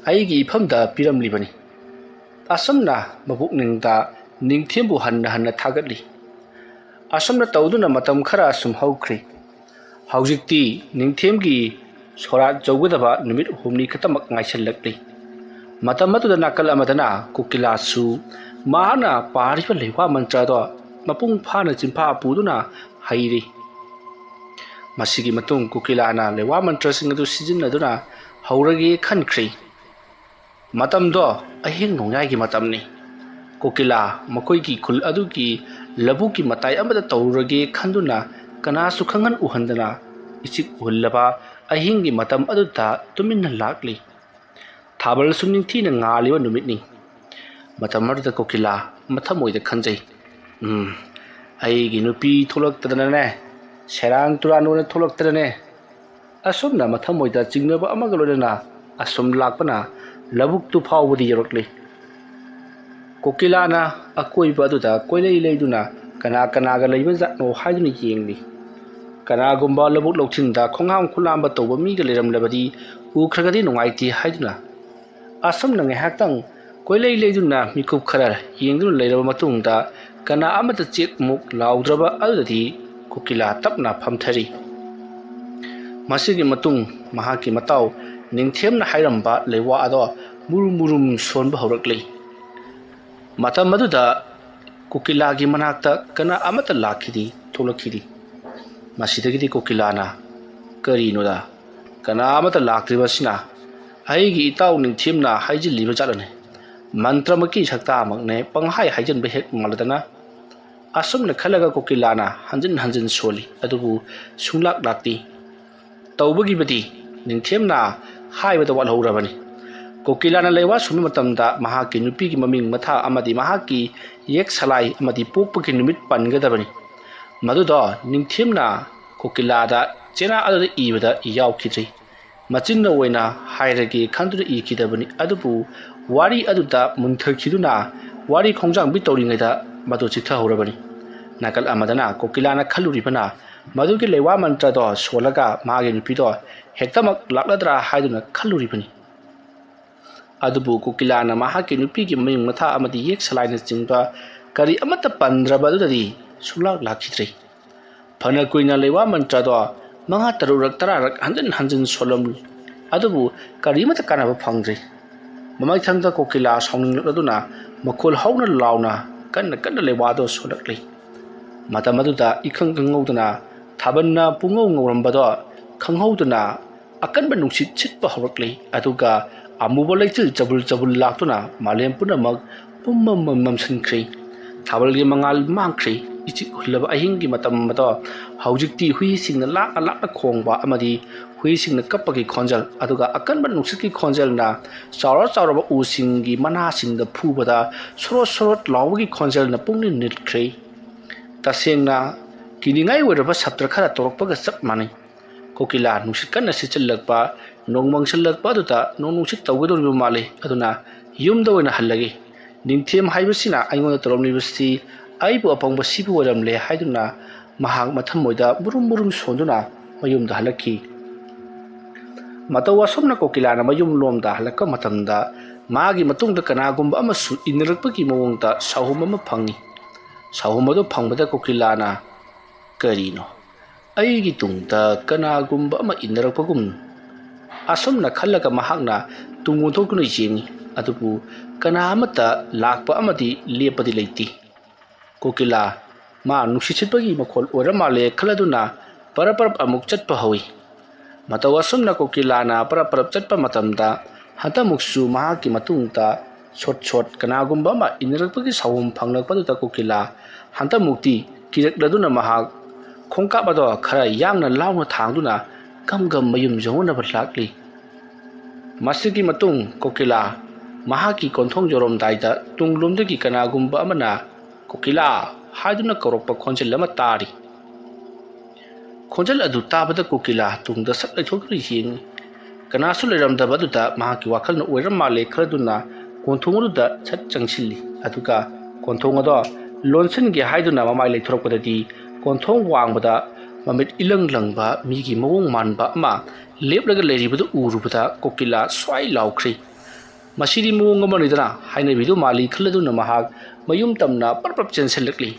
ꯑꯩꯒꯤ ꯏꯐꯝꯗ ꯄꯤꯔꯝꯂꯤꯕꯅꯤ"꯫ ꯑꯁꯨꯝꯅ ꯃꯄꯨꯛꯅꯤꯡꯗ ꯅꯤꯡꯊꯦꯝꯕꯨ ꯍꯟꯅ ꯍꯟꯅ ꯊꯥꯒꯠꯂꯤ꯫ ꯑꯁꯨꯝꯅ ꯇꯧꯗꯨꯅ ꯃꯇꯝ ꯈꯔ ꯑꯁꯨꯝ ꯍꯧꯈ꯭ꯔꯦ꯫ ꯍꯧꯖꯤꯛꯇꯤ ꯅꯤꯡꯊꯦꯝꯒꯤ ꯁꯣꯔꯥꯠ ꯌꯧꯒꯗꯕ ꯅꯨꯃꯤꯠ ꯍꯨꯝꯅꯤ ꯈꯛꯇꯃꯛ ꯉꯥꯏꯁꯤꯜꯂꯛꯂꯤ꯫ ꯃꯇꯝ ꯑꯗꯨꯗ ꯅꯥꯀꯜ ꯑꯃꯗꯅ ꯀꯨꯀꯤꯂꯥꯁꯨ ꯃꯍꯥꯛꯅ ꯄꯥꯔꯤꯕ ꯂꯩꯋꯥ ꯃꯟꯇ꯭ꯔ ꯑꯗꯣ ꯃꯄꯨꯡ ꯐꯥꯅ ꯆꯤꯟꯐꯥ ꯄꯨꯗꯨꯅ ꯍꯩꯔꯤ꯫ ꯃꯁꯤꯒꯤ ꯃꯇꯨꯡ ꯀꯨꯀꯤꯂꯥꯅ ꯂꯩꯋꯥ ꯃꯟꯇ꯭ꯔꯁꯤꯡ ꯑꯗꯨ ꯁꯤꯖꯤꯟꯅꯗꯨꯅ ꯍꯧꯔꯒꯦ ꯈꯟꯈ꯭ꯔꯦ꯫ ꯃꯇꯝꯗꯣ ꯑꯍꯤꯡ ꯅꯣꯡꯌꯥꯏꯒꯤ ꯃꯇꯝꯅꯤ꯫ ꯀꯣꯀꯤꯂꯥ ꯃꯈꯣꯏꯒꯤ ꯈꯨꯜ ꯑꯗꯨꯒꯤ ꯂꯧꯕꯨꯛꯀꯤ ꯃꯇꯥꯏ ꯑꯃꯗ ꯇꯧꯔꯨꯔꯒꯦ ꯈꯟꯗꯨꯅ ꯀꯅꯥꯁꯨ ꯈꯪꯍꯟ ꯎꯍꯟꯗꯅ ꯏꯆꯤꯛ ꯎꯍꯜꯂꯕ ꯑꯍꯤꯡꯒꯤ ꯃꯇꯝ ꯑꯗꯨꯗ ꯇꯨꯃꯤꯟꯅ ꯂꯥꯛꯂꯤ꯫ ꯊꯥꯕꯜꯁꯨ ꯅꯤꯡꯊꯤꯅ ꯉꯥꯜꯂꯤꯕ ꯅꯨꯃꯤꯠꯅꯤ꯫ ꯃꯇꯝ ꯑꯗꯨꯗ ꯀꯣꯀꯤꯂꯥ ꯃꯊꯃꯣꯏꯗ ꯈꯟꯖꯩ, "ꯎꯝ, ꯑꯩꯒꯤ ꯅꯨꯄꯤ ꯊꯣꯛꯂꯛꯇꯗꯅꯅꯦ, ꯁꯦꯔꯥꯟ ꯇꯨꯔꯥꯟ ꯑꯣꯏꯅ ꯊꯣꯛꯂꯛꯇꯅꯅꯦ, ꯑꯁꯨꯝꯅ ꯃꯊꯃꯣꯏꯗ ꯆꯤꯡꯅꯕ ꯑꯃꯒ ꯂꯣꯏꯅꯅ ꯑꯁꯨꯝ ꯂꯥꯛꯄꯅ ꯂꯧꯕꯨꯛꯇꯨ ꯐꯥꯎꯕꯗꯤ ꯌꯧꯔꯛꯂꯤ"꯫ ꯀꯣꯀꯤꯂꯥꯅ ꯑꯀꯣꯏꯕ ꯑꯗꯨꯗ ꯀꯣꯏꯂꯩ ꯂꯩꯗꯨꯅ ꯀꯅꯥ ꯀꯅꯥꯒ ꯂꯩꯕ ꯖꯥꯠꯅꯣ ꯍꯥꯏꯗꯨꯅ ꯌꯦꯡꯂꯤ꯫ ꯀꯅꯥꯒꯨꯝꯕ ꯂꯧꯕꯨꯛ ꯂꯧꯁꯤꯡꯗ ꯈꯣꯡꯍꯥꯝ ꯈꯨꯠꯂꯥꯝꯕ ꯇꯧꯕ ꯃꯤꯒ ꯂꯩꯔꯝꯂꯕꯗꯤ ꯎꯈ꯭ꯔꯒꯗꯤ ꯅꯨꯡꯉꯥꯏꯇꯦ ꯍꯥꯏꯗꯨꯅ꯫ ꯑꯁꯨꯝꯅ ꯉꯥꯏꯍꯥꯛꯇꯪ ꯀꯣꯏꯂꯩ ꯂꯩꯗꯨꯅ ꯃꯤꯀꯨꯞ ꯈꯔ ꯌꯦꯡꯗꯨꯅ ꯂꯩꯔꯕ ꯃꯇꯨꯡꯗ ꯀꯅꯥ ꯑꯃꯠꯇ ꯆꯦꯛ ꯃꯨꯛ ꯂꯥꯎꯗ꯭ꯔꯕ ꯑꯗꯨꯗꯗꯤ ꯀꯨꯀꯤꯂꯥ ꯇꯞꯅ ꯐꯝꯊꯔꯤ꯫ ꯃꯁꯤꯒꯤ ꯃꯇꯨꯡ ꯃꯍꯥꯛꯀꯤ ꯃꯇꯥꯎ ꯅꯤꯡꯊꯦꯝꯅ ꯍꯥꯏꯔꯝꯕ ꯂꯩꯋꯥ ꯑꯗꯣ ꯃꯨꯔꯨꯝ ꯃꯨꯔꯨꯝ ꯁꯣꯟꯕ ꯍꯧꯔꯛꯂꯤ꯫ ꯃꯇꯝ ꯑꯗꯨꯗ ꯀꯣꯀꯤꯂꯥꯒꯤ ꯃꯅꯥꯛꯇ ꯀꯅꯥ ꯑꯃꯠꯇ ꯂꯥꯛꯈꯤꯗꯦ, ꯊꯣꯛꯂꯛꯈꯤꯗꯦ꯫ ꯃꯁꯤꯗꯒꯤꯗꯤ ꯀꯣꯀꯤꯂꯥꯅ, "ꯀꯔꯤꯅꯣꯗ, ꯀꯅꯥ ꯑꯃꯠꯇ ꯂꯥꯛꯇ꯭ꯔꯤꯕꯁꯤꯅ? ꯑꯩꯒꯤ ꯏꯇꯥꯎ ꯅꯤꯡꯊꯦꯝꯅ ꯍꯥꯏꯖꯤꯜꯂꯤꯕ ꯖꯥꯠꯂꯅꯦ? ꯃꯟꯇ꯭ꯔꯃꯛꯀꯤ ꯁꯛꯇꯥꯃꯛꯅꯦ, ꯄꯪꯍꯥꯏ ꯍꯥꯏꯖꯤꯟꯕ ꯍꯦꯛ ꯃꯥꯜꯂꯗꯅ?" ꯑꯁꯨꯝꯅ ꯈꯜꯂꯒ ꯀꯣꯀꯤꯂꯥꯅ ꯍꯟꯖꯤꯟ ꯍꯟꯖꯤꯟ ꯁꯣꯜꯂꯤ, ꯑꯗꯨꯕꯨ ꯁꯨꯡꯂꯥꯛ ꯂꯥꯛꯇꯦ꯫ ꯇꯧꯕꯒꯤꯕꯨꯗꯤ ꯅꯤꯡꯊꯦꯝꯅ ꯍꯥꯏꯕꯗ ꯋꯥꯠꯍꯧꯔꯕꯅꯤ꯫ ꯀꯣꯀꯤꯂꯥꯅ ꯂꯩꯋꯥ ꯁꯨꯝꯕ ꯃꯇꯝꯗ ꯃꯍꯥꯛꯀꯤ ꯅꯨꯄꯤꯒꯤ ꯃꯃꯤꯡ ꯃꯊꯥ ꯑꯃꯗꯤ ꯃꯍꯥꯛꯀꯤ ꯌꯦꯛ ꯁꯂꯥꯏ ꯑꯃꯗꯤ ꯄꯣꯛꯄꯒꯤ ꯅꯨꯃꯤꯠ ꯄꯟꯒꯗꯕꯅꯤ꯫ ꯃꯗꯨꯗꯣ ꯅꯤꯡꯊꯦꯝꯅ ꯀꯣꯀꯤꯂꯥꯗ ꯆꯦꯅꯥ ꯑꯗꯨꯗ ꯏꯕꯗ ꯌꯥꯎꯈꯤꯗ꯭ꯔꯤ꯫ ꯃꯆꯤꯟꯅ ꯑꯣꯏꯅ ꯍꯥꯏꯔꯒꯦ ꯈꯟꯗꯨꯅ ꯏꯈꯤꯗꯕꯅꯤ, ꯑꯗꯨꯕꯨ ꯋꯥꯔꯤ ꯑꯗꯨꯗ ꯃꯨꯟꯊꯈꯤꯗꯨꯅ ꯋꯥꯔꯤ ꯈꯣꯡꯖꯥꯡꯕꯤ ꯇꯧꯔꯤꯉꯩꯗ ꯃꯗꯨ ꯆꯤꯊꯍꯧꯔꯕꯅꯤ꯫ ꯅꯥꯀꯜ ꯑꯃꯗꯅ ꯀꯣꯀꯤꯂꯥꯅ ꯈꯜꯂꯨꯔꯤꯕꯅ ꯃꯗꯨꯒꯤ ꯂꯩꯋꯥ ꯃꯟꯇ꯭ꯔꯗꯣ ꯁꯣꯜꯂꯒ ꯃꯥꯒꯤ ꯅꯨꯄꯤꯗꯣ ꯍꯦꯛꯇꯃꯛ ꯂꯥꯛꯂꯗ꯭ꯔꯥ ꯍꯥꯏꯗꯨꯅ ꯈꯜꯂꯨꯔꯤꯕꯅꯤ꯫ ꯑꯗꯨꯕꯨ ꯀꯣꯀꯤꯂꯥꯅ ꯃꯍꯥꯛꯀꯤ ꯅꯨꯄꯤꯒꯤ ꯃꯃꯤꯡ ꯃꯊꯥ ꯑꯃꯗꯤ ꯌꯦꯛ ꯁꯂꯥꯏꯅꯆꯤꯡꯕ ꯀꯔꯤ ꯑꯃꯠꯇ ꯄꯟꯗ꯭ꯔꯕ ꯑꯗꯨꯗꯗꯤ ꯁꯨꯡꯂꯥꯛ ꯂꯥꯛꯈꯤꯗ꯭ꯔꯦ꯫ ꯐꯅ ꯀꯨꯏꯅ ꯂꯩꯋꯥ ꯃꯟꯇ꯭ꯔꯗꯣ ꯃꯉꯥ ꯇꯔꯨꯛꯔꯛ ꯇꯔꯥꯔꯛ ꯍꯟꯖꯤꯟ ꯍꯟꯖꯤꯟ ꯁꯣꯜꯂꯝꯂꯤ, ꯑꯗꯨꯕꯨ ꯀꯔꯤꯃꯠꯇ ꯀꯥꯟꯅꯕ ꯐꯪꯗ꯭ꯔꯤ꯫ ꯃꯃꯩꯊꯪꯗ ꯀꯣꯀꯤꯂꯥ ꯁꯥꯎꯅꯤꯡꯂꯛꯂꯗꯨꯅ ꯃꯈꯣꯜ ꯍꯧꯅ ꯂꯥꯎꯅ ꯀꯟꯅ ꯀꯟꯅ ꯂꯩꯋꯥꯗꯣ ꯁꯣꯜꯂꯛꯂꯤ꯫ ꯃꯇꯝ ꯑꯗꯨꯗ ꯏꯈꯪ ꯈꯪꯍꯧꯗꯅ ꯊꯥꯕꯜꯅ ꯄꯨꯡꯉꯧ ꯉꯧꯔꯝꯕꯗꯣ ꯈꯪꯍꯧꯗꯅ ꯑꯀꯟꯕ ꯅꯨꯡꯁꯤꯠ ꯁꯤꯠꯄ ꯍꯧꯔꯛꯂꯤ, ꯑꯗꯨꯒ ꯑꯃꯨꯕ ꯂꯩꯆꯤꯜ ꯆꯕꯨꯜ ꯆꯕꯨꯜ ꯂꯥꯛꯇꯨꯅ ꯃꯥꯂꯦꯝ ꯄꯨꯝꯅꯃꯛ ꯄꯨꯝꯃꯝ ꯃꯝꯁꯤꯟꯈ꯭ꯔꯦ꯫ ꯊꯥꯕꯜꯒꯤ ꯃꯉꯥꯜ ꯃꯥꯡꯈ꯭ꯔꯦ꯫ ꯏꯆꯤꯛ ꯍꯨꯜꯂꯕ ꯑꯍꯤꯡꯒꯤ ꯃꯇꯝ ꯑꯗꯣ ꯍꯧꯖꯤꯛꯇꯤ ꯍꯨꯏꯁꯤꯡꯅ ꯂꯥꯛꯅ ꯂꯥꯛꯅ ꯈꯣꯡꯕ ꯑꯃꯗꯤ ꯍꯨꯏꯁꯤꯡꯅ ꯀꯞꯄꯒꯤ ꯈꯣꯟꯖꯦꯜ, ꯑꯗꯨꯒ ꯑꯀꯟꯕ ꯅꯨꯡꯁꯤꯠꯀꯤ ꯈꯣꯟꯖꯦꯜꯅ ꯆꯥꯎꯔ ꯆꯥꯎꯔꯕ ꯎꯁꯤꯡꯒꯤ ꯃꯅꯥꯁꯤꯡꯗ ꯐꯨꯕꯗ ꯁꯣꯔꯣꯠ ꯁꯣꯔꯣꯠ ꯂꯥꯎꯕꯒꯤ ꯈꯣꯟꯖꯦꯜꯅ ꯄꯨꯛꯅꯤꯡ ꯅꯤꯜꯈ꯭ꯔꯦ꯫ ꯇꯁꯦꯡꯅ ꯀꯤꯅꯤꯡꯉꯥꯏ ꯑꯣꯏꯔꯕ ꯁꯞꯇ꯭ꯔ ꯈꯔ ꯇꯧꯔꯛꯄꯒ ꯆꯞ ꯃꯥꯟꯅꯩ꯫ ꯀꯣꯀꯤꯂꯥ ꯅꯨꯡꯁꯤꯠ ꯀꯟꯅ ꯁꯤꯠꯆꯤꯜꯂꯛꯄ, ꯅꯣꯡ ꯃꯪꯁꯤꯜꯂꯛꯄ ꯑꯗꯨꯗ ꯅꯣꯡ ꯅꯨꯡꯁꯤꯠ ꯇꯧꯒꯗꯧꯔꯤꯕ ꯃꯥꯜꯂꯤ, ꯑꯗꯨꯅ ꯌꯨꯝꯗ ꯑꯣꯏꯅ ꯍꯜꯂꯒꯦ꯫ ꯅꯤꯡꯊꯦꯝ ꯍꯥꯏꯕꯁꯤꯅ ꯑꯩꯉꯣꯟꯗ ꯇꯧꯔꯝꯂꯤꯕꯁꯤ ꯑꯩꯕꯨ ꯑꯄꯪꯕ ꯁꯤꯕꯨ ꯑꯣꯏꯔꯝꯂꯦ ꯍꯥꯏꯗꯨꯅ ꯃꯍꯥꯛ ꯃꯊꯃꯣꯏꯗ ꯃꯨꯔꯨꯝ ꯃꯨꯔꯨꯝ ꯁꯣꯟꯗꯨꯅ ꯃꯌꯨꯝꯗ ꯍꯜꯂꯛꯈꯤ꯫ ꯃꯇꯧ ꯑꯁꯨꯝꯅ ꯀꯣꯀꯤꯂꯥꯅ ꯃꯌꯨꯝ ꯂꯣꯝꯗ ꯍꯜꯂꯛꯄ ꯃꯇꯝꯗ ꯃꯥꯒꯤ ꯃꯇꯨꯡꯗ ꯀꯅꯥꯒꯨꯝꯕ ꯑꯃꯁꯨ ꯏꯟꯅꯔꯛꯄꯒꯤ ꯃꯑꯣꯡꯗ ꯁꯥꯍꯨꯝ ꯑꯃ ꯐꯪꯏ꯫ ꯁꯥꯍꯨꯝ ꯑꯗꯨ ꯐꯪꯕꯗ ꯀꯣꯀꯤꯂꯥꯅ, "ꯀꯔꯤꯅꯣ? ꯑꯩꯒꯤ ꯇꯨꯡꯗ ꯀꯅꯥꯒꯨꯝꯕ ꯑꯃ ꯏꯟꯅꯔꯛꯄꯒꯨꯝ"꯫ ꯑꯁꯨꯝꯅ ꯈꯜꯂꯒ ꯃꯍꯥꯛꯅ ꯇꯨꯡ ꯑꯣꯟꯊꯣꯛꯇꯨꯅ ꯌꯦꯡꯏ, ꯑꯗꯨꯕꯨ ꯀꯅꯥ ꯑꯃꯠꯇ ꯂꯥꯛꯄ ꯑꯃꯗꯤ ꯂꯦꯞꯄꯗꯤ ꯂꯩꯇꯦ꯫ ꯀꯣꯀꯤꯂꯥ ꯃꯥ ꯅꯨꯡꯁꯤꯠ ꯁꯤꯠꯄꯒꯤ ꯃꯈꯣꯜ ꯑꯣꯏꯔ ꯃꯥꯜꯂꯦ ꯈꯜꯂꯗꯨꯅ ꯄꯔꯞ ꯄꯔꯞ ꯑꯃꯨꯛ ꯆꯠꯄ ꯍꯧꯏ꯫ ꯃꯇꯧ ꯑꯁꯨꯝꯅ ꯀꯣꯀꯤꯂꯥꯅ ꯄꯔꯞ ꯄꯔꯞ ꯆꯠꯄ ꯃꯇꯝꯗ ꯍꯟꯗꯛꯃꯨꯛꯁꯨ ꯃꯍꯥꯛꯀꯤ ꯃꯇꯨꯡꯗ ꯁꯣꯠ ꯁꯣꯠ ꯀꯅꯥꯒꯨꯝꯕ ꯑꯃ ꯏꯟꯅꯔꯛꯄꯒꯤ ꯁꯥꯎꯍꯨꯝ ꯐꯪꯂꯛꯄꯗꯨꯗ ꯀꯣꯀꯤꯂꯥ ꯍꯟꯗꯛꯃꯨꯛꯇꯤ ꯀꯤꯔꯛꯂꯗꯨꯅ ꯃꯍꯥꯛ ꯈꯣꯡꯀꯥꯞ ꯑꯗꯣ ꯈꯔ ꯌꯥꯡꯅ ꯂꯥꯎꯅ ꯊꯥꯡꯗꯨꯅ ꯒꯝ ꯒꯝ ꯃꯌꯨꯝ ꯌꯧꯅꯅꯕ ꯂꯥꯛꯂꯤ꯫ ꯃꯁꯤꯒꯤ ꯃꯇꯨꯡ ꯀꯣꯀꯤꯂꯥ ꯃꯍꯥꯛꯀꯤ ꯀꯣꯟꯊꯣꯡ ꯌꯧꯔꯝꯗꯥꯏꯗ ꯇꯨꯡꯂꯣꯝꯗꯒꯤ ꯀꯅꯥꯒꯨꯝꯕ ꯑꯃꯅ "ꯀꯣꯀꯤꯂꯥ" ꯍꯥꯏꯗꯨꯅ ꯀꯧꯔꯛꯄ ꯈꯣꯟꯖꯦꯜ ꯑꯃ ꯇꯥꯔꯤ꯫ ꯈꯣꯟꯖꯦꯜ ꯑꯗꯨ ꯇꯥꯕꯗ ꯀꯣꯀꯤꯂꯥ ꯇꯨꯡꯗ ꯁꯠ ꯂꯩꯊꯣꯛꯇꯨꯅ ꯌꯦꯡꯏ꯫ ꯀꯅꯥꯁꯨ ꯂꯩꯔꯝꯗꯕ ꯑꯗꯨꯗ ꯃꯍꯥꯛꯀꯤ ꯋꯥꯈꯜꯅ ꯑꯣꯏꯔ ꯃꯥꯜꯂꯦ ꯈꯜꯂꯗꯨꯅ ꯀꯣꯟꯊꯣꯡ ꯑꯗꯨꯗ ꯁꯠ ꯆꯪꯁꯤꯜꯂꯤ꯫ ꯑꯗꯨꯒ ꯀꯣꯟꯊꯣꯡ ꯑꯗꯣ ꯂꯣꯟꯁꯤꯟꯒꯦ ꯍꯥꯏꯗꯨꯅ ꯃꯃꯥꯏ ꯂꯩꯊꯣꯔꯛꯄꯗꯗꯤ ꯀꯣꯟꯊꯣꯡ ꯋꯥꯡꯕꯗ ꯃꯃꯤꯠ ꯏꯂꯪ ꯂꯪꯕ ꯃꯤꯒꯤ ꯃꯑꯣꯡ ꯃꯥꯟꯕ ꯑꯃ ꯂꯦꯞꯂꯒ ꯂꯩꯔꯤꯕꯗꯨ ꯎꯔꯨꯕꯗ ꯀꯣꯀꯤꯂꯥ ꯁ꯭ꯋꯥꯏ ꯂꯥꯎꯈ꯭ꯔꯤ꯫ "ꯃꯁꯤꯗꯤ ꯃꯑꯣꯡ ꯑꯃꯅꯤꯗꯅ" ꯍꯥꯏꯅꯕꯤꯗꯨ ꯃꯥꯜꯂꯤ ꯈꯜꯂꯗꯨꯅ ꯃꯍꯥꯛ ꯃꯌꯨꯝ ꯇꯝꯅ ꯄꯔꯞ ꯄꯔꯞ ꯆꯦꯟꯁꯤꯜꯂꯛꯂꯤ꯫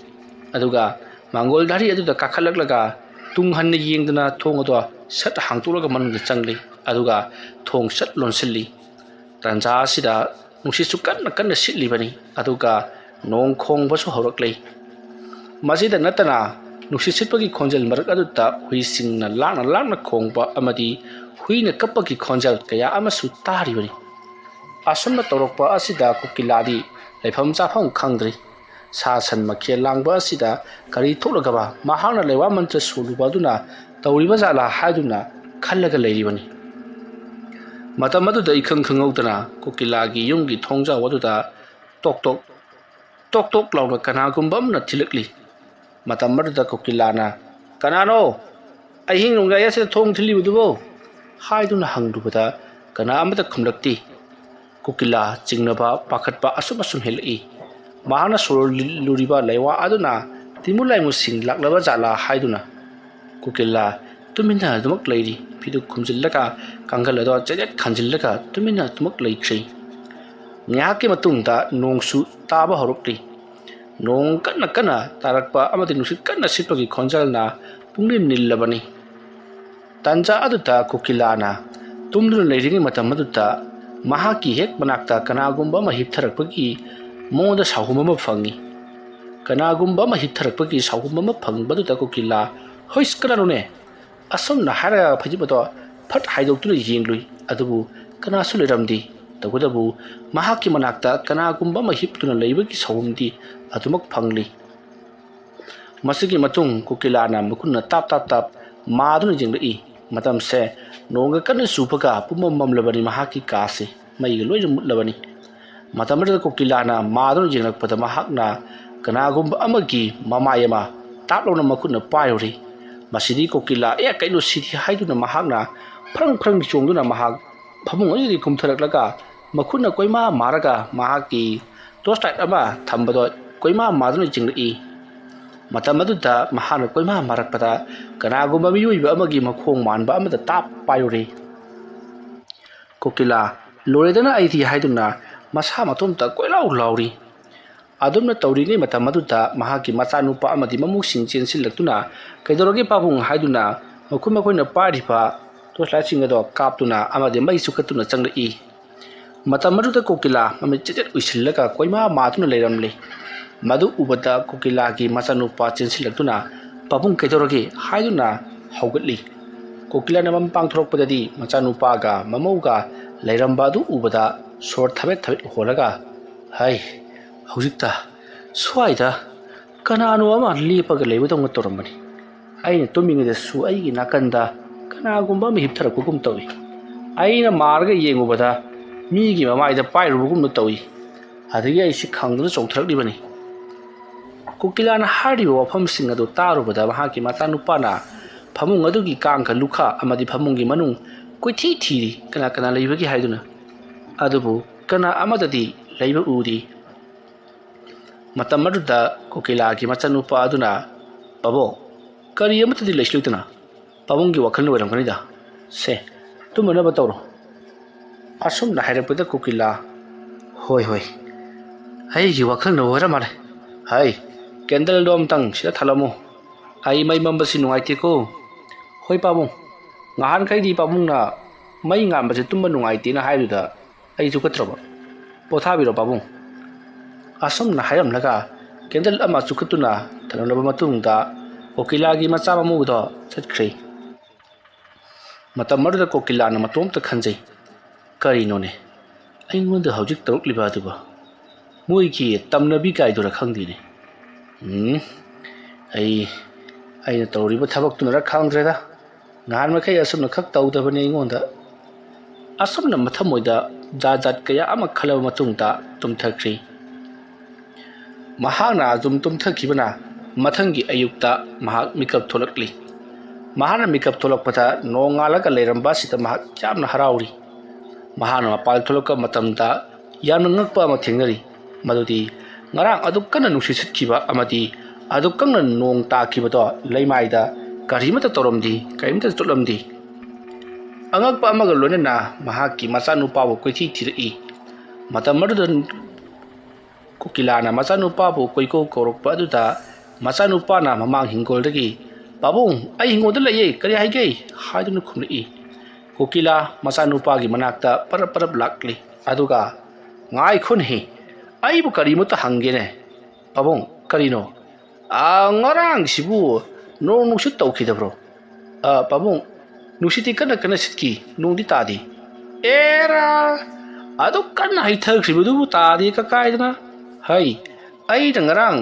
ꯑꯗꯨꯒ ꯃꯥꯡꯒꯣꯜ ꯙꯥꯔꯤ ꯑꯗꯨꯗ ꯀꯥꯈꯠꯂꯛꯂꯒ ꯇꯨꯡ ꯍꯟꯅ ꯌꯦꯡꯗꯅ ꯊꯣꯡ ꯑꯗꯣ ꯁꯠ ꯍꯥꯡꯇꯣꯛꯂꯒ ꯃꯅꯨꯡꯗ ꯆꯪꯂꯤ꯫ ꯑꯗꯨꯒ ꯊꯣꯡ ꯁꯠ ꯂꯣꯟꯁꯤꯜꯂꯤ꯫ ꯇꯥꯟꯖꯥ ꯑꯁꯤꯗ ꯅꯨꯡꯁꯤꯠꯁꯨ ꯀꯟꯅ ꯀꯟꯅ ꯁꯤꯠꯂꯤꯕꯅꯤ꯫ ꯑꯗꯨꯒ ꯅꯣꯡ ꯈꯣꯡꯕꯁꯨ ꯍꯧꯔꯛꯂꯤ꯫ ꯃꯁꯤꯗ ꯅꯠꯇꯅ ꯅꯨꯡꯁꯤꯠ ꯁꯤꯠꯄꯒꯤ ꯈꯣꯟꯖꯦꯜ ꯃꯔꯛ ꯑꯗꯨꯗ ꯍꯨꯏꯁꯤꯡꯅ ꯂꯥꯡꯅ ꯂꯥꯡꯅ ꯈꯣꯡꯕ ꯑꯃꯗꯤ ꯍꯨꯏꯅ ꯀꯞꯄꯒꯤ ꯈꯣꯟꯖꯦꯜ ꯀꯌꯥ ꯑꯃꯁꯨ ꯇꯥꯔꯤꯕꯅꯤ꯫ ꯑꯁꯨꯝꯅ ꯇꯧꯔꯛꯄ ꯑꯁꯤꯗ ꯀꯣꯀꯤꯂꯥꯗꯤ ꯂꯩꯐꯝ ꯆꯥꯐꯝ ꯈꯪꯗ꯭ꯔꯤ꯫ ꯁꯥ ꯁꯟ ꯃꯈꯦꯜ ꯂꯥꯡꯕ ꯑꯁꯤꯗ ꯀꯔꯤ ꯊꯣꯛꯂꯒꯕ ꯃꯍꯥꯛꯅ ꯂꯩꯋꯥ ꯃꯟꯇ꯭ꯔ ꯁꯣꯜꯂꯨꯕ ꯑꯗꯨꯅ ꯇꯧꯔꯤꯕ ꯖꯥꯠꯂꯥ ꯍꯥꯏꯗꯨꯅ ꯈꯜꯂꯒ ꯂꯩꯔꯤꯕꯅꯤ꯫ ꯃꯇꯝ ꯑꯗꯨꯗ ꯏꯈꯪ ꯈꯪꯍꯧꯗꯅ ꯀꯣꯀꯤꯂꯥꯒꯤ ꯌꯨꯝꯒꯤ ꯊꯣꯡꯖꯥꯎ ꯑꯗꯨꯗ ꯇꯣꯛ ꯇꯣꯛ, ꯇꯣꯛ ꯇꯣꯛ ꯂꯥꯎꯅ ꯀꯅꯥꯒꯨꯝꯕ ꯑꯃꯅ ꯊꯤꯜꯂꯛꯂꯤ꯫ ꯃꯇꯝ ꯑꯗꯨꯗ ꯀꯣꯀꯤꯂꯥꯅ, "ꯀꯅꯥꯅꯣ? ꯑꯍꯤꯡ ꯅꯣꯡꯌꯥꯏ ꯑꯁꯤꯗ ꯊꯣꯡ ꯊꯤꯜꯂꯤꯕꯗꯨꯕꯨ?" ꯍꯥꯏꯗꯨꯅ ꯍꯪꯂꯨꯕꯗ ꯀꯅꯥ ꯑꯃꯠꯇ ꯈꯨꯝꯂꯛꯇꯦ꯫ ꯀꯣꯀꯤꯂꯥ ꯆꯤꯡꯅꯕ, ꯄꯥꯈꯠꯄ ꯑꯁꯨꯝ ꯑꯁꯨꯝ ꯍꯦꯜꯂꯛꯏ꯫ ꯃꯍꯥꯛꯅ ꯁꯣꯜꯂꯨꯔꯤꯕ ꯂꯩꯋꯥ ꯑꯗꯨꯅ ꯇꯤꯃꯨ ꯂꯥꯏꯃꯨꯁꯤꯡ ꯂꯥꯛꯂꯕ ꯖꯥꯠꯂꯥ ꯍꯥꯏꯗꯨꯅ꯫ ꯀꯣꯀꯤꯂꯥ ꯇꯨꯃꯤꯟꯅ ꯑꯗꯨꯃꯛ ꯂꯩꯔꯤ꯫ ꯐꯤꯗꯨ ꯈꯨꯝꯖꯤꯜꯂꯒ, ꯀꯥꯡꯈꯜ ꯑꯗꯣ ꯆꯦꯠ ꯆꯦꯠ ꯈꯟꯖꯤꯜꯂꯒ ꯇꯨꯃꯤꯟꯅ ꯑꯗꯨꯃꯛ ꯂꯩꯈ꯭ꯔꯦ꯫ ꯉꯥꯏꯍꯥꯛꯀꯤ ꯃꯇꯨꯡꯗ ꯅꯣꯡꯁꯨ ꯇꯥꯕ ꯍꯧꯔꯛꯂꯤ꯫ ꯅꯣꯡ ꯀꯟꯅ ꯀꯟꯅ ꯇꯥꯔꯛꯄ ꯑꯃꯗꯤ ꯅꯨꯡꯁꯤꯠ ꯀꯟꯅ ꯁꯤꯠꯄꯒꯤ ꯈꯣꯟꯖꯦꯜꯅ ꯄꯨꯡꯅꯤꯜ ꯅꯤꯜꯂꯕꯅꯤ꯫ ꯇꯥꯟꯖꯥ ꯑꯗꯨꯗ ꯀꯣꯀꯤꯂꯥꯅ ꯇꯨꯝꯗꯨꯅ ꯂꯩꯔꯤꯉꯩ ꯃꯇꯝ ꯑꯗꯨꯗ ꯃꯍꯥꯛꯀꯤ ꯍꯦꯛ ꯃꯅꯥꯛꯇ ꯀꯅꯥꯒꯨꯝꯕ ꯑꯃ ꯍꯤꯞꯊꯔꯛꯄꯒꯤ ꯃꯉꯣꯟꯗ ꯁꯥꯎꯍꯨꯝ ꯑꯃ ꯐꯪꯏ꯫ ꯀꯅꯥꯒꯨꯝꯕ ꯑꯃ ꯍꯤꯞꯊꯔꯛꯄꯒꯤ ꯁꯥꯎꯍꯨꯝ ꯑꯃ ꯐꯪꯕꯗꯨꯗ ꯀꯣꯀꯤꯂꯥ, "ꯍꯣꯏꯁ, ꯀꯅꯥꯅꯣꯅꯦ?" ꯑꯁꯨꯝꯅ ꯍꯥꯏꯔꯒ ꯐꯩꯖꯨꯞ ꯑꯗꯣ ꯐꯠ ꯍꯥꯏꯗꯣꯛꯇꯨꯅ ꯌꯦꯡꯂꯨꯏ꯫ ꯑꯗꯨꯕꯨ ꯀꯅꯥꯁꯨ ꯂꯩꯔꯝꯗꯦ꯫ ꯇꯧꯕꯇꯕꯨ ꯃꯍꯥꯛꯀꯤ ꯃꯅꯥꯛꯇ ꯀꯅꯥꯒꯨꯝꯕ ꯑꯃ ꯍꯤꯞꯇꯨꯅ ꯂꯩꯕꯒꯤ ꯁꯥꯎꯍꯨꯝꯗꯤ ꯑꯗꯨꯃꯛ ꯐꯪꯂꯤ꯫ ꯃꯁꯤꯒꯤ ꯃꯇꯨꯡ ꯀꯣꯀꯤꯂꯥꯅ ꯃꯈꯨꯠꯅ ꯇꯥꯞ ꯇꯥꯞ ꯇꯥꯞ ꯃꯥꯗꯨꯅ ꯌꯦꯡꯂꯛꯏ꯫ ꯃꯇꯝꯁꯦ ꯅꯣꯡꯒ ꯀꯟꯅ ꯆꯨꯕꯒ ꯄꯨꯝꯃꯝ ꯃꯝꯂꯕꯅꯤ꯫ ꯃꯍꯥꯛꯀꯤ ꯀꯥꯁꯤ ꯃꯩꯒ ꯂꯣꯏꯅ ꯃꯨꯠꯂꯕꯅꯤ꯫ ꯃꯇꯝ ꯑꯗꯨꯗ ꯀꯣꯀꯤꯂꯥꯅ ꯃꯥꯗꯨꯅ ꯌꯦꯡꯂꯛꯄꯗ ꯃꯍꯥꯛꯅ ꯀꯅꯥꯒꯨꯝꯕ ꯑꯃꯒꯤ ꯃꯃꯥꯏ ꯑꯃ ꯇꯥꯞ ꯂꯥꯎꯅ ꯃꯈꯨꯠꯅ ꯄꯥꯏꯔꯨꯔꯤ꯫ ꯃꯁꯤꯗꯤ ꯀꯣꯀꯤꯂꯥ, "ꯑꯦ, ꯀꯩꯅꯣ ꯁꯤꯗꯤ?" ꯍꯥꯏꯗꯨꯅ ꯃꯍꯥꯛꯅ ꯐ꯭ꯔꯪ ꯐ꯭ꯔꯪ ꯆꯣꯡꯗꯨꯅ ꯃꯍꯥꯛ ꯐꯃꯨꯡ ꯑꯗꯨꯗꯒꯤ ꯀꯨꯝꯊꯔꯛꯂꯒ ꯃꯈꯨꯠꯅ ꯀꯣꯏꯃꯥ ꯃꯥꯔꯒ ꯃꯍꯥꯛꯀꯤ ꯇꯣꯔꯆ ꯂꯥꯏꯠ ꯑꯃ ꯊꯝꯕꯗꯣ ꯀꯣꯏꯃꯥ ꯃꯥꯗꯨꯅ ꯆꯤꯡꯂꯛꯏ꯫ ꯃꯇꯝ ꯑꯗꯨꯗ ꯃꯍꯥꯛꯅ ꯀꯣꯏꯃꯥ ꯃꯥꯔꯛꯄꯗ ꯀꯅꯥꯒꯨꯝꯕ ꯃꯤꯑꯣꯏꯕ ꯑꯃꯒꯤ ꯃꯈꯣꯡ ꯃꯥꯟꯕ ꯑꯃꯗ ꯇꯥꯞ ꯄꯥꯏꯔꯨꯔꯤ꯫ ꯀꯣꯀꯤꯂꯥ, "ꯂꯣꯏꯔꯦꯗꯅ ꯑꯩꯗꯤ" ꯍꯥꯏꯗꯨꯅ ꯃꯁꯥ ꯃꯇꯣꯝꯇ ꯀꯣꯏꯂꯥꯎ ꯂꯥꯎꯔꯤ꯫ ꯑꯗꯨꯝꯅ ꯇꯧꯔꯤꯉꯩ ꯃꯇꯝ ꯑꯗꯨꯗ ꯃꯍꯥꯛꯀꯤ ꯃꯆꯥꯅꯨꯄꯥ ꯑꯃꯗꯤ ꯃꯃꯧꯁꯤꯡ ꯆꯦꯟꯁꯤꯜꯂꯛꯇꯨꯅ, "ꯀꯩꯗꯧꯔꯒꯦ ꯄꯥꯕꯨꯡ?" ꯍꯥꯏꯗꯨꯅ ꯃꯈꯣꯏ ꯃꯈꯣꯏꯅ ꯄꯥꯏꯔꯤꯕ ꯇꯣꯔꯆ ꯂꯥꯏꯠꯁꯤꯡ ꯑꯗꯣ ꯀꯥꯞꯇꯨꯅ ꯑꯃꯗꯤ ꯃꯩ ꯆꯨꯈꯠꯇꯨꯅ ꯆꯪꯂꯛꯏ꯫ ꯃꯇꯝ ꯑꯗꯨꯗ ꯀꯣꯀꯤꯂꯥ ꯃꯃꯤꯠ ꯆꯦꯠ ꯆꯦꯠ ꯎꯏꯁꯤꯜꯂꯒ ꯀꯣꯏꯃꯥ ꯃꯥꯗꯨꯅ ꯂꯩꯔꯝꯂꯦ꯫ ꯃꯗꯨ ꯎꯕꯗ ꯀꯣꯀꯤꯂꯥꯒꯤ ꯃꯆꯥꯅꯨꯄꯥ ꯆꯦꯟꯁꯤꯜꯂꯛꯇꯨꯅ, "ꯄꯥꯕꯨꯡ, ꯀꯩꯗꯧꯔꯒꯦ?" ꯍꯥꯏꯗꯨꯅ ꯍꯧꯒꯠꯂꯤ꯫ ꯀꯣꯀꯤꯂꯥꯅ ꯃꯃꯤꯠ ꯄꯥꯡꯊꯣꯔꯛꯄꯗꯗꯤ ꯃꯆꯥꯅꯨꯄꯥꯒ ꯃꯃꯧꯒ ꯂꯩꯔꯝꯕ ꯑꯗꯨ ꯎꯕꯗ ꯁꯣꯔ ꯊꯕꯦꯠ ꯊꯕꯦꯠ ꯍꯣꯜꯂꯒ, "ꯍꯩ, ꯍꯧꯖꯤꯛꯇ ꯁ꯭ꯋꯥꯏꯗ ꯀꯅꯥꯅꯣ ꯑꯃ ꯂꯦꯞꯄꯒ ꯂꯩꯕꯗꯧꯅ ꯇꯧꯔꯝꯕꯅꯤ꯫ ꯑꯩꯅ ꯇꯨꯝꯃꯤꯉꯩꯗꯁꯨ ꯑꯩꯒꯤ ꯅꯥꯀꯟꯗ ꯀꯅꯥꯒꯨꯝꯕ ꯑꯃ ꯍꯤꯞꯊꯔꯛꯄꯒꯨꯝ ꯇꯧꯏ꯫ ꯑꯩꯅ ꯃꯥꯔꯒ ꯌꯦꯡꯉꯨꯕꯗ ꯃꯤꯒꯤ ꯃꯃꯥꯏꯗ ꯄꯥꯏꯔꯨꯕꯒꯨꯝꯅ ꯇꯧꯏ꯫ ꯑꯗꯒꯤ ꯑꯩꯁꯤ ꯈꯪꯗꯅ ꯆꯣꯡꯊꯔꯛꯂꯤꯕꯅꯤ꯫" ꯀꯣꯀꯤꯂꯥꯅ ꯍꯥꯏꯔꯤꯕ ꯋꯥꯐꯝꯁꯤꯡ ꯑꯗꯨ ꯇꯥꯔꯨꯕꯗ ꯃꯍꯥꯛꯀꯤ ꯃꯆꯥꯅꯨꯄꯥꯅ ꯐꯃꯨꯡ ꯑꯗꯨꯒꯤ ꯀꯥꯡꯈ ꯂꯨꯈꯥ ꯑꯃꯗꯤ ꯐꯃꯨꯡꯒꯤ ꯃꯅꯨꯡ ꯀꯣꯏꯊꯤ ꯊꯤꯔꯤ, ꯀꯅꯥ ꯀꯅꯥ ꯂꯩꯕꯒꯦ ꯍꯥꯏꯗꯨꯅ꯫ ꯑꯗꯨꯕꯨ ꯀꯅꯥ ꯑꯃꯠꯇꯗꯤ ꯂꯩꯕ ꯎꯗꯦ꯫ ꯃꯇꯝ ꯑꯗꯨꯗ ꯀꯣꯀꯤꯂꯥꯒꯤ ꯃꯆꯥꯅꯨꯄꯥ ꯑꯗꯨꯅ, "ꯄꯥꯕꯨꯡ, ꯀꯔꯤ ꯑꯃꯠꯇꯗꯤ ꯂꯩꯁꯤꯜꯂꯛꯇꯅ ꯄꯥꯕꯨꯡꯒꯤ ꯋꯥꯈꯜꯅ ꯑꯣꯏꯔꯝꯒꯅꯤꯗ꯫ ꯁꯦ, ꯇꯨꯝꯅꯅꯕ ꯇꯧꯔꯣ꯫" ꯑꯁꯨꯝꯅ ꯍꯥꯏꯔꯛꯄꯗ ꯀꯣꯀꯤꯂꯥ, "ꯍꯣꯏ, ꯍꯣꯏ, ꯑꯩꯒꯤ ꯋꯥꯈꯜꯅ ꯑꯣꯏꯔ ꯃꯥꯜꯂꯦ꯫ ꯍꯩ, ꯀꯦꯟꯗꯜꯗꯣ ꯑꯝꯇꯪ ꯁꯤꯗ ꯊꯥꯜꯂꯝꯃꯨ꯫ ꯑꯩ ꯃꯩ ꯃꯝꯕꯁꯤ ꯅꯨꯡꯉꯥꯏꯇꯦꯀꯣ꯫" "ꯍꯣꯏ ꯄꯥꯕꯨꯡ, ꯉꯍꯥꯟꯈꯩꯗꯤ ꯄꯥꯕꯨꯡꯅ ꯃꯩ ꯉꯥꯟꯕꯁꯦ ꯇꯨꯝꯕ ꯅꯨꯡꯉꯥꯏꯇꯦꯅ ꯍꯥꯏꯕꯗꯨꯗ ꯑꯩꯁꯨ ꯀꯠꯇ꯭ꯔꯕ꯫ ꯄꯣꯊꯥꯕꯤꯔꯣ ꯄꯥꯕꯨꯡ꯫" ꯑꯁꯨꯝꯅ ꯍꯥꯏꯔꯝꯂꯒ ꯀꯦꯟꯗꯜ ꯑꯃ ꯆꯨꯈꯠꯇꯨꯅ ꯊꯅꯝꯂꯕ ꯃꯇꯨꯡꯗ ꯀꯣꯀꯤꯂꯥꯒꯤ ꯃꯆꯥ ꯃꯃꯧꯗꯣ ꯆꯠꯈ꯭ꯔꯦ꯫ ꯃꯇꯝ ꯑꯗꯨꯗ ꯀꯣꯀꯤꯂꯥꯅ ꯃꯇꯣꯝꯇ ꯈꯟꯖꯩ, "ꯀꯔꯤꯅꯣꯅꯦ ꯑꯩꯉꯣꯟꯗ ꯍꯧꯖꯤꯛ ꯇꯧꯔꯛꯂꯤꯕ ꯑꯗꯨꯕꯨ? ꯃꯣꯏꯒꯤ ꯇꯝꯅꯕꯤ ꯀꯥꯏꯗꯨꯔ ꯈꯪꯗꯦꯅꯦ꯫ ꯎꯝ, ꯑꯩ, ꯑꯩꯅ ꯇꯧꯔꯤꯕ ꯊꯕꯛꯇꯨꯅꯔ ꯈꯪꯗ꯭ꯔꯦꯗ꯫ ꯉꯍꯥꯟ ꯃꯈꯩ ꯑꯁꯨꯝꯅ ꯈꯛ ꯇꯧꯗꯕꯅꯤ ꯑꯩꯉꯣꯟꯗ꯫" ꯑꯁꯨꯝꯅ ꯃꯊꯃꯣꯏꯗ ꯖꯥꯠ ꯖꯥꯠ ꯀꯌꯥ ꯑꯃ ꯈꯜꯂꯕ ꯃꯇꯨꯡꯗ ꯇꯨꯝꯊꯈ꯭ꯔꯤ꯫ ꯃꯍꯥꯛꯅ ꯑꯗꯨꯝ ꯇꯨꯝꯊꯈꯤꯕꯅ ꯃꯊꯪꯒꯤ ꯑꯌꯨꯛꯇ ꯃꯍꯥꯛ ꯃꯤꯀꯞ ꯊꯣꯛꯂꯛꯂꯤ꯫ ꯃꯍꯥꯛꯅ ꯃꯤꯀꯞ ꯊꯣꯛꯂꯛꯄꯗ ꯅꯣꯡꯉꯥꯜꯂꯒ ꯂꯩꯔꯝꯕ ꯑꯁꯤꯗ ꯃꯍꯥꯛ ꯌꯥꯝꯅ ꯍꯔꯥꯎꯔꯤ꯫ ꯃꯍꯥꯛꯅ ꯃꯄꯥꯟ ꯊꯣꯛꯂꯛꯄ ꯃꯇꯝꯗ ꯌꯥꯝꯅ ꯉꯛꯄ ꯑꯃ ꯊꯦꯡꯅꯔꯤ, ꯃꯗꯨꯗꯤ ꯉꯔꯥꯡ ꯑꯗꯨꯛ ꯀꯟꯅ ꯅꯨꯡꯁꯤꯠ ꯁꯤꯠꯈꯤꯕ ꯑꯃꯗꯤ ꯑꯗꯨꯛ ꯀꯟꯅ ꯅꯣꯡ ꯇꯥꯈꯤꯕꯗꯣ ꯂꯩꯃꯥꯏꯗ ꯀꯔꯤꯃꯠꯇ ꯇꯧꯔꯝꯗꯦ, ꯀꯔꯤꯃꯠꯇ ꯆꯣꯠꯂꯝꯗꯦ꯫ ꯑꯉꯛꯄ ꯑꯃꯒ ꯂꯣꯏꯅꯅ ꯃꯍꯥꯛꯀꯤ ꯃꯆꯥꯅꯨꯄꯥꯕꯨ ꯀꯣꯏꯊꯤ ꯊꯤꯔꯛꯏ꯫ ꯃꯇꯝ ꯑꯗꯨꯗ ꯀꯣꯀꯤꯂꯥꯅ ꯃꯆꯥꯅꯨꯄꯥꯕꯨ ꯀꯣꯏꯀꯧ ꯀꯧꯔꯛꯄ ꯑꯗꯨꯗ ꯃꯆꯥꯅꯨꯄꯥꯅ ꯃꯃꯥꯡ ꯍꯤꯡꯒꯣꯜꯗꯒꯤ, "ꯄꯥꯕꯨꯡ, ꯑꯩ ꯍꯤꯡꯒꯣꯜꯗ ꯂꯩꯌꯦ, ꯀꯔꯤ ꯍꯥꯏꯒꯦ?" ꯍꯥꯏꯗꯨꯅ ꯈꯨꯝꯂꯛꯏ꯫ ꯀꯣꯀꯤꯂꯥ ꯃꯆꯥꯅꯨꯄꯥꯒꯤ ꯃꯅꯥꯛꯇ ꯄꯔꯞ ꯄꯔꯞ ꯂꯥꯛꯂꯤ꯫ ꯑꯗꯨꯒ, "ꯉꯥꯏꯈꯣꯅꯦꯍꯦ, ꯑꯩꯕꯨ ꯀꯔꯤꯃꯠꯇ ꯍꯪꯒꯦꯅꯦ꯫ ꯄꯥꯕꯨꯡ, ꯀꯔꯤꯅꯣ? ꯑꯥ, ꯉꯔꯥꯡꯁꯤꯕꯨ ꯅꯣꯡ ꯅꯨꯡꯁꯤꯠ ꯇꯧꯈꯤꯗꯕ꯭ꯔꯣ?" "ꯑꯥ, ꯄꯥꯕꯨꯡ, ꯅꯨꯡꯁꯤꯠꯇꯤ ꯀꯟꯅ ꯀꯟꯅ ꯁꯤꯠꯈꯤ, ꯅꯣꯡꯗꯤ ꯇꯥꯗꯦ꯫" "ꯑꯦꯔꯥ, ꯑꯗꯨꯛ ꯀꯟꯅ ꯍꯩꯊꯈ꯭ꯔꯤꯕꯗꯨꯕꯨ ꯇꯥꯗꯦ ꯀꯀꯥꯏꯗꯅ? ꯍꯩ, ꯑꯩꯅ ꯉꯔꯥꯡ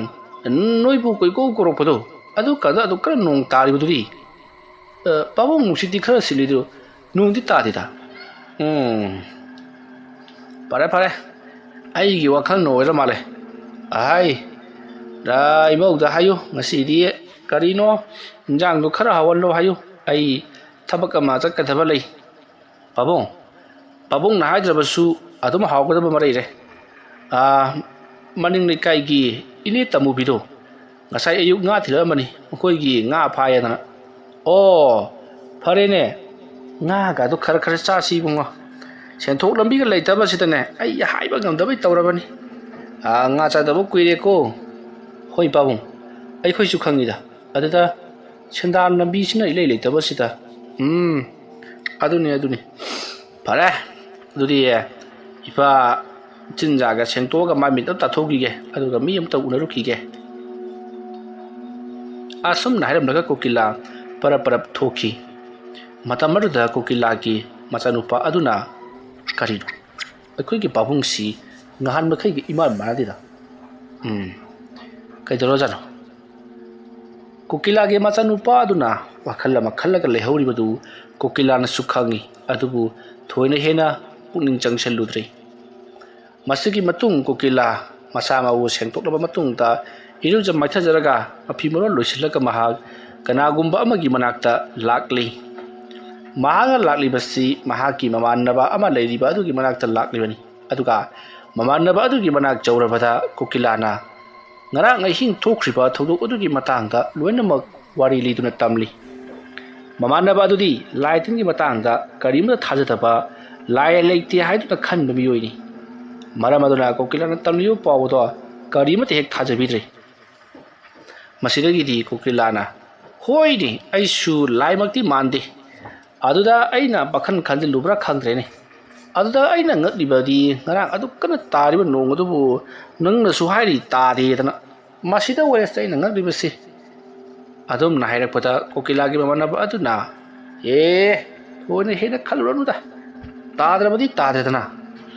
ꯅꯣꯏꯕꯨ ꯀꯣꯏꯀꯧ ꯀꯧꯔꯛꯄꯗꯣ, ꯑꯗꯨ ꯀꯥꯟꯗ ꯑꯗꯨꯛ ꯀꯟꯅ ꯅꯣꯡ ꯇꯥꯔꯤꯕꯗꯨꯗꯤ?" "ꯑ, ꯄꯥꯕꯨꯡ, ꯅꯨꯡꯁꯤꯠꯇꯤ ꯈꯔ ꯁꯤꯠꯂꯤꯗꯨ, ꯅꯣꯡꯗꯤ ꯇꯥꯗꯦꯗ꯫" "ꯎꯝ, ꯐꯔꯦ, ꯐꯔꯦ, ꯑꯩꯒꯤ ꯋꯥꯈꯜꯅ ꯑꯣꯏꯔ ꯃꯥꯜꯂꯦ꯫ ꯑꯍꯥꯏ, ꯏꯃꯧꯗ ꯍꯥꯏꯌꯨ, ꯉꯁꯤꯗꯤ ꯀꯔꯤꯅꯣ, ꯏꯟꯖꯥꯡꯗꯣ ꯈꯔ ꯍꯥꯎꯍꯜꯂꯣ ꯍꯥꯏꯌꯨ, ꯑꯩ ꯊꯕꯛ ꯑꯃ ꯆꯠꯀꯗꯕ ꯂꯩ꯫" "ꯄꯥꯕꯨꯡ, ꯄꯥꯕꯨꯡꯅ ꯍꯥꯏꯗ꯭ꯔꯕꯁꯨ ꯑꯗꯨꯝ ꯍꯥꯎꯒꯗꯕ ꯑꯃ ꯂꯩꯔꯦ꯫ ꯑꯥ, ꯃꯅꯤꯡ ꯂꯩꯀꯥꯏꯒꯤ ꯏꯅꯦ ꯇꯃꯨꯕꯤꯗꯣ ꯉꯁꯥꯏ ꯑꯌꯨꯛ ꯉꯥ ꯊꯤꯜꯂꯛꯑꯝꯕꯅꯤ, ꯃꯈꯣꯏꯒꯤ ꯉꯥ ꯐꯥꯏꯌꯦꯗꯅ꯫" "ꯑꯣ, ꯐꯔꯦꯅꯦ, ꯉꯥꯒꯗꯣ ꯈꯔ ꯈꯔ ꯆꯥꯁꯤ ꯏꯕꯨꯡꯉꯣ꯫ ꯁꯦꯟꯊꯣꯛ ꯂꯝꯕꯤꯒ ꯂꯩꯇꯕꯁꯤꯗꯅꯦ ꯑꯩ ꯍꯥꯏꯕ ꯉꯝꯗꯕꯩ ꯇꯧꯔꯕꯅꯤ꯫ ꯑꯥ, ꯉꯥ ꯆꯥꯗꯕ ꯀꯨꯏꯔꯦꯀꯣ꯫" "ꯍꯣꯏ ꯄꯥꯕꯨꯡ, ꯑꯩꯈꯣꯏꯁꯨ ꯈꯪꯉꯤꯗ, ꯑꯗꯨꯗ ꯁꯦꯟꯗꯥꯟ ꯂꯝꯕꯤꯁꯤꯅ ꯏꯂꯩ ꯂꯩꯇꯕꯁꯤꯗ꯫" "ꯎꯝ, ꯑꯗꯨꯅꯤ, ꯑꯗꯨꯅꯤ꯫ ꯐꯔꯦ, ꯑꯗꯨꯗꯤ ꯏꯄꯥ ꯆꯤꯟꯖꯥꯒ ꯁꯦꯡꯇꯣꯛꯑꯒ ꯃꯥꯏ ꯃꯤꯠ ꯑꯝ ꯇꯥꯊꯣꯛꯈꯤꯒꯦ, ꯑꯗꯨꯒ ꯃꯤ ꯑꯝꯇ ꯎꯅꯔꯨꯈꯤꯒꯦ꯫ ꯑꯁꯨꯝꯅ ꯍꯥꯏꯔꯝꯂꯒ ꯀꯣꯀꯤꯂꯥ ꯄꯔꯞ ꯄꯔꯞ ꯊꯣꯛꯈꯤ꯫ ꯃꯇꯝ ꯑꯗꯨꯗ ꯀꯣꯀꯤꯂꯥꯒꯤ ꯃꯆꯥꯅꯨꯄꯥ ꯑꯗꯨꯅ, "ꯀꯔꯤꯅꯣ? ꯑꯩꯈꯣꯏꯒꯤ ꯄꯥꯕꯨꯡꯁꯤ ꯉꯍꯥꯟ ꯃꯈꯩꯒ ꯏꯃꯥꯟ ꯃꯥꯟꯅꯗꯦꯗ꯫ ꯎꯝ, ꯀꯩꯗꯧꯔꯖꯥꯠꯅꯣ?" ꯀꯣꯀꯤꯂꯥꯒꯤ ꯃꯆꯥꯅꯨꯄꯥ ꯑꯗꯨꯅ ꯋꯥꯈꯜ ꯑꯃ ꯈꯜꯂꯒ ꯂꯩꯍꯧꯔꯤꯕꯗꯨ ꯀꯣꯀꯤꯂꯥꯅꯁꯨ ꯈꯪꯏ, ꯑꯗꯨꯕꯨ ꯊꯣꯏꯅ ꯍꯦꯟꯅ ꯄꯨꯛꯅꯤꯡ ꯆꯪꯁꯤꯜꯂꯨꯗ꯭ꯔꯦ꯫ ꯃꯁꯤꯒꯤ ꯃꯇꯨꯡ ꯀꯣꯀꯤꯂꯥ ꯃꯁꯥ ꯃꯎ ꯁꯦꯡꯗꯣꯛꯂꯕ ꯃꯇꯨꯡꯗ, ꯏꯔꯨꯖ ꯃꯥꯏꯊꯖꯔꯒ ꯃꯐꯤ ꯃꯔꯣꯜ ꯂꯣꯏꯁꯤꯜꯂꯒ ꯃꯍꯥꯛ ꯀꯅꯥꯒꯨꯝꯕ ꯑꯃꯒꯤ ꯃꯅꯥꯛꯇ ꯂꯥꯛꯂꯤ꯫ ꯃꯍꯥꯛꯅ ꯂꯥꯛꯂꯤꯕꯁꯤ ꯃꯍꯥꯛꯀꯤ ꯃꯃꯥꯟꯅꯕ ꯑꯃ ꯂꯩꯔꯤꯕ ꯑꯗꯨꯒꯤ ꯃꯅꯥꯛꯇ ꯂꯥꯛꯂꯤꯕꯅꯤ꯫ ꯑꯗꯨꯒ ꯃꯃꯥꯟꯅꯕ ꯑꯗꯨꯒꯤ ꯃꯅꯥꯛ ꯌꯧꯔꯕꯗ ꯀꯣꯀꯤꯂꯥꯅ ꯉꯔꯥꯡ ꯑꯍꯤꯡ ꯊꯣꯛꯈ꯭ꯔꯤꯕ ꯊꯧꯗꯣꯛ ꯑꯗꯨꯒꯤ ꯃꯇꯥꯡꯗ ꯂꯣꯏꯅꯃꯛ ꯋꯥꯔꯤ ꯂꯤꯗꯨꯅ ꯇꯝꯂꯤ꯫ ꯃꯃꯥꯟꯅꯕ ꯑꯗꯨꯗꯤ ꯂꯥꯏ ꯇꯤꯟꯒꯤ ꯃꯇꯥꯡꯗ ꯀꯔꯤꯃꯠꯇ ꯊꯥꯖꯗꯕ, ꯂꯥꯏ ꯂꯩꯇꯦ ꯍꯥꯏꯗꯨꯅ ꯈꯟꯕ ꯃꯤꯑꯣꯏꯅꯤ꯫ ꯃꯔꯝ ꯑꯗꯨꯅ ꯀꯣꯀꯤꯂꯥꯅ ꯇꯝꯂꯤꯕ ꯄꯥꯎ ꯑꯗꯣ ꯀꯔꯤꯃꯠꯇ ꯍꯦꯛ ꯊꯥꯖꯕꯤꯗ꯭ꯔꯦ꯫ ꯃꯁꯤꯗꯒꯤꯗꯤ ꯀꯣꯀꯤꯂꯥꯅ, "ꯍꯣꯏꯅꯦ, ꯑꯩꯁꯨ ꯂꯥꯏꯃꯛꯇꯤ ꯃꯥꯟꯗꯦ꯫ ꯑꯗꯨꯗ ꯑꯩꯅ ꯋꯥꯈꯜ ꯈꯟꯖꯤꯜꯂꯨꯕ꯭ꯔꯥ ꯈꯪꯗ꯭ꯔꯦꯅꯦ꯫ ꯑꯗꯨꯗ ꯑꯩꯅ ꯉꯛꯂꯤꯕꯗꯤ ꯉꯔꯥꯡ ꯑꯗꯨꯛ ꯀꯟꯅ ꯇꯥꯔꯤꯕ ꯅꯣꯡ ꯑꯗꯨꯕꯨ ꯅꯪꯅꯁꯨ ꯍꯥꯏꯔꯤ ꯇꯥꯗꯦꯗꯅ꯫ ꯃꯁꯤꯗ ꯑꯣꯏꯔꯦꯁꯦ ꯑꯩꯅ ꯉꯛꯂꯤꯕꯁꯤ"꯫ ꯑꯗꯨꯝꯅ ꯍꯥꯏꯔꯛꯄꯗ ꯀꯣꯀꯤꯂꯥꯒꯤ ꯃꯃꯥꯟꯅꯕ ꯑꯗꯨꯅ, "ꯑꯦ, ꯊꯣꯏꯅ ꯍꯦꯟꯅ ꯈꯜꯂꯨꯔꯅꯨꯗ꯫ ꯇꯥꯗ꯭ꯔꯕꯗꯤ ꯇꯥꯗ꯭ꯔꯦꯗꯅ꯫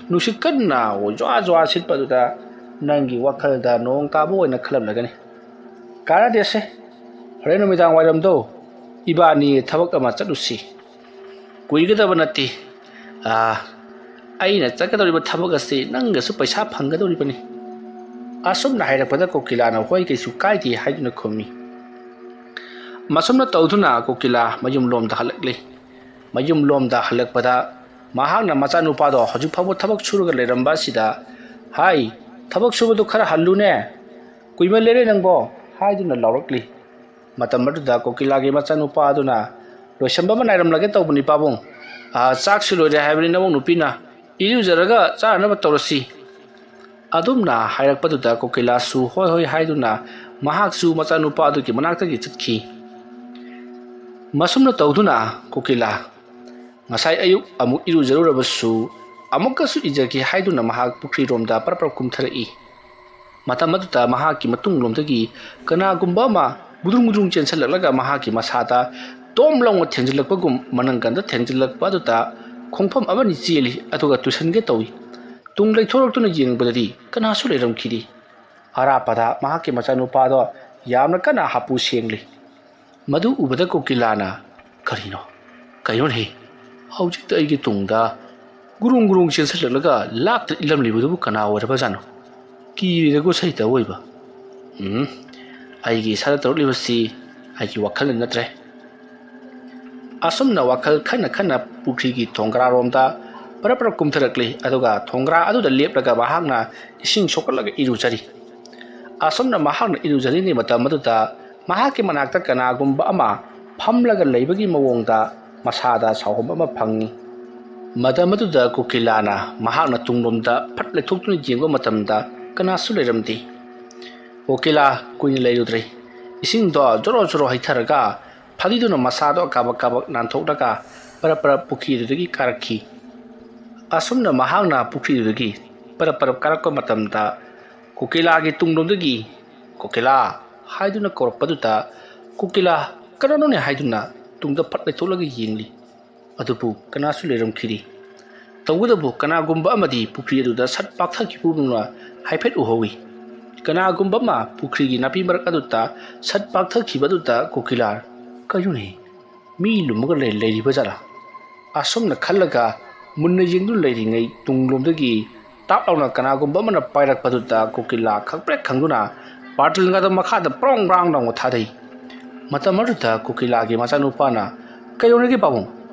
ꯅꯨꯡꯁꯤꯠ ꯀꯟꯅ ꯖ꯭ꯋꯥ ꯖ꯭ꯋꯥ ꯁꯤꯠꯄꯗꯨꯗ ꯅꯪꯒꯤ ꯋꯥꯈꯜꯗ ꯅꯣꯡ ꯇꯥꯕ ꯑꯣꯏꯅ ꯈꯜꯂꯝꯂꯒꯅꯤ꯫ ꯀꯥꯟꯅꯗꯦꯁꯦ꯫ ꯍꯣꯔꯦꯟ ꯅꯨꯃꯤꯗꯥꯡ ꯋꯥꯏꯔꯝꯗꯣ ꯏꯕꯥꯅꯤ ꯊꯕꯛ ꯑꯃ ꯆꯠꯂꯨꯁꯤ꯫ ꯀꯨꯏꯒꯗꯕ ꯅꯠꯇꯦ꯫ ꯑꯥ, ꯑꯩꯅ ꯆꯠꯀꯗꯧꯔꯤꯕ ꯊꯕꯛ ꯑꯁꯤ ꯅꯪꯒꯁꯨ ꯄꯩꯁꯥ ꯐꯪꯒꯗꯧꯔꯤꯕꯅꯤ"꯫ ꯑꯁꯨꯝꯅ ꯍꯥꯏꯔꯛꯄꯗ ꯀꯣꯀꯤꯂꯥꯅ, "ꯍꯣꯏ, ꯀꯩꯁꯨ ꯀꯥꯏꯗꯦ" ꯍꯥꯏꯗꯨꯅ ꯈꯨꯝꯃꯤ꯫ ꯃꯁꯨꯝꯅ ꯇꯧꯗꯨꯅ ꯀꯣꯀꯤꯂꯥ ꯃꯌꯨꯝꯂꯣꯝꯗ ꯍꯜꯂꯛꯂꯤ꯫ ꯃꯌꯨꯝꯂꯣꯝꯗ ꯍꯜꯂꯛꯄꯗ ꯃꯍꯥꯛꯅ ꯃꯆꯥꯅꯨꯄꯥꯗꯣ ꯍꯧꯖꯤꯛ ꯐꯥꯎꯕ ꯊꯕꯛ ꯁꯨꯔꯒ ꯂꯩꯔꯝꯕ ꯑꯁꯤꯗ, "ꯍꯥꯏ, ꯊꯕꯛ ꯁꯨꯕꯗꯨ ꯈꯔ ꯍꯜꯂꯨꯅꯦ, ꯀꯨꯏꯃꯜꯂꯦꯅꯦ ꯅꯪꯕꯣ" ꯍꯥꯏꯗꯨꯅ ꯂꯥꯎꯔꯛꯂꯤ꯫ ꯃꯇꯝ ꯑꯗꯨꯗ ꯀꯣꯀꯤꯂꯥꯒꯤ ꯃꯆꯥꯅꯨꯄꯥ ꯑꯗꯨꯅ, "ꯂꯣꯏꯁꯟꯕ ꯑꯃ ꯅꯥꯏꯔꯝꯂꯒꯦ ꯇꯧꯕꯅꯤ ꯄꯥꯕꯨꯡ꯫ ꯑꯥ, ꯆꯥꯛꯁꯨ ꯂꯣꯏꯔꯦ ꯍꯥꯏꯕꯅꯤ ꯅꯃꯧ ꯅꯨꯄꯤꯅ꯫ ꯏꯔꯨꯖꯔꯒ ꯆꯥꯅꯅꯕ ꯇꯧꯔꯁꯤ"꯫ ꯑꯗꯨꯝꯅ ꯍꯥꯏꯔꯛꯄꯗꯨꯗ ꯀꯣꯀꯤꯂꯥꯁꯨ ꯍꯣꯏ ꯍꯣꯏ ꯍꯥꯏꯗꯨꯅ ꯃꯍꯥꯛꯁꯨ ꯃꯆꯥꯅꯨꯄꯥ ꯑꯗꯨꯒꯤ ꯃꯅꯥꯛꯇꯒꯤ ꯆꯠꯈꯤ꯫ ꯃꯁꯨꯝꯅ ꯇꯧꯗꯨꯅ ꯀꯣꯀꯤꯂꯥ ꯉꯁꯥꯏ ꯑꯌꯨꯛ ꯑꯃꯨꯛ ꯏꯔꯨꯖꯔꯨꯔꯕꯁꯨ ꯑꯃꯨꯛꯀꯁꯨ ꯏꯖꯒꯦ ꯍꯥꯏꯗꯨꯅ ꯃꯍꯥꯛ ꯄꯨꯈ꯭ꯔꯤꯔꯣꯝꯗ ꯄꯔꯞ ꯄꯔꯞ ꯀꯨꯝꯊꯔꯛꯏ꯫ ꯃꯇꯝ ꯑꯗꯨꯗ ꯃꯍꯥꯛꯀꯤ ꯃꯇꯨꯡꯂꯣꯝꯗꯒꯤ ꯀꯅꯥꯒꯨꯝꯕ ꯑꯃ ꯒꯨꯗ꯭ꯔꯨꯡ ꯒꯨꯗ꯭ꯔꯨꯡ ꯆꯦꯟꯁꯤꯜꯂꯛꯂꯒ ꯃꯍꯥꯛꯀꯤ ꯃꯁꯥꯗ ꯇꯣꯝ ꯂꯥꯎꯅ ꯊꯦꯡꯖꯤꯜꯂꯛꯄꯒꯨꯝ ꯃꯅꯪꯒꯟꯗ ꯊꯦꯡꯖꯤꯜꯂꯛꯄ ꯑꯗꯨꯗ ꯈꯣꯡꯐꯝ ꯑꯃꯅꯤ ꯆꯦꯜꯂꯤ, ꯑꯗꯨꯒ ꯇꯨꯁꯟꯒꯦ ꯇꯧꯏ꯫ ꯇꯨꯡ ꯂꯩꯊꯣꯔꯛꯇꯨꯅ ꯌꯦꯡꯕꯗꯗꯤ ꯀꯅꯥꯁꯨ ꯂꯩꯔꯝꯈꯤꯗꯦ꯫ ꯑꯔꯥꯞꯄꯗ ꯃꯍꯥꯛꯀꯤ ꯃꯆꯥꯅꯨꯄꯥꯗꯣ ꯌꯥꯝꯅ ꯀꯟꯅ ꯍꯥꯄꯨ ꯁꯦꯡꯂꯤ꯫ ꯃꯗꯨ ꯎꯕꯗ ꯀꯣꯀꯤꯂꯥꯅ, "ꯀꯔꯤꯅꯣ? ꯀꯩꯅꯣꯅꯦ? ꯍꯧꯖꯤꯛꯇ ꯑꯩꯒꯤ ꯇꯨꯡꯗ ꯒꯨꯔꯨꯡ ꯒꯨꯔꯨꯡ ꯆꯦꯟꯁꯤꯜꯂꯛꯂꯒ ꯂꯥꯛꯇ ꯏꯜꯂꯝꯂꯤꯕꯗꯨꯕꯨ ꯀꯅꯥ ꯑꯣꯏꯔꯕꯖꯥꯠꯅꯣ?" ꯀꯤꯔꯤꯗꯒꯨ ꯁꯍꯤꯇ ꯑꯣꯏꯕ꯫ ꯎꯝ, ꯑꯩꯒꯤ ꯏꯁꯥꯗ ꯇꯧꯔꯛꯂꯤꯕꯁꯤ ꯑꯩꯒꯤ ꯋꯥꯈꯜꯅ ꯅꯠꯇ꯭ꯔꯦ꯫ ꯑꯁꯨꯝꯅ ꯋꯥꯈꯜ ꯈꯟꯅ ꯈꯟꯅ ꯄꯨꯈ꯭ꯔꯤꯒꯤ ꯊꯣꯡꯒ꯭ꯔꯥꯔꯣꯝꯗ ꯄꯔꯞ ꯄꯔꯞ ꯀꯨꯝꯊꯔꯛꯂꯤ, ꯑꯗꯨꯒ ꯊꯣꯡꯒ꯭ꯔꯥ ꯑꯗꯨꯗ ꯂꯦꯞꯂꯒ ꯃꯍꯥꯛꯅ ꯏꯁꯤꯡ ꯁꯣꯛꯀꯠꯂꯒ ꯏꯔꯨꯖꯔꯤ꯫ ꯑꯁꯨꯝꯅ ꯃꯍꯥꯛꯅ ꯏꯔꯨꯖꯔꯤꯉꯩ ꯃꯇꯝ ꯑꯗꯨꯗ ꯃꯍꯥꯛꯀꯤ ꯃꯅꯥꯛꯇ ꯀꯅꯥꯒꯨꯝꯕ ꯑꯃ ꯐꯝꯂꯒ ꯂꯩꯕꯒꯤ ꯃꯑꯣꯡꯗ ꯃꯁꯥꯗ ꯁꯥꯎꯍꯨꯝ ꯑꯃ ꯐꯪꯏ꯫ ꯃꯇꯝ ꯑꯗꯨꯗ ꯀꯣꯀꯤꯂꯥꯅ ꯃꯍꯥꯛꯅ ꯇꯨꯡꯂꯣꯝꯗ ꯐꯠ ꯂꯩꯊꯣꯛꯇꯨꯅ ꯌꯦꯡꯕ ꯃꯇꯝꯗ ꯀꯅꯥꯁꯨ ꯂꯩꯔꯝꯗꯦ꯫ ꯀꯣꯀꯤꯂꯥ ꯀꯨꯏꯅ ꯂꯩꯔꯨꯗ꯭ꯔꯦ꯫ ꯏꯁꯤꯡꯗꯣ ꯖꯣꯔꯣ ꯖꯣꯔꯣ ꯍꯩꯊꯔꯒ ꯐꯥꯗꯤꯗꯨꯅ ꯃꯁꯥꯗꯣ ꯀꯥꯕꯛ ꯀꯥꯕꯛ ꯅꯥꯟꯊꯣꯛꯂꯒ ꯄꯔꯞ ꯄꯔꯞ ꯄꯨꯈ꯭ꯔꯤꯗꯨꯗꯒꯤ ꯀꯥꯔꯛꯈꯤ꯫ ꯑꯁꯨꯝꯅ ꯃꯍꯥꯛꯅ ꯄꯨꯈ꯭ꯔꯤꯗꯨꯗꯒꯤ ꯄꯔꯞ ꯄꯔꯞ ꯀꯥꯔꯛꯄ ꯃꯇꯝꯗ ꯀꯣꯀꯤꯂꯥꯒꯤ ꯇꯨꯡꯂꯣꯝꯗꯒꯤ "ꯀꯣꯀꯤꯂꯥ" ꯍꯥꯏꯗꯨꯅ ꯀꯧꯔꯛꯄꯗꯨꯗ ꯀꯣꯀꯤꯂꯥ "ꯀꯅꯥꯅꯣꯅꯦ?" ꯍꯥꯏꯗꯨꯅ ꯇꯨꯡꯗ ꯐꯠ ꯂꯩꯊꯣꯛꯂꯒ ꯌꯦꯡꯂꯤ꯫ ꯑꯗꯨꯕꯨ ꯀꯅꯥꯁꯨ ꯂꯩꯔꯝꯈꯤꯗꯦ꯫ ꯇꯧꯕꯇꯕꯨ ꯀꯅꯥꯒꯨꯝꯕ ꯑꯃꯗꯤ ꯄꯨꯈ꯭ꯔꯤ ꯑꯗꯨꯗ ꯁꯠ ꯄꯥꯛꯊꯈꯤꯕꯒꯨꯝꯅ ꯍꯥꯏꯐꯦꯠ ꯎꯍꯧꯏ꯫ ꯀꯅꯥꯒꯨꯝꯕ ꯑꯃ ꯄꯨꯈ꯭ꯔꯤꯒꯤ ꯅꯥꯄꯤ ꯃꯔꯛ ꯑꯗꯨꯗ ꯁꯠ ꯄꯥꯛꯊꯈꯤꯕ ꯑꯗꯨꯗ ꯀꯣꯀꯤꯂꯥ, "ꯀꯩꯅꯣꯅꯦ? ꯃꯤ ꯂꯨꯝꯃꯒ ꯂꯩ-, ꯂꯩꯔꯤꯕ ꯖꯥꯠꯂꯥ?" ꯑꯁꯨꯝꯅ ꯈꯜꯂꯒ ꯃꯨꯟꯅ ꯌꯦꯡꯗꯨꯅ ꯂꯩꯔꯤꯉꯩ ꯇꯨꯡꯂꯣꯝꯗꯒꯤ ꯇꯥꯞ ꯂꯥꯎꯅ ꯀꯅꯥꯒꯨꯝꯕ ꯑꯃꯅ ꯄꯥꯏꯔꯛꯄꯗꯨꯗ ꯀꯣꯀꯤꯂꯥ ꯈꯪꯄ꯭ꯔꯦꯛ ꯈꯪꯗꯨꯅ ꯕꯥꯔꯇꯤꯜꯒꯗ ꯃꯈꯥꯗ ꯄ꯭ꯔꯣꯡ ꯄ꯭ꯔꯥꯡ ꯂꯥꯎꯅ ꯊꯥꯗꯩ꯫ ꯃꯇꯝ ꯑꯗꯨꯗ ꯀꯣꯀꯤꯂꯥꯒꯤ ꯃꯆꯥꯅꯨꯄꯥꯅ, "ꯀꯩꯗꯧꯔꯒꯦ ꯄꯥꯕꯨꯡ?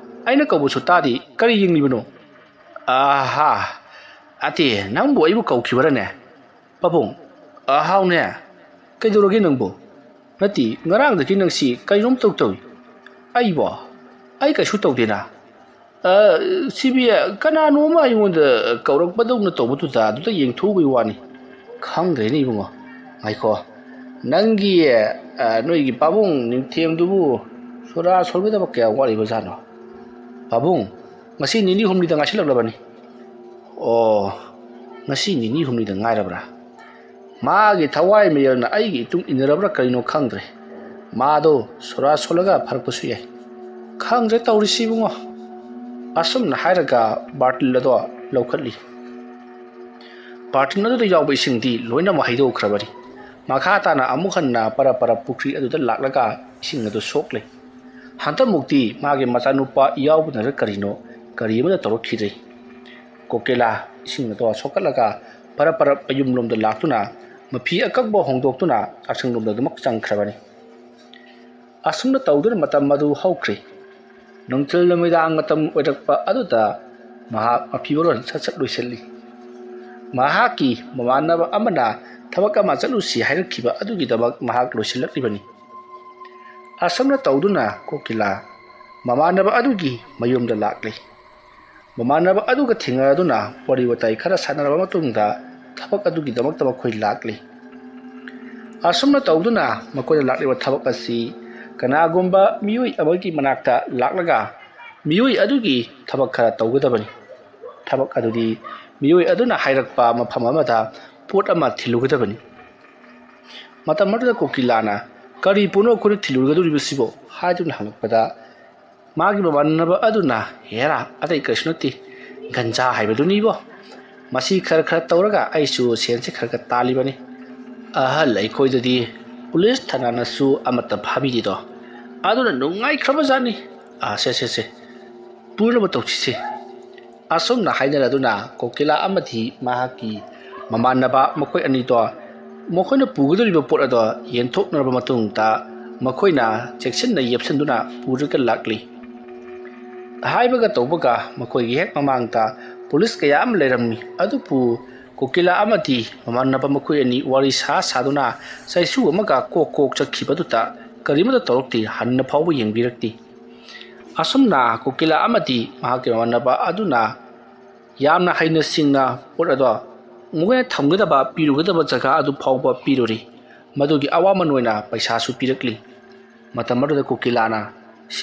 ꯑꯩꯅ ꯀꯧꯕꯁꯨ ꯇꯥꯗꯦ, ꯀꯔꯤ ꯌꯦꯡꯂꯤꯕꯅꯣ?" "ꯑꯍꯥ, ꯑꯇꯦ, ꯅꯪꯕꯨ ꯑꯩꯕꯨ ꯀꯧꯈꯤꯕꯔꯅꯦ? ꯄꯥꯕꯨꯡ, ꯑꯍꯥꯎꯅꯦ, ꯀꯩꯗꯧꯔꯒꯦ ꯅꯪꯕꯨ? ꯅꯠꯇꯦ, ꯉꯔꯥꯡꯗꯒꯤ ꯅꯪꯁꯤ ꯀꯩꯅꯣꯝ ꯇꯧ ꯇꯧꯏ꯫ ꯑꯩꯕꯣ? ꯑꯩ ꯀꯩꯁꯨ ꯇꯧꯗꯦꯅ꯫ ꯑ, ꯁꯤꯕꯤ, ꯀꯅꯥꯅꯣ ꯑꯃ ꯑꯩꯉꯣꯟꯗ ꯀꯧꯔꯛꯄꯗꯧꯅ ꯇꯧꯕꯗꯨꯗ ꯑꯗꯨꯗ ꯌꯦꯡꯊꯣꯛꯎꯕꯩ ꯋꯥꯅꯤ꯫ ꯈꯪꯗ꯭ꯔꯦꯅꯦ ꯏꯕꯨꯡꯉꯣ꯫ ꯉꯥꯏꯈꯣ, ꯅꯪꯒꯤ, ꯑ, ꯅꯣꯏꯒꯤ ꯄꯥꯕꯨꯡ ꯅꯤꯡꯊꯦꯝꯗꯨꯕꯨ ꯁꯣꯔꯥ ꯁꯣꯔꯒꯗꯕ ꯀꯌꯥ ꯋꯥꯠꯂꯤꯕꯖꯥꯠꯅꯣ? ꯄꯥꯕꯨꯡ, ꯉꯁꯤ ꯅꯤꯅꯤ ꯍꯨꯝꯅꯤꯗ ꯉꯥꯏꯁꯤꯜꯂꯛꯂꯕꯅꯤ꯫ "ꯑꯣ, ꯉꯁꯤ ꯅꯤꯅꯤ ꯍꯨꯝꯅꯤꯗ ꯉꯥꯏꯔꯕ꯭ꯔꯥ? ꯃꯥꯒꯤ ꯊꯋꯥꯏ ꯃꯌꯦꯜꯅ ꯑꯩꯒꯤ ꯏꯇꯨꯡ ꯏꯟꯅꯔꯕ꯭ꯔꯥ ꯀꯔꯤꯅꯣ ꯈꯪꯗ꯭ꯔꯦ꯫ ꯃꯥꯗꯣ ꯁꯣꯔꯥ ꯁꯣꯜꯂꯒ ꯐꯔꯛꯄꯁꯨ ꯌꯥꯏ꯫ ꯈꯪꯗ꯭ꯔꯦ ꯇꯧꯔꯤꯁꯤ ꯏꯕꯨꯡꯉꯣ꯫" ꯑꯁꯨꯝꯅ ꯍꯥꯏꯔꯒ ꯕꯥꯔꯇꯤꯜ ꯑꯗꯣ ꯂꯧꯈꯠꯂꯤ꯫ ꯕꯥꯔꯇꯤꯜ ꯑꯗꯨꯗ ꯌꯥꯎꯕ ꯏꯁꯤꯡꯗꯤ ꯂꯣꯏꯅꯃꯛ ꯍꯩꯗꯣꯛꯈ꯭ꯔꯕꯅꯤ꯫ ꯃꯈꯥ ꯇꯥꯅ ꯑꯃꯨꯛ ꯍꯟꯅ ꯄꯔꯞ ꯄꯔꯞ ꯄꯨꯈ꯭ꯔꯤ ꯑꯗꯨꯗ ꯂꯥꯛꯂꯒ ꯏꯁꯤꯡ ꯑꯗꯨ ꯁꯣꯛꯂꯦ꯫ ꯍꯟꯗꯛꯃꯨꯛꯇꯤ ꯃꯥꯒꯤ ꯃꯆꯥꯅꯨꯄꯥ ꯌꯥꯎꯕꯅꯔ ꯀꯔꯤꯅꯣ, ꯀꯔꯤ ꯑꯃꯠꯇ ꯇꯧꯔꯛꯈꯤꯗ꯭ꯔꯦ꯫ ꯀꯣꯀꯤꯂꯥ ꯏꯁꯤꯡ ꯑꯗꯣ ꯁꯣꯛꯀꯠꯂꯒ ꯄꯔꯞ ꯄꯔꯞ ꯃꯌꯨꯝꯂꯣꯝꯗ ꯂꯥꯛꯇꯨꯅ ꯃꯐꯤ ꯑꯀꯪꯕ ꯍꯣꯡꯗꯣꯛꯇꯨꯅ ꯆꯥꯛꯁꯪꯂꯣꯝꯗ ꯑꯗꯨꯃꯛ ꯆꯪꯈ꯭ꯔꯕꯅꯤ꯫ ꯑꯁꯨꯝꯅ ꯇꯧꯗꯨꯅ ꯃꯇꯝ ꯑꯗꯨ ꯍꯧꯈ꯭ꯔꯦ꯫ ꯅꯨꯡꯊꯤꯜ ꯅꯨꯃꯤꯗꯥꯡ ꯃꯇꯝ ꯑꯣꯏꯔꯛꯄ ꯑꯗꯨꯗ ꯃꯍꯥꯛ ꯃꯐꯤ ꯃꯔꯣꯟ ꯁꯠ ꯁꯠ ꯂꯣꯏꯁꯤꯜꯂꯤ꯫ ꯃꯍꯥꯛꯀꯤ ꯃꯃꯥꯟꯅꯕ ꯑꯃꯅ ꯊꯕꯛ ꯑꯃ ꯆꯠꯂꯨꯁꯤ ꯍꯥꯏꯔꯛꯈꯤꯕ ꯑꯗꯨꯒꯤꯗꯃꯛ ꯃꯍꯥꯛ ꯂꯣꯏꯁꯤꯜꯂꯛꯂꯤꯕꯅꯤ꯫ ꯑꯁꯨꯝꯅ ꯇꯧꯗꯨꯅ ꯀꯣꯀꯤꯂꯥ ꯃꯃꯥꯟꯅꯕ ꯑꯗꯨꯒꯤ ꯃꯌꯨꯝꯗ ꯂꯥꯛꯂꯤ꯫ ꯃꯃꯥꯟꯅꯕ ꯑꯗꯨꯒ ꯊꯦꯡꯅꯗꯨꯅ ꯋꯥꯔꯤ ꯋꯥꯇꯥꯏ ꯈꯔ ꯁꯥꯟꯅꯔꯕ ꯃꯇꯨꯡꯗ ꯊꯕꯛ ꯑꯗꯨꯒꯤꯗꯃꯛꯇ ꯃꯈꯣꯏ ꯂꯥꯛꯂꯤ꯫ ꯑꯁꯨꯝꯅ ꯇꯧꯗꯨꯅ ꯃꯈꯣꯏꯅ ꯂꯥꯛꯂꯤꯕ ꯊꯕꯛ ꯑꯁꯤ ꯀꯅꯥꯒꯨꯝꯕ ꯃꯤꯑꯣꯏ ꯑꯃꯒꯤ ꯃꯅꯥꯛꯇ ꯂꯥꯛꯂꯒ ꯃꯤꯑꯣꯏ ꯑꯗꯨꯒꯤ ꯊꯕꯛ ꯈꯔ ꯇꯧꯒꯗꯕꯅꯤ꯫ ꯊꯕꯛ ꯑꯗꯨꯗꯤ ꯃꯤꯑꯣꯏ ꯑꯗꯨꯅ ꯍꯥꯏꯔꯛꯄ ꯃꯐꯝ ꯑꯃꯗ ꯄꯣꯠ ꯑꯃ ꯊꯤꯜꯂꯨꯒꯗꯕꯅꯤ꯫ ꯃꯇꯝ ꯑꯗꯨꯗ ꯀꯣꯀꯤꯂꯥꯅ, "ꯀꯔꯤ ꯄꯣꯠꯅꯣ ꯑꯩꯈꯣꯏꯅ ꯊꯤꯜꯂꯨꯒꯗꯧꯔꯤꯕꯁꯤꯕꯣ?" ꯍꯥꯏꯗꯨꯅ ꯍꯪꯂꯛꯄꯗ, ꯃꯥꯒꯤ ꯃꯃꯥꯟꯅꯕ ꯑꯗꯨꯅ, "ꯍꯦꯔꯥ, ꯑꯇꯩ ꯀꯔꯤꯁꯨ ꯅꯠꯇꯦ, ꯒꯟꯖꯥ ꯍꯥꯏꯕꯗꯨꯅꯤꯕꯣ꯫ ꯃꯁꯤ ꯈꯔ ꯈꯔ ꯇꯧꯔꯒ ꯑꯩꯁꯨ ꯁꯦꯟꯁꯦ ꯈꯔ ꯈꯔ ꯇꯥꯜꯂꯤꯕꯅꯤ꯫ ꯑꯍꯜ ꯑꯩꯈꯣꯏꯗꯗꯤ ꯄꯨꯂꯤꯁ ꯊꯥꯅꯥꯅꯁꯨ ꯑꯃꯠꯇ ꯐꯥꯕꯤꯗꯦꯗꯣ, ꯑꯗꯨꯅ ꯅꯨꯡꯉꯥꯏꯈ꯭ꯔꯕꯖꯥꯠꯅꯤ꯫ ꯑꯥ, ꯁꯦ, ꯁꯦ, ꯁꯦ, ꯄꯨꯅꯕ ꯇꯧꯁꯤꯁꯦ꯫" ꯑꯁꯨꯝꯅ ꯍꯥꯏꯅꯔꯗꯨꯅ ꯀꯣꯀꯤꯂꯥ ꯑꯃꯗꯤ ꯃꯍꯥꯛꯀꯤ ꯃꯃꯥꯟꯅꯕ ꯃꯈꯣꯏ ꯑꯅꯤꯗꯣ ꯃꯈꯣꯏꯅ ꯄꯨꯒꯗꯧꯔꯤꯕ ꯄꯣꯠ ꯑꯗꯣ ꯌꯦꯟꯊꯣꯛꯅꯔꯕ ꯃꯇꯨꯡꯗ ꯃꯈꯣꯏꯅ ꯆꯦꯛꯁꯤꯟꯅ ꯌꯦꯞꯁꯤꯟꯗꯨꯅ ꯄꯨꯔꯒ ꯂꯥꯛꯂꯤ꯫ ꯍꯥꯏꯕꯒ ꯇꯧꯕꯒ ꯃꯈꯣꯏꯒꯤ ꯍꯦꯛ ꯃꯃꯥꯡꯗ ꯄꯨꯂꯤꯁ ꯀꯌꯥ ꯑꯃ ꯂꯩꯔꯝꯃꯤ꯫ ꯑꯗꯨꯕꯨ ꯀꯣꯀꯤꯂꯥ ꯑꯃꯗꯤ ꯃꯃꯥꯟꯅꯕ ꯃꯈꯣꯏ ꯑꯅꯤ ꯋꯥꯔꯤ ꯁꯥ ꯁꯥꯗꯨꯅ ꯆꯩꯁꯨ ꯑꯃꯒ ꯀꯣꯛ ꯀꯣꯛ ꯆꯠꯈꯤꯕꯗꯨꯗ ꯀꯔꯤꯃꯠꯇ ꯇꯧꯔꯛꯇꯦ, ꯍꯟꯅ ꯐꯥꯎꯕ ꯌꯦꯡꯕꯤꯔꯛꯇꯦ꯫ ꯑꯁꯨꯝꯅ ꯀꯣꯀꯤꯂꯥ ꯑꯃꯗꯤ ꯃꯍꯥꯛꯀꯤ ꯃꯃꯥꯟꯅꯕ ꯑꯗꯨꯅ ꯌꯥꯝꯅ ꯍꯩꯅ ꯁꯤꯡꯅ ꯄꯣꯠ ꯑꯗꯣ ꯃꯈꯣꯏꯅ ꯊꯝꯒꯗꯕ, ꯄꯤꯔꯨꯒꯗꯕ ꯖꯒꯥ ꯑꯗꯨ ꯐꯥꯎꯕ ꯄꯤꯔꯨꯔꯤ꯫ ꯃꯗꯨꯒꯤ ꯑꯋꯥꯃꯟ ꯑꯣꯏꯅ ꯄꯩꯁꯥꯁꯨ ꯄꯤꯔꯛꯂꯤ꯫ ꯃꯇꯝ ꯑꯗꯨꯗ ꯀꯣꯀꯤꯂꯥꯅ,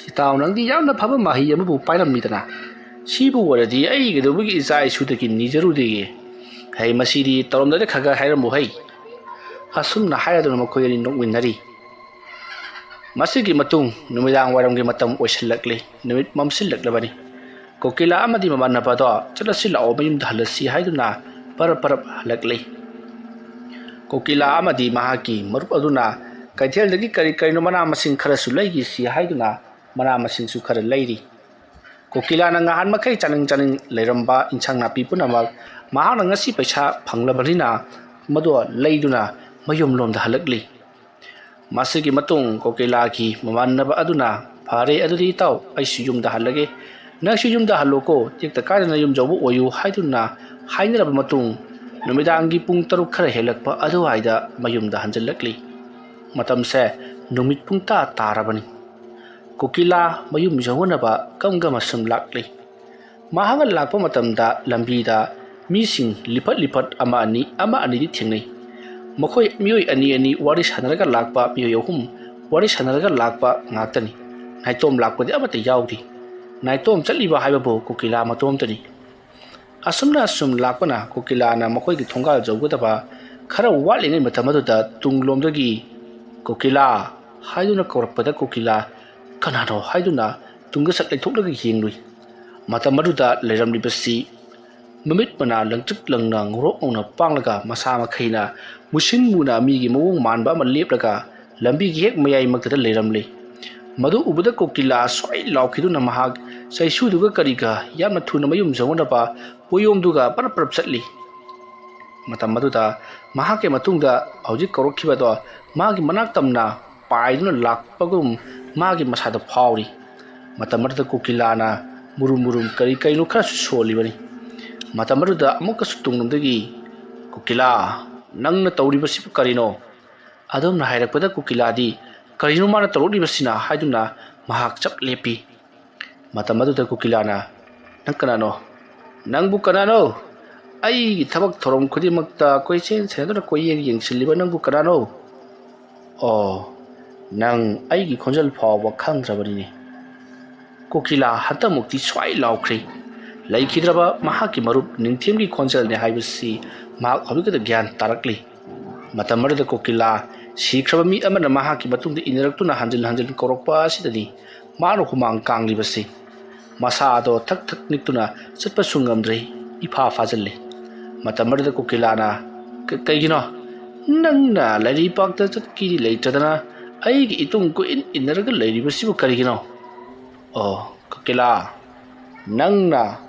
"ꯏꯇꯥꯎ, ꯅꯪꯗꯤ ꯌꯥꯝꯅ ꯐꯕ ꯃꯍꯩ ꯑꯃꯕꯨ ꯄꯥꯏꯔꯝꯃꯤꯗꯅ, "ꯁꯤꯕꯨ ꯑꯣꯏꯔꯗꯤ ꯑꯩ ꯀꯩꯗꯧꯕꯒꯤ ꯏꯆꯥ ꯏꯁꯨꯗꯒꯤ ꯅꯤꯖꯔꯨꯗꯦꯒꯦ? ꯍꯩ, ꯃꯁꯤꯗꯤ ꯇꯧꯔꯝꯗꯥꯏꯗ ꯈꯔ ꯈꯔ ꯍꯥꯏꯔꯝꯃꯨ ꯍꯩ"꯫ ꯑꯁꯨꯝꯅ ꯍꯥꯏꯔꯗꯨꯅ ꯃꯈꯣꯏ ꯑꯅꯤ ꯅꯣꯛꯃꯤꯟꯅꯔꯤ꯫ ꯃꯁꯤꯒꯤ ꯃꯇꯨꯡ ꯅꯨꯃꯤꯗꯥꯡ ꯋꯥꯏꯔꯝꯒꯤ ꯃꯇꯝ ꯑꯣꯏꯁꯤꯜꯂꯛꯂꯤ꯫ ꯅꯨꯃꯤꯠ ꯃꯝꯁꯤꯜꯂꯛꯂꯕꯅꯤ꯫ ꯀꯣꯀꯤꯂꯥ ꯑꯃꯗꯤ ꯃꯃꯥꯟꯅꯕꯗꯣ "ꯆꯠꯂꯁꯤ ꯂꯥꯛꯑꯣ, ꯃꯌꯨꯝꯗ ꯍꯜꯂꯁꯤ" ꯍꯥꯏꯗꯨꯅ ꯄꯔꯞ ꯄꯔꯞ ꯍꯜꯂꯛꯂꯤ꯫ ꯀꯣꯀꯤꯂꯥ ꯑꯃꯗꯤ ꯃꯍꯥꯛꯀꯤ ꯃꯔꯨꯞ ꯑꯗꯨꯅ ꯀꯩꯊꯦꯜꯗꯒꯤ ꯀꯔꯤ ꯀꯔꯤꯅꯣ ꯃꯅꯥ ꯃꯁꯤꯡ ꯈꯔꯁꯨ ꯂꯩꯈꯤꯁꯤ ꯍꯥꯏꯗꯨꯅ ꯃꯅꯥ ꯃꯁꯤꯡꯁꯨ ꯈꯔ ꯂꯩꯔꯤ꯫ ꯀꯣꯀꯤꯂꯥꯅ ꯉꯍꯥꯟ ꯃꯈꯩ ꯆꯥꯅꯤꯡ ꯆꯥꯅꯤꯡ ꯂꯩꯔꯝꯕ ꯏꯟꯁꯥꯡ ꯅꯥꯄꯤ ꯄꯨꯝꯅꯃꯛ ꯃꯍꯥꯛꯅ ꯉꯁꯤ ꯄꯩꯁꯥ ꯐꯪꯂꯕꯅꯤꯅ ꯃꯗꯨ ꯂꯩꯗꯨꯅ ꯃꯌꯨꯝꯂꯣꯝꯗ ꯍꯜꯂꯛꯂꯤ꯫ ꯃꯁꯤꯒꯤ ꯃꯇꯨꯡ ꯀꯣꯀꯤꯂꯥꯒꯤ ꯃꯃꯥꯟꯅꯕ ꯑꯗꯨꯅ, "ꯐꯔꯦ, ꯑꯗꯨꯗꯤ ꯏꯇꯥꯎ, ꯑꯩꯁꯨ ꯌꯨꯝꯗ ꯍꯜꯂꯒꯦ꯫ ꯅꯪꯁꯨ ꯌꯨꯝꯗ ꯍꯜꯂꯣꯀꯣ, ꯇꯦꯛꯇ ꯀꯥꯏꯗꯅ ꯌꯨꯝ ꯌꯧꯕ ꯑꯣꯏꯌꯨ" ꯍꯥꯏꯗꯨꯅ ꯍꯥꯏꯅꯔꯕ ꯃꯇꯨꯡ, ꯅꯨꯃꯤꯗꯥꯡꯒꯤ ꯄꯨꯡ ꯇꯔꯨꯛ ꯈꯔ ꯍꯦꯜꯂꯛꯄ ꯑꯗꯨꯋꯥꯏꯗ ꯃꯌꯨꯝꯗ ꯍꯟꯖꯤꯜꯂꯛꯂꯤ꯫ ꯃꯇꯝꯁꯦ ꯅꯨꯃꯤꯠ ꯄꯨꯡꯇꯥ ꯇꯥꯔꯕꯅꯤ꯫ ꯀꯣꯀꯤꯂꯥ ꯃꯌꯨꯝ ꯌꯧꯅꯅꯕ ꯀꯝ ꯀꯝ ꯑꯁꯨꯝ ꯂꯥꯛꯂꯤ꯫ ꯃꯍꯥꯛꯅ ꯂꯥꯛꯄ ꯃꯇꯝꯗ ꯂꯝꯕꯤꯗ ꯃꯤꯁꯤꯡ ꯂꯤꯐꯠ ꯂꯤꯐꯠ ꯑꯃ ꯑꯅꯤ, ꯑꯃ ꯑꯅꯤꯗꯤ ꯊꯦꯡꯅꯩ꯫ ꯃꯈꯣꯏ ꯃꯤꯑꯣꯏ ꯑꯅꯤ ꯑꯅꯤ ꯋꯥꯔꯤ ꯁꯥꯟꯅꯔꯒ ꯂꯥꯛꯄ, ꯃꯤꯑꯣꯏ ꯑꯍꯨꯝ ꯋꯥꯔꯤ ꯁꯥꯟꯅꯔꯒ ꯂꯥꯛꯄ ꯉꯥꯛꯇꯅꯤ꯫ ꯅꯥꯏꯇꯣꯝ ꯂꯥꯛꯄꯗꯤ ꯑꯃꯠꯇ ꯌꯥꯎꯗꯦ꯫ ꯅꯥꯏꯇꯣꯝ ꯆꯠꯂꯤꯕ ꯍꯥꯏꯕꯕꯨ ꯀꯣꯀꯤꯂꯥ ꯃꯇꯣꯝꯇꯅꯤ꯫ ꯑꯁꯨꯝꯅ ꯑꯁꯨꯝ ꯂꯥꯛꯄꯅ ꯀꯣꯀꯤꯂꯥꯅ ꯃꯈꯣꯏꯒꯤ ꯊꯣꯡꯒꯥꯜ ꯌꯧꯒꯗꯕ ꯈꯔ ꯋꯥꯠꯂꯤꯉꯩ ꯃꯇꯝ ꯑꯗꯨꯗ ꯇꯨꯡꯂꯣꯝꯗꯒꯤ "ꯀꯣꯀꯤꯂꯥ" ꯍꯥꯏꯗꯨꯅ ꯀꯧꯔꯛꯄꯗ ꯀꯣꯀꯤꯂꯥ "ꯀꯅꯥꯅꯣ?" ꯍꯥꯏꯗꯨꯅ ꯇꯨꯡꯗ ꯁꯠ ꯂꯩꯊꯣꯛꯂꯒ ꯌꯦꯡꯂꯨꯏ꯫ ꯃꯇꯝ ꯑꯗꯨꯗ ꯂꯩꯔꯝꯂꯤꯕꯁꯤ ꯃꯃꯤꯠ ꯃꯅꯥ ꯂꯪꯇ꯭ꯔꯤꯛ ꯂꯪꯅ ꯉꯧꯔꯣꯛ ꯉꯧꯅ ꯄꯥꯡꯂꯒ ꯃꯁꯥ ꯃꯈꯩꯅ ꯃꯨꯁꯤꯟ ꯃꯨꯅ ꯃꯤꯒꯤ ꯃꯑꯣꯡ ꯃꯥꯟꯕ ꯑꯃ ꯂꯦꯞꯂꯒ ꯂꯝꯕꯤꯒꯤ ꯍꯦꯛ ꯃꯌꯥꯏꯃꯛꯇꯗ ꯂꯩꯔꯝꯂꯤ꯫ ꯃꯗꯨ ꯎꯕꯗ ꯀꯣꯀꯤꯂꯥ ꯁ꯭ꯋꯥꯏ ꯂꯥꯎꯈꯤꯗꯨꯅ ꯃꯍꯥꯛ ꯆꯩꯁꯨꯗꯨꯒ ꯀꯔꯤꯒ ꯌꯥꯝꯅ ꯊꯨꯅ ꯃꯌꯨꯝ ꯌꯧꯅꯅꯕ ꯄꯣꯌꯣꯝꯗꯨꯒ ꯄꯔꯞ ꯄꯔꯞ ꯆꯠꯂꯤ꯫ ꯃꯇꯝ ꯑꯗꯨꯗ ꯃꯍꯥꯛꯀꯤ ꯃꯇꯨꯡꯗ ꯍꯧꯖꯤꯛ ꯀꯧꯔꯛꯈꯤꯕꯗꯣ ꯃꯥꯒꯤ ꯃꯅꯥꯛ ꯇꯝꯅ ꯄꯥꯏꯗꯨꯅ ꯂꯥꯛꯄꯒꯨꯝ ꯃꯥꯒꯤ ꯃꯁꯥꯗ ꯐꯥꯎꯔꯤ꯫ ꯃꯇꯝ ꯑꯗꯨꯗ ꯀꯣꯀꯤꯂꯥꯅ ꯃꯨꯔꯨꯝ ꯃꯨꯔꯨꯝ ꯀꯔꯤ ꯀꯔꯤꯅꯣ ꯈꯔꯁꯨ ꯁꯣꯜꯂꯤꯕꯅꯤ꯫ ꯃꯇꯝ ꯑꯗꯨꯗ ꯑꯃꯨꯛꯀꯁꯨ ꯇꯨꯡꯂꯣꯝꯗꯒꯤ, "ꯀꯣꯀꯤꯂꯥ, ꯅꯪꯅ ꯇꯧꯔꯤꯕꯁꯤꯕꯨ ꯀꯔꯤꯅꯣ?" ꯑꯗꯨꯝꯅ ꯍꯥꯏꯔꯛꯄꯗ ꯀꯣꯀꯤꯂꯥꯗꯤ "ꯀꯔꯤꯅꯣ ꯃꯥꯅ ꯇꯧꯔꯛꯂꯤꯕꯁꯤꯅ?" ꯍꯥꯏꯗꯨꯅ ꯃꯍꯥꯛ ꯆꯞ ꯂꯦꯞꯄꯤ꯫ ꯃꯇꯝ ꯑꯗꯨꯗ ꯀꯣꯀꯤꯂꯥꯅ, "ꯅꯪ ꯀꯅꯥꯅꯣ? ꯅꯪꯕꯨ ꯀꯅꯥꯅꯣ? ꯑꯩꯒꯤ ꯊꯕꯛ ꯊꯧꯔꯝ ꯈꯨꯗꯤꯡꯃꯛꯇ ꯀꯣꯏꯆꯦꯟ ꯆꯦꯟꯗꯨꯅ ꯀꯣꯏꯌꯦꯡ ꯌꯦꯡꯁꯤꯜꯂꯤꯕ ꯅꯪꯕꯨ ꯀꯅꯥꯅꯣ? ꯑꯣ, ꯅꯪ ꯑꯩꯒꯤ ꯈꯣꯟꯖꯦꯜ ꯐꯥꯎꯕ ꯈꯪꯗ꯭ꯔꯕꯅꯤꯅꯦ?" ꯀꯣꯀꯤꯂꯥ ꯍꯟꯇꯃꯨꯛꯇꯤ ꯁ꯭ꯋꯥꯏ ꯂꯥꯎꯈ꯭ꯔꯦ꯫ ꯂꯩꯈꯤꯗ꯭ꯔꯕ ꯃꯍꯥꯛꯀꯤ ꯃꯔꯨꯞ ꯅꯤꯡꯊꯦꯝꯒꯤ ꯈꯣꯟꯖꯦꯜꯅꯤ ꯍꯥꯏꯕꯁꯤ ꯃꯍꯥꯛ ꯍꯧꯖꯤꯛꯇꯗ ꯒ꯭ꯌꯥꯟ ꯇꯥꯔꯛꯂꯤ꯫ ꯃꯇꯝ ꯑꯗꯨꯗ ꯀꯣꯀꯤꯂꯥ ꯁꯤꯈ꯭ꯔꯕ ꯃꯤ ꯑꯃꯅ ꯃꯍꯥꯛꯀꯤ ꯃꯇꯨꯡꯗ ꯏꯟꯅꯔꯛꯇꯨꯅ ꯍꯟꯖꯤꯟ ꯍꯟꯖꯤꯟ ꯀꯧꯔꯛꯄ ꯑꯁꯤꯗꯅꯤ ꯃꯥꯅ ꯍꯨꯃꯥꯡ ꯀꯥꯡꯂꯤꯕꯁꯤ꯫ ꯃꯁꯥ ꯑꯗꯣ ꯊꯛ ꯊꯛ ꯅꯤꯛꯇꯨꯅ ꯆꯠꯄꯁꯨ ꯉꯝꯗ꯭ꯔꯦ, ꯏꯐꯥ ꯐꯥꯖꯤꯜꯂꯦ꯫ ꯃꯇꯝ ꯑꯗꯨꯗ ꯀꯣꯀꯤꯂꯥꯅ, "ꯀ-, ꯀꯩꯒꯤꯅꯣ? ꯅꯪꯅ ꯂꯥꯏꯔꯩꯄꯥꯛꯇ ꯆꯠꯀꯦꯗꯤ ꯂꯩꯇ꯭ꯔꯗꯅ ꯑꯩꯒꯤ ꯏꯇꯨꯡ ꯀꯣꯏꯏꯟ ꯏꯟꯅꯔꯒ ꯂꯩꯔꯤꯕꯁꯤꯕꯨ ꯀꯔꯤꯒꯤꯅꯣ?" "ꯑꯣ, ꯀꯣꯀꯤꯂꯥ, ꯅꯪꯅ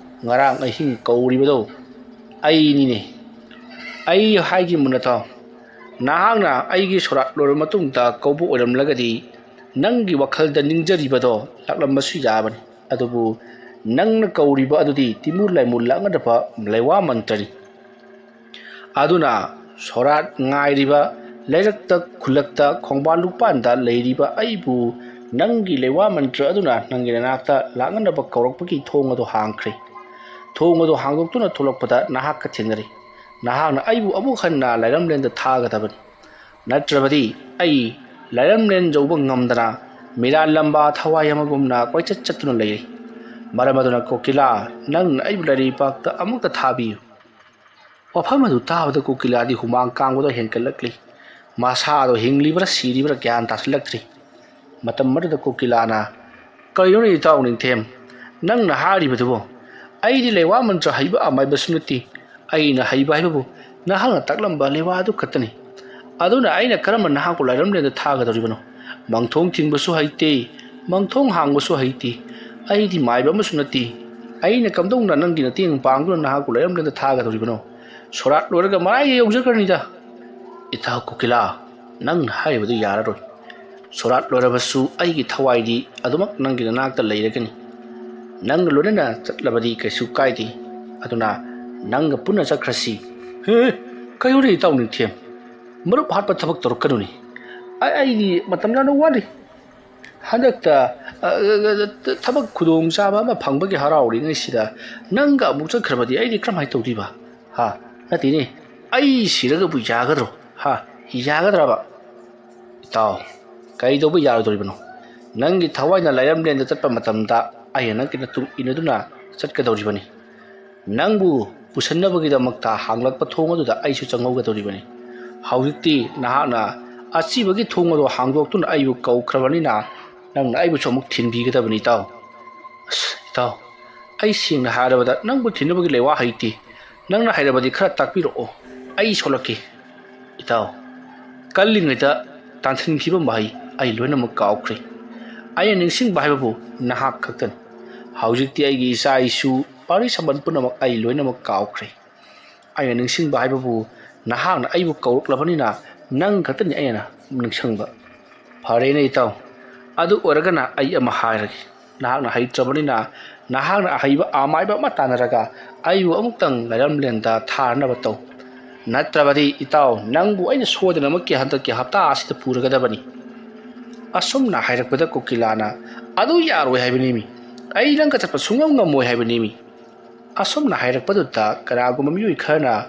ꯉꯔꯥꯡ ꯑꯍꯤꯡ ꯀꯧꯔꯤꯕꯗꯣ ꯑꯩꯅꯤꯅꯦ꯫ ꯑꯩ ꯍꯥꯏꯒꯦ ꯃꯨꯟꯅ ꯇꯥꯎ꯫ ꯅꯍꯥꯛꯅ ꯑꯩꯒꯤ ꯁꯣꯔꯥꯠ ꯂꯣꯏꯔꯕ ꯃꯇꯨꯡꯗ ꯀꯧꯕ ꯑꯣꯏꯔꯝꯂꯒꯗꯤ ꯅꯪꯒꯤ ꯋꯥꯈꯜꯗ ꯅꯤꯡꯖꯔꯤꯕꯗꯣ ꯂꯥꯛꯂꯝꯕꯁꯨ ꯌꯥꯕꯅꯤ꯫ ꯑꯗꯨꯕꯨ ꯅꯪꯅ ꯀꯧꯔꯤꯕ ꯑꯗꯨꯗꯤ ꯇꯤꯃꯨ ꯂꯥꯏꯃꯨ ꯂꯥꯛꯅꯗꯕ ꯂꯩꯋꯥ ꯃꯟꯇ꯭ꯔꯅꯤ꯫ ꯑꯗꯨꯅ ꯁꯣꯔꯥꯠ ꯉꯥꯏꯔꯤꯕ ꯂꯩꯔꯛꯇ, ꯈꯨꯜꯂꯛꯇ, ꯈꯣꯡꯕꯥꯟ ꯂꯨꯄꯥꯟꯗ ꯂꯩꯔꯤꯕ ꯑꯩꯕꯨ ꯅꯪꯒꯤ ꯂꯩꯋꯥ ꯃꯟꯇ꯭ꯔ ꯑꯗꯨꯅ ꯅꯪꯒꯤ ꯅꯅꯥꯛꯇ ꯂꯥꯛꯅꯅꯕ ꯀꯧꯔꯛꯄꯒꯤ ꯊꯣꯡ ꯑꯗꯨ ꯍꯥꯡꯈ꯭ꯔꯦ꯫ ꯊꯣꯡ ꯑꯗꯨ ꯍꯥꯡꯗꯣꯛꯇꯨꯅ ꯊꯣꯛꯂꯛꯄꯗ ꯅꯍꯥꯛꯀ ꯊꯦꯡꯅꯔꯦ꯫ ꯅꯍꯥꯛꯅ ꯑꯩꯕꯨ ꯑꯃꯨꯛ ꯍꯟꯅ ꯂꯥꯏꯔꯝꯂꯦꯟꯗ ꯊꯥꯒꯗꯕꯅꯤ꯫ ꯅꯠꯇ꯭ꯔꯕꯗꯤ ꯑꯩ ꯂꯥꯏꯔꯝꯂꯦꯟ ꯌꯧꯕ ꯉꯝꯗꯅ ꯃꯤꯔꯥꯜ ꯂꯝꯕꯥ ꯊꯋꯥꯏ ꯑꯃꯒꯨꯝꯅ ꯀꯣꯏꯆꯠ ꯆꯠꯇꯨꯅ ꯂꯩꯔꯦ꯫ ꯃꯔꯝ ꯑꯗꯨꯅ ꯀꯣꯀꯤꯂꯥ, ꯅꯪꯅ ꯑꯩꯕꯨ ꯂꯥꯏꯔꯩꯄꯥꯛꯇ ꯑꯃꯨꯛꯇ ꯊꯥꯕꯤꯌꯨ꯫" ꯋꯥꯐꯝ ꯑꯗꯨ ꯇꯥꯕꯗ ꯀꯣꯀꯤꯂꯥꯗꯤ ꯍꯨꯃꯥꯡ ꯀꯥꯡꯕꯗ ꯍꯦꯟꯒꯠꯂꯛꯂꯤ꯫ ꯃꯁꯥꯗꯣ ꯍꯤꯡꯂꯤꯕ꯭ꯔꯥ ꯁꯤꯔꯤꯕ꯭ꯔꯥ ꯒ꯭ꯌꯥꯟ ꯇꯥꯁꯤꯜꯂꯛꯇ꯭ꯔꯤ꯫ ꯃꯇꯝ ꯑꯗꯨꯗ ꯀꯣꯀꯤꯂꯥꯅ, "ꯀꯔꯤꯅꯣꯅꯦ ꯏꯇꯥꯎ ꯅꯤꯡꯊꯦꯝ, ꯅꯪꯅ ꯍꯥꯏꯔꯤꯕꯗꯨꯕꯣ? ꯑꯩꯗꯤ ꯂꯩꯋꯥ ꯃꯟꯇ꯭ꯔ ꯍꯩꯕ ꯑꯃꯥꯏꯕꯁꯨ ꯅꯠꯇꯦ꯫ ꯑꯩꯅ ꯍꯩꯕ ꯍꯥꯏꯕꯕꯨ ꯅꯍꯥꯛꯅ ꯇꯥꯛꯂꯝꯕ ꯂꯩꯋꯥ ꯑꯗꯨ ꯈꯛꯇꯅꯤ꯫ ꯑꯗꯨꯅ ꯑꯩꯅ ꯀꯔꯝꯅ ꯅꯍꯥꯛꯄꯨ ꯂꯥꯏꯔꯝꯂꯦꯟꯗ ꯊꯥꯒꯗꯧꯔꯤꯕꯅꯣ? ꯃꯪꯊꯣꯡ ꯊꯤꯡꯕꯁꯨ ꯍꯩꯇꯦ, ꯃꯪꯊꯣꯡ ꯍꯥꯡꯕꯁꯨ ꯍꯩꯇꯦ꯫ ꯑꯩꯗꯤ ꯃꯥꯏꯕ ꯑꯃꯁꯨ ꯅꯠꯇꯦ꯫ ꯑꯩꯅ ꯀꯝꯗꯧꯅ ꯅꯪꯒꯤ ꯃꯇꯦꯡ ꯄꯥꯡꯗꯨꯅ ꯅꯍꯥꯛꯄꯨ ꯂꯥꯏꯔꯝꯂꯦꯟꯗ ꯊꯥꯒꯗꯧꯔꯤꯕꯅꯣ? ꯁꯣꯔꯥꯠ ꯂꯣꯏꯔꯒ ꯃꯔꯥꯏꯒ ꯌꯧꯖꯈ꯭ꯔꯅꯤꯗ꯫" "ꯏꯇꯥꯎ ꯀꯣꯀꯤꯂꯥ, ꯅꯪꯅ ꯍꯥꯏꯔꯤꯕꯗꯨ ꯌꯥꯔꯔꯣꯏ꯫ ꯁꯣꯔꯥꯠ ꯂꯣꯏꯔꯕꯁꯨ ꯑꯩꯒꯤ ꯊꯋꯥꯏꯗꯤ ꯑꯗꯨꯃꯛ ꯅꯪꯒꯤ ꯅꯅꯥꯛꯇ ꯂꯩꯔꯒꯅꯤ꯫ ꯅꯪꯒ ꯂꯣꯏꯅꯅ ꯆꯠꯂꯕꯗꯤ ꯀꯩꯁꯨ ꯀꯥꯏꯗꯦ꯫ ꯑꯗꯨꯅ ꯅꯪꯒ ꯄꯨꯟꯅ ꯆꯠꯈ꯭ꯔꯁꯤ꯫" "ꯍꯦ, ꯀꯩꯅꯣꯅꯦ ꯏꯇꯥꯎ ꯅꯤꯡꯊꯦꯝ? ꯃꯔꯨꯞ ꯍꯥꯠꯄ ꯊꯕꯛ ꯇꯧꯔꯛꯀꯅꯨꯅꯦ꯫ ꯑꯩ, ꯑꯩꯗꯤ ꯃꯇꯝ ꯌꯥꯝꯅ ꯋꯥꯠꯂꯤ꯫ ꯍꯟꯗꯛꯇ, ꯑ, ꯑ, ꯑ, ꯊꯕꯛ ꯈꯨꯗꯣꯡꯆꯥꯕ ꯑꯃ ꯐꯪꯕꯒꯤ ꯍꯔꯥꯎꯔꯤꯉꯩꯁꯤꯗ ꯅꯪꯒ ꯑꯃꯨꯛ ꯆꯠꯈ꯭ꯔꯕꯗꯤ ꯑꯩꯗꯤ ꯀꯔꯝꯍꯥꯏꯅ ꯇꯧꯗꯣꯏꯕ? ꯍꯥ? ꯅꯠꯇꯦꯅꯦ, ꯑꯩ ꯁꯤꯔꯒꯕꯨ ꯌꯥꯒꯗ꯭ꯔꯣ? ꯍꯥ? ꯌꯥꯒꯗ꯭ꯔꯕ?" "ꯏꯇꯥꯎ, ꯀꯩꯗꯧꯕ ꯌꯥꯔꯣꯏꯗꯧꯔꯤꯕꯅꯣ? ꯅꯪꯒꯤ ꯊꯋꯥꯏꯅ ꯂꯥꯏꯔꯝꯂꯦꯟꯗ ꯆꯠꯄ ꯃꯇꯝꯗ ꯑꯩꯅ ꯅꯪꯒꯤ ꯃꯇꯨꯡ ꯏꯟꯅꯗꯨꯅ ꯆꯠꯀꯗꯧꯔꯤꯕꯅꯤ꯫ ꯅꯪꯕꯨ ꯄꯨꯁꯟꯅꯕꯒꯤꯗꯃꯛꯇ ꯍꯥꯡꯂꯛꯄ ꯊꯣꯡ ꯑꯗꯨꯗ ꯑꯩꯁꯨ ꯆꯪꯍꯧꯒꯗꯧꯔꯤꯕꯅꯤ꯫ ꯍꯧꯖꯤꯛꯇꯤ ꯅꯍꯥꯛꯅ ꯑꯁꯤꯕꯒꯤ ꯊꯣꯡ ꯑꯗꯨ ꯍꯥꯡꯗꯣꯛꯇꯨꯅ ꯑꯩꯕꯨ ꯀꯧꯈ꯭ꯔꯕꯅꯤꯅ ꯅꯪꯅ ꯑꯩꯕꯨꯁꯨ ꯑꯃꯨꯛ ꯊꯤꯟꯕꯤꯒꯗꯕꯅꯤ, ꯏꯇꯥꯎ꯫ ꯑꯁ, ꯏꯇꯥꯎ, ꯑꯩ ꯁꯦꯡꯅ ꯍꯥꯏꯔꯕꯗ ꯅꯪꯕꯨ ꯊꯤꯟꯅꯕꯒꯤ ꯂꯩꯋꯥ ꯍꯩꯇꯦ꯫ ꯅꯪꯅ ꯍꯩꯔꯕꯗꯤ ꯈꯔ ꯇꯥꯛꯄꯤꯔꯛꯑꯣ, ꯑꯩ ꯁꯣꯜꯂꯛꯀꯦ꯫ ꯏꯇꯥꯎ, ꯀꯜꯂꯤꯉꯩꯗ ꯇꯥꯟꯁꯤꯟꯈꯤꯕ ꯃꯍꯩ ꯑꯩ ꯂꯣꯏꯅꯃꯛ ꯀꯥꯎꯈ꯭ꯔꯦ꯫ ꯑꯩꯅ ꯅꯤꯡꯁꯤꯡꯕ ꯍꯥꯏꯕꯕꯨ ꯅꯍꯥꯛ ꯈꯛꯇꯅꯤ꯫ ꯍꯧꯖꯤꯛꯇꯤ ꯑꯩꯒꯤ ꯏꯆꯥ ꯏꯁꯨ, ꯄꯥꯔꯤ ꯁꯝꯕꯟ ꯄꯨꯝꯅꯃꯛ ꯑꯩ ꯂꯣꯏꯅꯃꯛ ꯀꯥꯎꯈ꯭ꯔꯦ꯫ ꯑꯩꯅ ꯅꯤꯡꯁꯤꯡꯕ ꯍꯥꯏꯕꯕꯨ ꯅꯍꯥꯛꯅ ꯑꯩꯕꯨ ꯀꯧꯔꯛꯂꯕꯅꯤꯅ ꯅꯪ ꯈꯛꯇꯅꯤ ꯑꯩꯅ ꯅꯤꯡꯁꯤꯡꯕ꯫ ꯐꯔꯦꯅꯦ ꯏꯇꯥꯎ, ꯑꯗꯨ ꯑꯣꯏꯔꯒꯅ ꯑꯩ ꯑꯃ ꯍꯥꯏꯔꯒꯦ꯫ ꯅꯍꯥꯛꯅ ꯍꯩꯇ꯭ꯔꯕꯅꯤꯅ ꯅꯍꯥꯛꯅ ꯑꯍꯩꯕ ꯑꯃꯥꯏꯕ ꯑꯃ ꯇꯥꯟꯅꯔꯒ ꯑꯩꯕꯨ ꯑꯃꯨꯛꯇꯪ ꯂꯥꯏꯔꯝꯂꯦꯟꯗ ꯊꯥꯔꯅꯕ ꯇꯧ꯫ ꯅꯠꯇ꯭ꯔꯕꯗꯤ ꯏꯇꯥꯎ, ꯅꯪꯕꯨ ꯑꯩꯅ ꯁꯣꯏꯗꯅꯃꯛꯀꯤ ꯍꯟꯗꯛꯀꯤ ꯍꯞꯇꯥ ꯑꯁꯤꯗ ꯄꯨꯔꯒꯗꯕꯅꯤ꯫ ꯑꯁꯨꯝꯅ ꯍꯥꯏꯔꯛꯄꯗ ꯀꯣꯀꯤꯂꯥꯅ, "ꯑꯗꯨ ꯌꯥꯔꯣꯏ ꯍꯥꯏꯕꯅꯤꯃꯤ꯫ ꯑꯩ ꯅꯪꯒ ꯆꯠꯄ ꯁꯨꯡꯉꯝ ꯉꯝꯃꯣꯏ ꯍꯥꯏꯕꯅꯤꯃꯤ"꯫ ꯑꯁꯨꯝꯅ ꯍꯥꯏꯔꯛꯄꯗꯨꯗ ꯀꯅꯥꯒꯨꯝꯕ ꯃꯤꯑꯣꯏ ꯈꯔꯅ,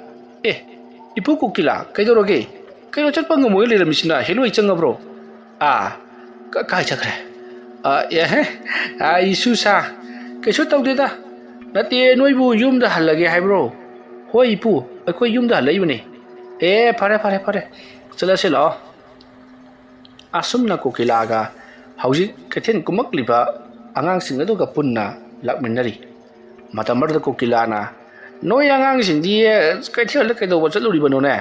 "ꯑꯦ, ꯏꯄꯨ ꯀꯣꯀꯤꯂꯥ, ꯀꯩꯗꯧꯔꯒꯦ? ꯀꯩꯅꯣ, ꯆꯠꯄ ꯉꯝꯃꯣꯏ ꯂꯩꯔꯝꯃꯤꯁꯤꯅ? ꯍꯦꯂꯣꯏ ꯆꯪꯉꯕ꯭ꯔꯣ?" "ꯑꯥ, ꯀ-, ꯀꯥꯏ ꯆꯠꯈ꯭ꯔꯦ?" "ꯑꯥ, ꯑꯦꯍꯦ, ꯑꯥ, ꯏꯁꯨ ꯁꯥ, ꯀꯩꯁꯨ ꯇꯧꯗꯦꯗ꯫ ꯅꯠꯇꯦ, ꯅꯣꯏꯕꯨ ꯌꯨꯝꯗ ꯍꯜꯂꯒꯦ ꯍꯥꯏꯕ꯭ꯔꯣ?" "ꯍꯣꯏ ꯏꯄꯨ, ꯑꯩꯈꯣꯏ ꯌꯨꯝꯗ ꯍꯜꯂꯛꯏꯕꯅꯦ꯫" "ꯑꯦ, ꯐꯔꯦ, ꯐꯔꯦ, ꯐꯔꯦ, ꯆꯠꯂꯁꯤ ꯂꯥꯛꯑꯣ꯫" ꯑꯁꯨꯝꯅ ꯀꯣꯀꯤꯂꯥꯒ ꯍꯧꯖꯤꯛ ꯀꯩꯊꯦꯜ ꯀꯨꯝꯃꯛꯂꯤꯕ ꯑꯉꯥꯡꯁꯤꯡ ꯑꯗꯨꯒ ꯄꯨꯟꯅ ꯂꯥꯛꯃꯤꯟꯅꯔꯤ꯫ ꯃꯇꯝ ꯑꯗꯨꯗ ꯀꯣꯀꯤꯂꯥꯅ, "ꯅꯣꯏ ꯑꯉꯥꯡꯁꯤꯡꯗꯤ ꯀꯩꯊꯦꯜꯗ ꯀꯩꯗꯧꯕ ꯆꯠꯂꯨꯔꯤꯕꯅꯣꯅꯦ?"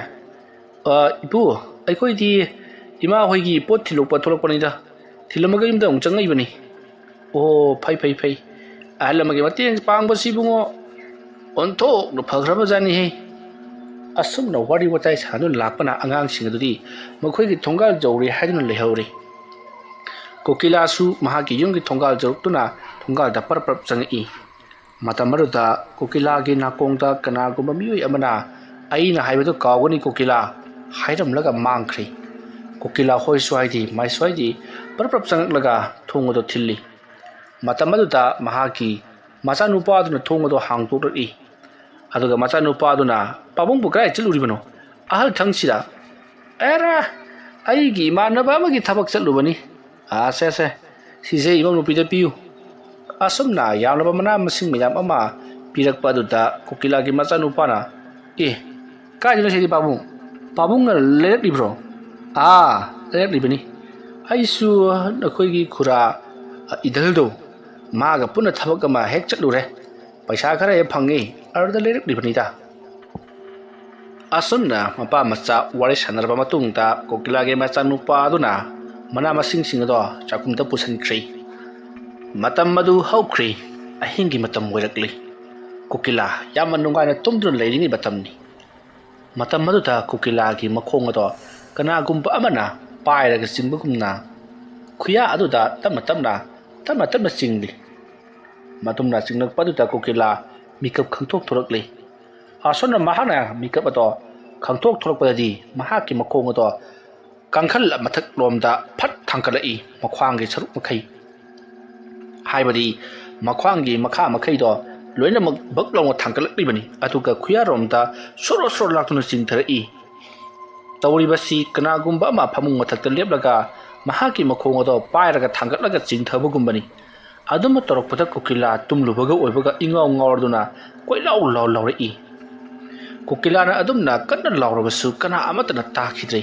"ꯑ, ꯏꯄꯨ, ꯑꯩꯈꯣꯏꯗꯤ ꯏꯃꯥ ꯍꯣꯏꯒꯤ ꯄꯣꯠ ꯊꯤꯜꯂꯛꯄ ꯊꯣꯛꯂꯛꯄꯅꯤꯗ꯫ ꯊꯤꯜꯂꯝꯃꯒ ꯌꯨꯝꯗ ꯑꯃꯨꯛ ꯆꯪꯉꯛꯏꯕꯅꯤ꯫" "ꯑꯣ, ꯐꯩ, ꯐꯩ, ꯐꯩ꯫ ꯑꯍꯜ ꯑꯃꯒꯤ ꯃꯇꯦꯡ ꯄꯥꯡꯕꯁꯤ ꯏꯕꯨꯡꯉꯣ ꯑꯣꯟꯊꯣꯛꯅ ꯐꯈ꯭ꯔꯕꯖꯥꯠꯅꯤꯍꯦ꯫" ꯑꯁꯨꯝꯅ ꯋꯥꯔꯤ ꯋꯥꯇꯥꯏ ꯁꯥꯗꯨꯅ ꯂꯥꯛꯄꯅ ꯑꯉꯥꯡꯁꯤꯡ ꯑꯗꯨꯗꯤ ꯃꯈꯣꯏꯒꯤ ꯊꯣꯡꯒꯥꯜ ꯌꯧꯔꯦ ꯍꯥꯏꯗꯨꯅ ꯂꯩꯍꯧꯔꯦ꯫ ꯀꯣꯀꯤꯂꯥꯁꯨ ꯃꯍꯥꯛꯀꯤ ꯌꯨꯝꯒꯤ ꯊꯣꯡꯒꯥꯜ ꯌꯧꯔꯛꯇꯨꯅ ꯊꯣꯡꯒꯥꯜꯗ ꯄꯔꯞ ꯄꯔꯞ ꯆꯪꯉꯛꯏ꯫ ꯃꯇꯝ ꯑꯗꯨꯗ ꯀꯣꯀꯤꯂꯥꯒꯤ ꯅꯥꯀꯣꯡꯗ ꯀꯅꯥꯒꯨꯝꯕ ꯃꯤꯑꯣꯏ ꯑꯃꯅ, "ꯑꯩꯅ ꯍꯥꯏꯕꯗꯨ ꯀꯥꯎꯒꯅꯤ ꯀꯣꯀꯤꯂꯥ, ꯍꯥꯏꯔꯝꯂꯒ ꯃꯥꯡꯈ꯭ꯔꯦ꯫ ꯀꯣꯀꯤꯂꯥ ꯍꯣꯏ ꯁ꯭ꯋꯥꯏꯗꯤ ꯃꯥꯏ ꯁ꯭ꯋꯥꯏꯗꯤ ꯄꯔꯞ ꯄꯔꯞ ꯆꯪꯉꯛꯂꯒ ꯊꯣꯡ ꯑꯗꯨ ꯊꯤꯜꯂꯤ꯫ ꯃꯇꯝ ꯑꯗꯨꯗ ꯃꯍꯥꯛꯀꯤ ꯃꯆꯥꯅꯨꯄꯥ ꯑꯗꯨꯅ ꯊꯣꯡ ꯑꯗꯨ ꯍꯥꯡꯗꯣꯛꯂꯛꯏ꯫ ꯑꯗꯨꯒ ꯃꯆꯥꯅꯨꯄꯥ ꯑꯗꯨꯅ, "ꯄꯥꯕꯨꯡꯕꯨ ꯀꯗꯥꯏ ꯆꯠꯂꯨꯔꯤꯕꯅꯣ ꯑꯍꯜ ꯊꯪꯁꯤꯗ?" "ꯑꯦꯔꯥ, ꯑꯩꯒꯤ ꯏꯃꯥꯟꯅꯕ ꯑꯃꯒꯤ ꯊꯕꯛ ꯆꯠꯂꯨꯕꯅꯤ꯫" "ꯑꯁꯦ, ꯑꯁꯦ, "ꯁꯤꯁꯦ ꯏꯃꯧ ꯅꯨꯄꯤꯗ ꯄꯤꯌꯨ"꯫ ꯑꯁꯨꯝꯅ ꯌꯥꯝꯂꯕ ꯃꯅꯥ ꯃꯁꯤꯡ ꯃꯌꯥꯝ ꯑꯃ ꯄꯤꯔꯛꯄ ꯑꯗꯨꯗ ꯀꯣꯀꯤꯂꯥꯒꯤ ꯃꯆꯥꯅꯨꯄꯥꯅ, "ꯑꯦ, ꯀꯥꯏꯗꯅꯣ ꯁꯤꯗꯤ ꯄꯥꯕꯨꯡ? ꯄꯥꯕꯨꯡꯅ ꯂꯩꯔꯛꯂꯤꯕ꯭ꯔꯣ?" "ꯑꯥ, ꯂꯩꯔꯛꯂꯤꯕꯅꯤ꯫ ꯑꯩꯁꯨ ꯅꯈꯣꯏꯒꯤ ꯈꯨꯔꯥ, ꯑ, ꯏꯗꯜꯗꯣ, ꯃꯥꯒ ꯄꯨꯟꯅ ꯊꯕꯛ ꯑꯃ ꯍꯦꯛ ꯆꯠꯂꯨꯔꯦ꯫ ꯄꯩꯁꯥ ꯈꯔ ꯍꯦꯛ ꯐꯪꯉꯤ, ꯑꯗꯨꯗ ꯂꯩꯔꯛꯂꯤꯕꯅꯤꯗ"꯫ ꯑꯁꯨꯝꯅ ꯃꯄꯥ ꯃꯆꯥ ꯋꯥꯔꯤ ꯁꯥꯟꯅꯔꯕ ꯃꯇꯨꯡꯗ ꯀꯣꯀꯤꯂꯥꯒꯤ ꯃꯆꯥꯅꯨꯄꯥ ꯑꯗꯨꯅ ꯃꯅꯥ ꯃꯁꯤꯡꯁꯤꯡ ꯑꯗꯣ ꯆꯥꯛꯈꯨꯝꯗ ꯄꯨꯁꯤꯟꯈ꯭ꯔꯦ꯫ ꯃꯇꯝ ꯑꯗꯨ ꯍꯧꯈ꯭ꯔꯦ꯫ ꯑꯍꯤꯡꯒꯤ ꯃꯇꯝ ꯑꯣꯏꯔꯛꯂꯤ꯫ ꯀꯣꯀꯤꯂꯥ ꯌꯥꯝꯅ ꯅꯨꯡꯉꯥꯏꯅ ꯇꯨꯝꯗꯨꯅ ꯂꯩꯔꯤꯉꯩ ꯃꯇꯝꯅꯤ꯫ ꯃꯇꯝ ꯑꯗꯨꯗ ꯀꯣꯀꯤꯂꯥꯒꯤ ꯃꯈꯣꯡ ꯑꯗꯣ ꯀꯅꯥꯒꯨꯝꯕ ꯑꯃꯅ ꯄꯥꯏꯔꯒ ꯆꯤꯡꯕꯒꯨꯝꯅ ꯈꯨꯌꯥ ꯑꯗꯨꯗ ꯇꯞꯅ ꯇꯞꯅ, ꯇꯞꯅ ꯇꯞꯅ ꯆꯤꯡꯂꯤ꯫ ꯃꯇꯨꯝꯅ ꯆꯤꯡꯂꯛꯄ ꯑꯗꯨꯗ ꯀꯣꯀꯤꯂꯥ ꯃꯤꯀꯞ ꯈꯪꯊꯣꯛ ꯊꯣꯔꯛꯂꯤ꯫ ꯑꯁꯨꯝꯅ ꯃꯍꯥꯛꯅ ꯃꯤꯀꯞ ꯑꯗꯣ ꯈꯪꯊꯣꯛ ꯊꯣꯔꯛꯄꯗꯗꯤ ꯃꯍꯥꯛꯀꯤ ꯃꯈꯣꯡ ꯑꯗꯣ ꯀꯥꯡꯈꯜ ꯃꯊꯛꯂꯣꯝꯗ ꯐꯠ ꯊꯥꯡꯒꯠꯂꯛꯏ, ꯃꯈ꯭ꯋꯥꯡꯒꯤ ꯁꯔꯨꯛ ꯃꯈꯩ, ꯍꯥꯏꯕꯗꯤ ꯃꯈ꯭ꯋꯥꯡꯒꯤ ꯃꯈꯥ ꯃꯈꯩꯗꯣ ꯂꯣꯏꯅꯃꯛ ꯕꯛ ꯂꯥꯎꯅ ꯊꯥꯡꯒꯠꯂꯛꯂꯤꯕꯅꯤ, ꯑꯗꯨꯒ ꯈꯨꯌꯥꯔꯣꯝꯗ ꯁꯣꯔꯣ ꯁꯣꯔꯣ ꯂꯥꯛꯇꯨꯅ ꯆꯤꯡꯊꯔꯛꯏ꯫ ꯇꯧꯔꯤꯕꯁꯤ ꯀꯅꯥꯒꯨꯝꯕ ꯑꯃ ꯐꯃꯨꯡ ꯃꯊꯛꯇ ꯂꯦꯞꯂꯒ ꯃꯍꯥꯛꯀꯤ ꯃꯈꯣꯡ ꯑꯗꯣ ꯄꯥꯏꯔꯒ ꯊꯥꯡꯒꯠꯂꯒ ꯆꯤꯡꯊꯕꯒꯨꯝꯕꯅꯤ꯫ ꯑꯗꯨꯝꯅ ꯇꯧꯔꯛꯄꯗ ꯀꯣꯀꯤꯂꯥ ꯇꯨꯝꯂꯨꯕꯒ ꯑꯣꯏꯕꯒ ꯏꯉꯥꯎ ꯉꯥꯎꯔꯗꯨꯅ ꯀꯣꯏꯂꯥꯎ ꯂꯥꯎ ꯂꯥꯎꯔꯛꯏ꯫ ꯀꯣꯀꯤꯂꯥꯅ ꯑꯗꯨꯝꯅ ꯀꯟꯅ ꯂꯥꯎꯔꯕꯁꯨ ꯀꯅꯥ ꯑꯃꯠꯇꯅ ꯇꯥꯈꯤꯗ꯭ꯔꯦ꯫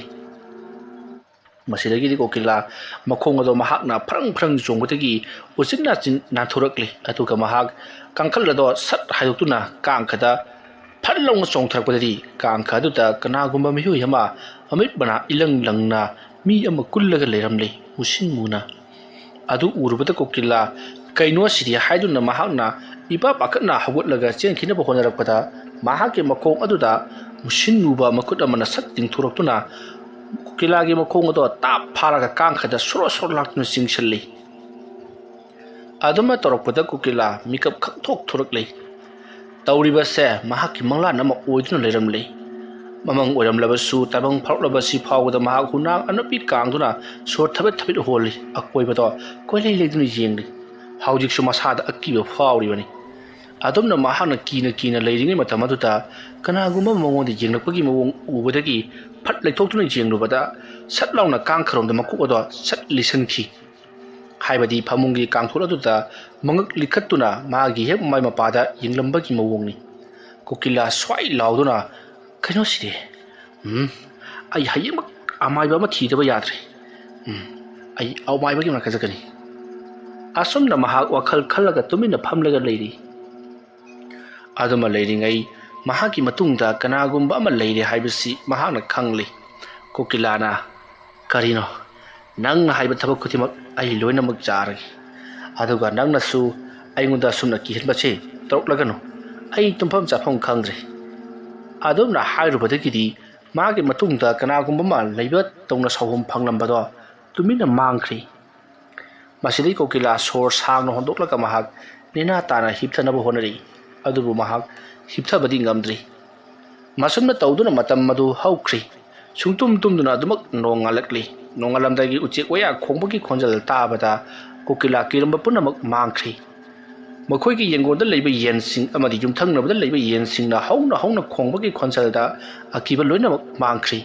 ꯃꯁꯤꯗꯒꯤꯗꯤ ꯀꯣꯀꯤꯂꯥ ꯃꯈꯣꯡ ꯑꯗꯣ ꯃꯍꯥꯛꯅ ꯐ꯭ꯔꯪ ꯐ꯭ꯔꯪ ꯆꯣꯡꯕꯗꯒꯤ ꯎꯆꯤꯟ ꯅꯥꯆꯤꯟ ꯅꯥꯟꯊꯣꯔꯛꯂꯤ꯫ ꯑꯗꯨꯒ ꯃꯍꯥꯛ ꯀꯥꯡꯈꯜ ꯑꯗꯣ ꯁꯠ ꯍꯥꯏꯗꯣꯛꯇꯨꯅ ꯀꯥꯡꯈꯗ ꯐꯠ ꯂꯥꯎꯅ ꯆꯣꯡꯊꯔꯛꯄꯗꯗꯤ ꯀꯥꯡꯈ ꯑꯗꯨꯗ ꯀꯅꯥꯒꯨꯝꯕ ꯃꯤꯑꯣꯏ ꯑꯃ ꯃꯃꯤꯠ ꯃꯅꯥ ꯏꯂꯪ ꯂꯪꯅ ꯃꯤ ꯑꯃ ꯀꯨꯜꯂꯒ ꯂꯩꯔꯝꯂꯦ, ꯃꯨꯁꯤꯟ ꯃꯨꯅ꯫ ꯑꯗꯨ ꯎꯔꯨꯕꯗ ꯀꯣꯀꯤꯂꯥ, "ꯀꯩꯅꯣ ꯑꯁꯤꯗꯤ?" ꯍꯥꯏꯗꯨꯅ ꯃꯍꯥꯛꯅ ꯏꯄꯥ ꯄꯥꯈꯠꯅ ꯍꯧꯒꯠꯂꯒ ꯆꯦꯟꯈꯤꯅꯕ ꯍꯣꯠꯅꯔꯛꯄꯗ, ꯃꯍꯥꯛꯀꯤ ꯃꯈꯣꯡ ꯑꯗꯨꯗ ꯃꯨꯁꯤꯟ ꯃꯨꯕ ꯃꯈꯨꯠ ꯑꯃꯅ ꯁꯠ ꯇꯤꯡꯊꯣꯔꯛꯇꯨꯅ ꯀꯣꯀꯤꯂꯥꯒꯤ ꯃꯈꯣꯡ ꯑꯗꯣ ꯇꯥꯞ ꯐꯥꯔꯒ ꯀꯥꯡꯈꯗ ꯁꯣꯔꯣ ꯁꯣꯔꯣ ꯂꯥꯛꯇꯨꯅ ꯆꯤꯡꯁꯤꯜꯂꯤ꯫ ꯑꯗꯨꯃ ꯇꯧꯔꯛꯄꯗ ꯀꯣꯀꯤꯂꯥ ꯃꯤꯀꯞ ꯈꯪꯊꯣꯛ ꯊꯣꯔꯛꯂꯦ꯫ ꯇꯧꯔꯤꯕꯁꯦ ꯃꯍꯥꯛꯀꯤ ꯃꯪꯂꯥꯟ ꯑꯃ ꯑꯣꯏꯗꯨꯅ ꯂꯩꯔꯝꯂꯦ꯫ ꯃꯃꯪ ꯑꯣꯏꯔꯝꯂꯕꯁꯨ, ꯇꯥꯏꯕꯪ ꯐꯥꯎꯔꯛꯂꯕꯁꯤ ꯐꯥꯎꯕꯗ ꯃꯍꯥꯛ ꯍꯨꯅꯥꯡ ꯑꯅꯞꯄꯤ ꯀꯥꯡꯗꯨꯅ ꯁꯣꯔ ꯊꯕꯦꯠ ꯊꯕꯦꯠ ꯍꯣꯜꯂꯤ, ꯑꯀꯣꯏꯕꯗꯣ ꯀꯣꯏꯂꯩ ꯂꯩꯗꯨꯅ ꯌꯦꯡꯂꯤ꯫ ꯍꯧꯖꯤꯛꯁꯨ ꯃꯁꯥꯗ ꯑꯀꯤꯕ ꯐꯥꯎꯔꯤꯕꯅꯤ꯫ ꯑꯗꯨꯝꯅ ꯃꯍꯥꯛꯅ ꯀꯤꯅ ꯀꯤꯅ ꯂꯩꯔꯤꯉꯩ ꯃꯇꯝ ꯑꯗꯨꯗ ꯀꯅꯥꯒꯨꯝꯕ ꯑꯃ ꯃꯉꯣꯟꯗ ꯌꯦꯡꯂꯛꯄꯒꯤ ꯃꯑꯣꯡ ꯎꯕꯗꯒꯤ ꯐꯠ ꯂꯩꯊꯣꯛꯇꯨꯅ ꯌꯦꯡꯂꯨꯕꯗ, ꯁꯠ ꯂꯥꯎꯅ ꯀꯥꯡꯈꯔꯣꯝꯗ ꯃꯀꯣꯛ ꯑꯗꯣ ꯁꯠ ꯂꯤꯁꯤꯟꯈꯤ꯫ ꯍꯥꯏꯕꯗꯤ ꯐꯃꯨꯡꯒꯤ ꯀꯥꯡꯊꯣꯜ ꯑꯗꯨꯗ ꯃꯉꯛ ꯂꯤꯈꯠꯇꯨꯅ ꯃꯥꯒꯤ ꯍꯦꯛ ꯃꯃꯥꯏ ꯃꯄꯥꯗ ꯌꯦꯡꯂꯝꯕꯒꯤ ꯃꯑꯣꯡꯅꯤ꯫ ꯀꯣꯀꯤꯂꯥ ꯁ꯭ꯋꯥꯏ ꯂꯥꯎꯗꯨꯅ, "ꯀꯩꯅꯣꯁꯤꯗꯤ? ꯎꯝ, ꯑꯩ ꯍꯌꯦꯡꯃꯛ ꯑꯃꯥꯏꯕ ꯑꯃ ꯊꯤꯗꯕ ꯌꯥꯗ꯭ꯔꯦ꯫ ꯎꯝ, ꯑꯩ ꯑꯃꯥꯏꯕꯒꯤ ꯃꯅꯥꯛꯇ ꯆꯠꯀꯅꯤ꯫" ꯑꯁꯨꯝꯅ ꯃꯍꯥꯛ ꯋꯥꯈꯜ ꯈꯜꯂꯒ ꯇꯨꯃꯤꯟꯅ ꯐꯝꯂꯒ ꯂꯩꯔꯤ꯫ ꯑꯗꯨꯃ ꯂꯩꯔꯤꯉꯩ ꯃꯍꯥꯛꯀꯤ ꯃꯇꯨꯡꯗ ꯀꯅꯥꯒꯨꯝꯕ ꯑꯃ ꯂꯩꯔꯦ ꯍꯥꯏꯕꯁꯤ ꯃꯍꯥꯛꯅ ꯈꯪꯂꯤ꯫ ꯀꯣꯀꯤꯂꯥꯅ, "ꯀꯔꯤꯅꯣ? ꯅꯪꯅ ꯍꯥꯏꯕ ꯊꯕꯛ ꯈꯨꯗꯤꯡꯃꯛ ꯑꯩ ꯂꯣꯏꯅꯃꯛ ꯆꯥꯔꯒꯦ꯫ ꯑꯗꯨꯒ ꯅꯪꯅꯁꯨ ꯑꯩꯉꯣꯟꯗ ꯑꯁꯨꯝꯅ ꯀꯤꯍꯟꯕꯁꯦ ꯇꯧꯔꯛꯂꯒꯅꯨ꯫ ꯑꯩ ꯇꯨꯝꯐꯝ ꯆꯥꯐꯝ ꯈꯪꯗ꯭ꯔꯦ꯫" ꯑꯗꯨꯝꯅ ꯍꯥꯏꯔꯨꯕꯗꯒꯤꯗꯤ ꯃꯥꯒꯤ ꯃꯇꯨꯡꯗ ꯀꯅꯥꯒꯨꯝꯕ ꯑꯃ ꯂꯩꯕ ꯇꯧꯅ ꯁꯥꯎꯍꯨꯝ ꯐꯪꯂꯝꯕꯗꯣ ꯇꯨꯃꯤꯟꯅ ꯃꯥꯡꯈ꯭ꯔꯤ꯫ ꯃꯁꯤꯗꯩ ꯀꯣꯀꯤꯂꯥ ꯁꯣꯔ ꯁꯥꯡꯅ ꯍꯣꯟꯗꯣꯛꯂꯒ ꯃꯍꯥꯛ ꯅꯦꯅꯥ ꯇꯥꯅ ꯍꯤꯞꯊꯅꯕ ꯍꯣꯠꯅꯔꯛꯏ꯫ ꯑꯗꯨꯕꯨ ꯃꯍꯥꯛ ꯍꯤꯞꯊꯕꯗꯤ ꯉꯝꯗ꯭ꯔꯤ꯫ ꯃꯁꯨꯝꯅ ꯇꯧꯗꯨꯅ ꯃꯇꯝ ꯑꯗꯨ ꯍꯧꯈ꯭ꯔꯤ꯫ ꯁꯨꯡꯇꯨꯝ ꯇꯨꯝꯗꯨꯅ ꯑꯗꯨꯃꯛ ꯅꯣꯡꯉꯥꯜꯂꯛꯂꯤ꯫ ꯅꯣꯡꯉꯥꯜꯂꯝꯗꯥꯏꯒꯤ ꯎꯆꯦꯛ ꯋꯥꯌꯥ ꯈꯣꯡꯕꯒꯤ ꯈꯣꯟꯖꯦꯜ ꯇꯥꯕꯗ ꯀꯣꯀꯤꯂꯥ ꯀꯤꯔꯝꯕ ꯄꯨꯝꯅꯃꯛ ꯃꯥꯡꯈ꯭ꯔꯤ꯫ ꯃꯈꯣꯏꯒꯤ ꯌꯦꯡꯒꯣꯟꯗ ꯂꯩꯕ ꯌꯦꯟꯁꯤꯡ ꯑꯃꯗꯤ ꯌꯨꯝꯊꯪꯅꯕꯗ ꯂꯩꯕ ꯌꯦꯟꯁꯤꯡꯅ ꯍꯧꯅ ꯍꯧꯅ ꯈꯣꯡꯕꯒꯤ ꯈꯣꯟꯖꯦꯜꯗ ꯑꯀꯤꯕ ꯂꯣꯏꯅꯃꯛ ꯃꯥꯡꯈ꯭ꯔꯤ꯫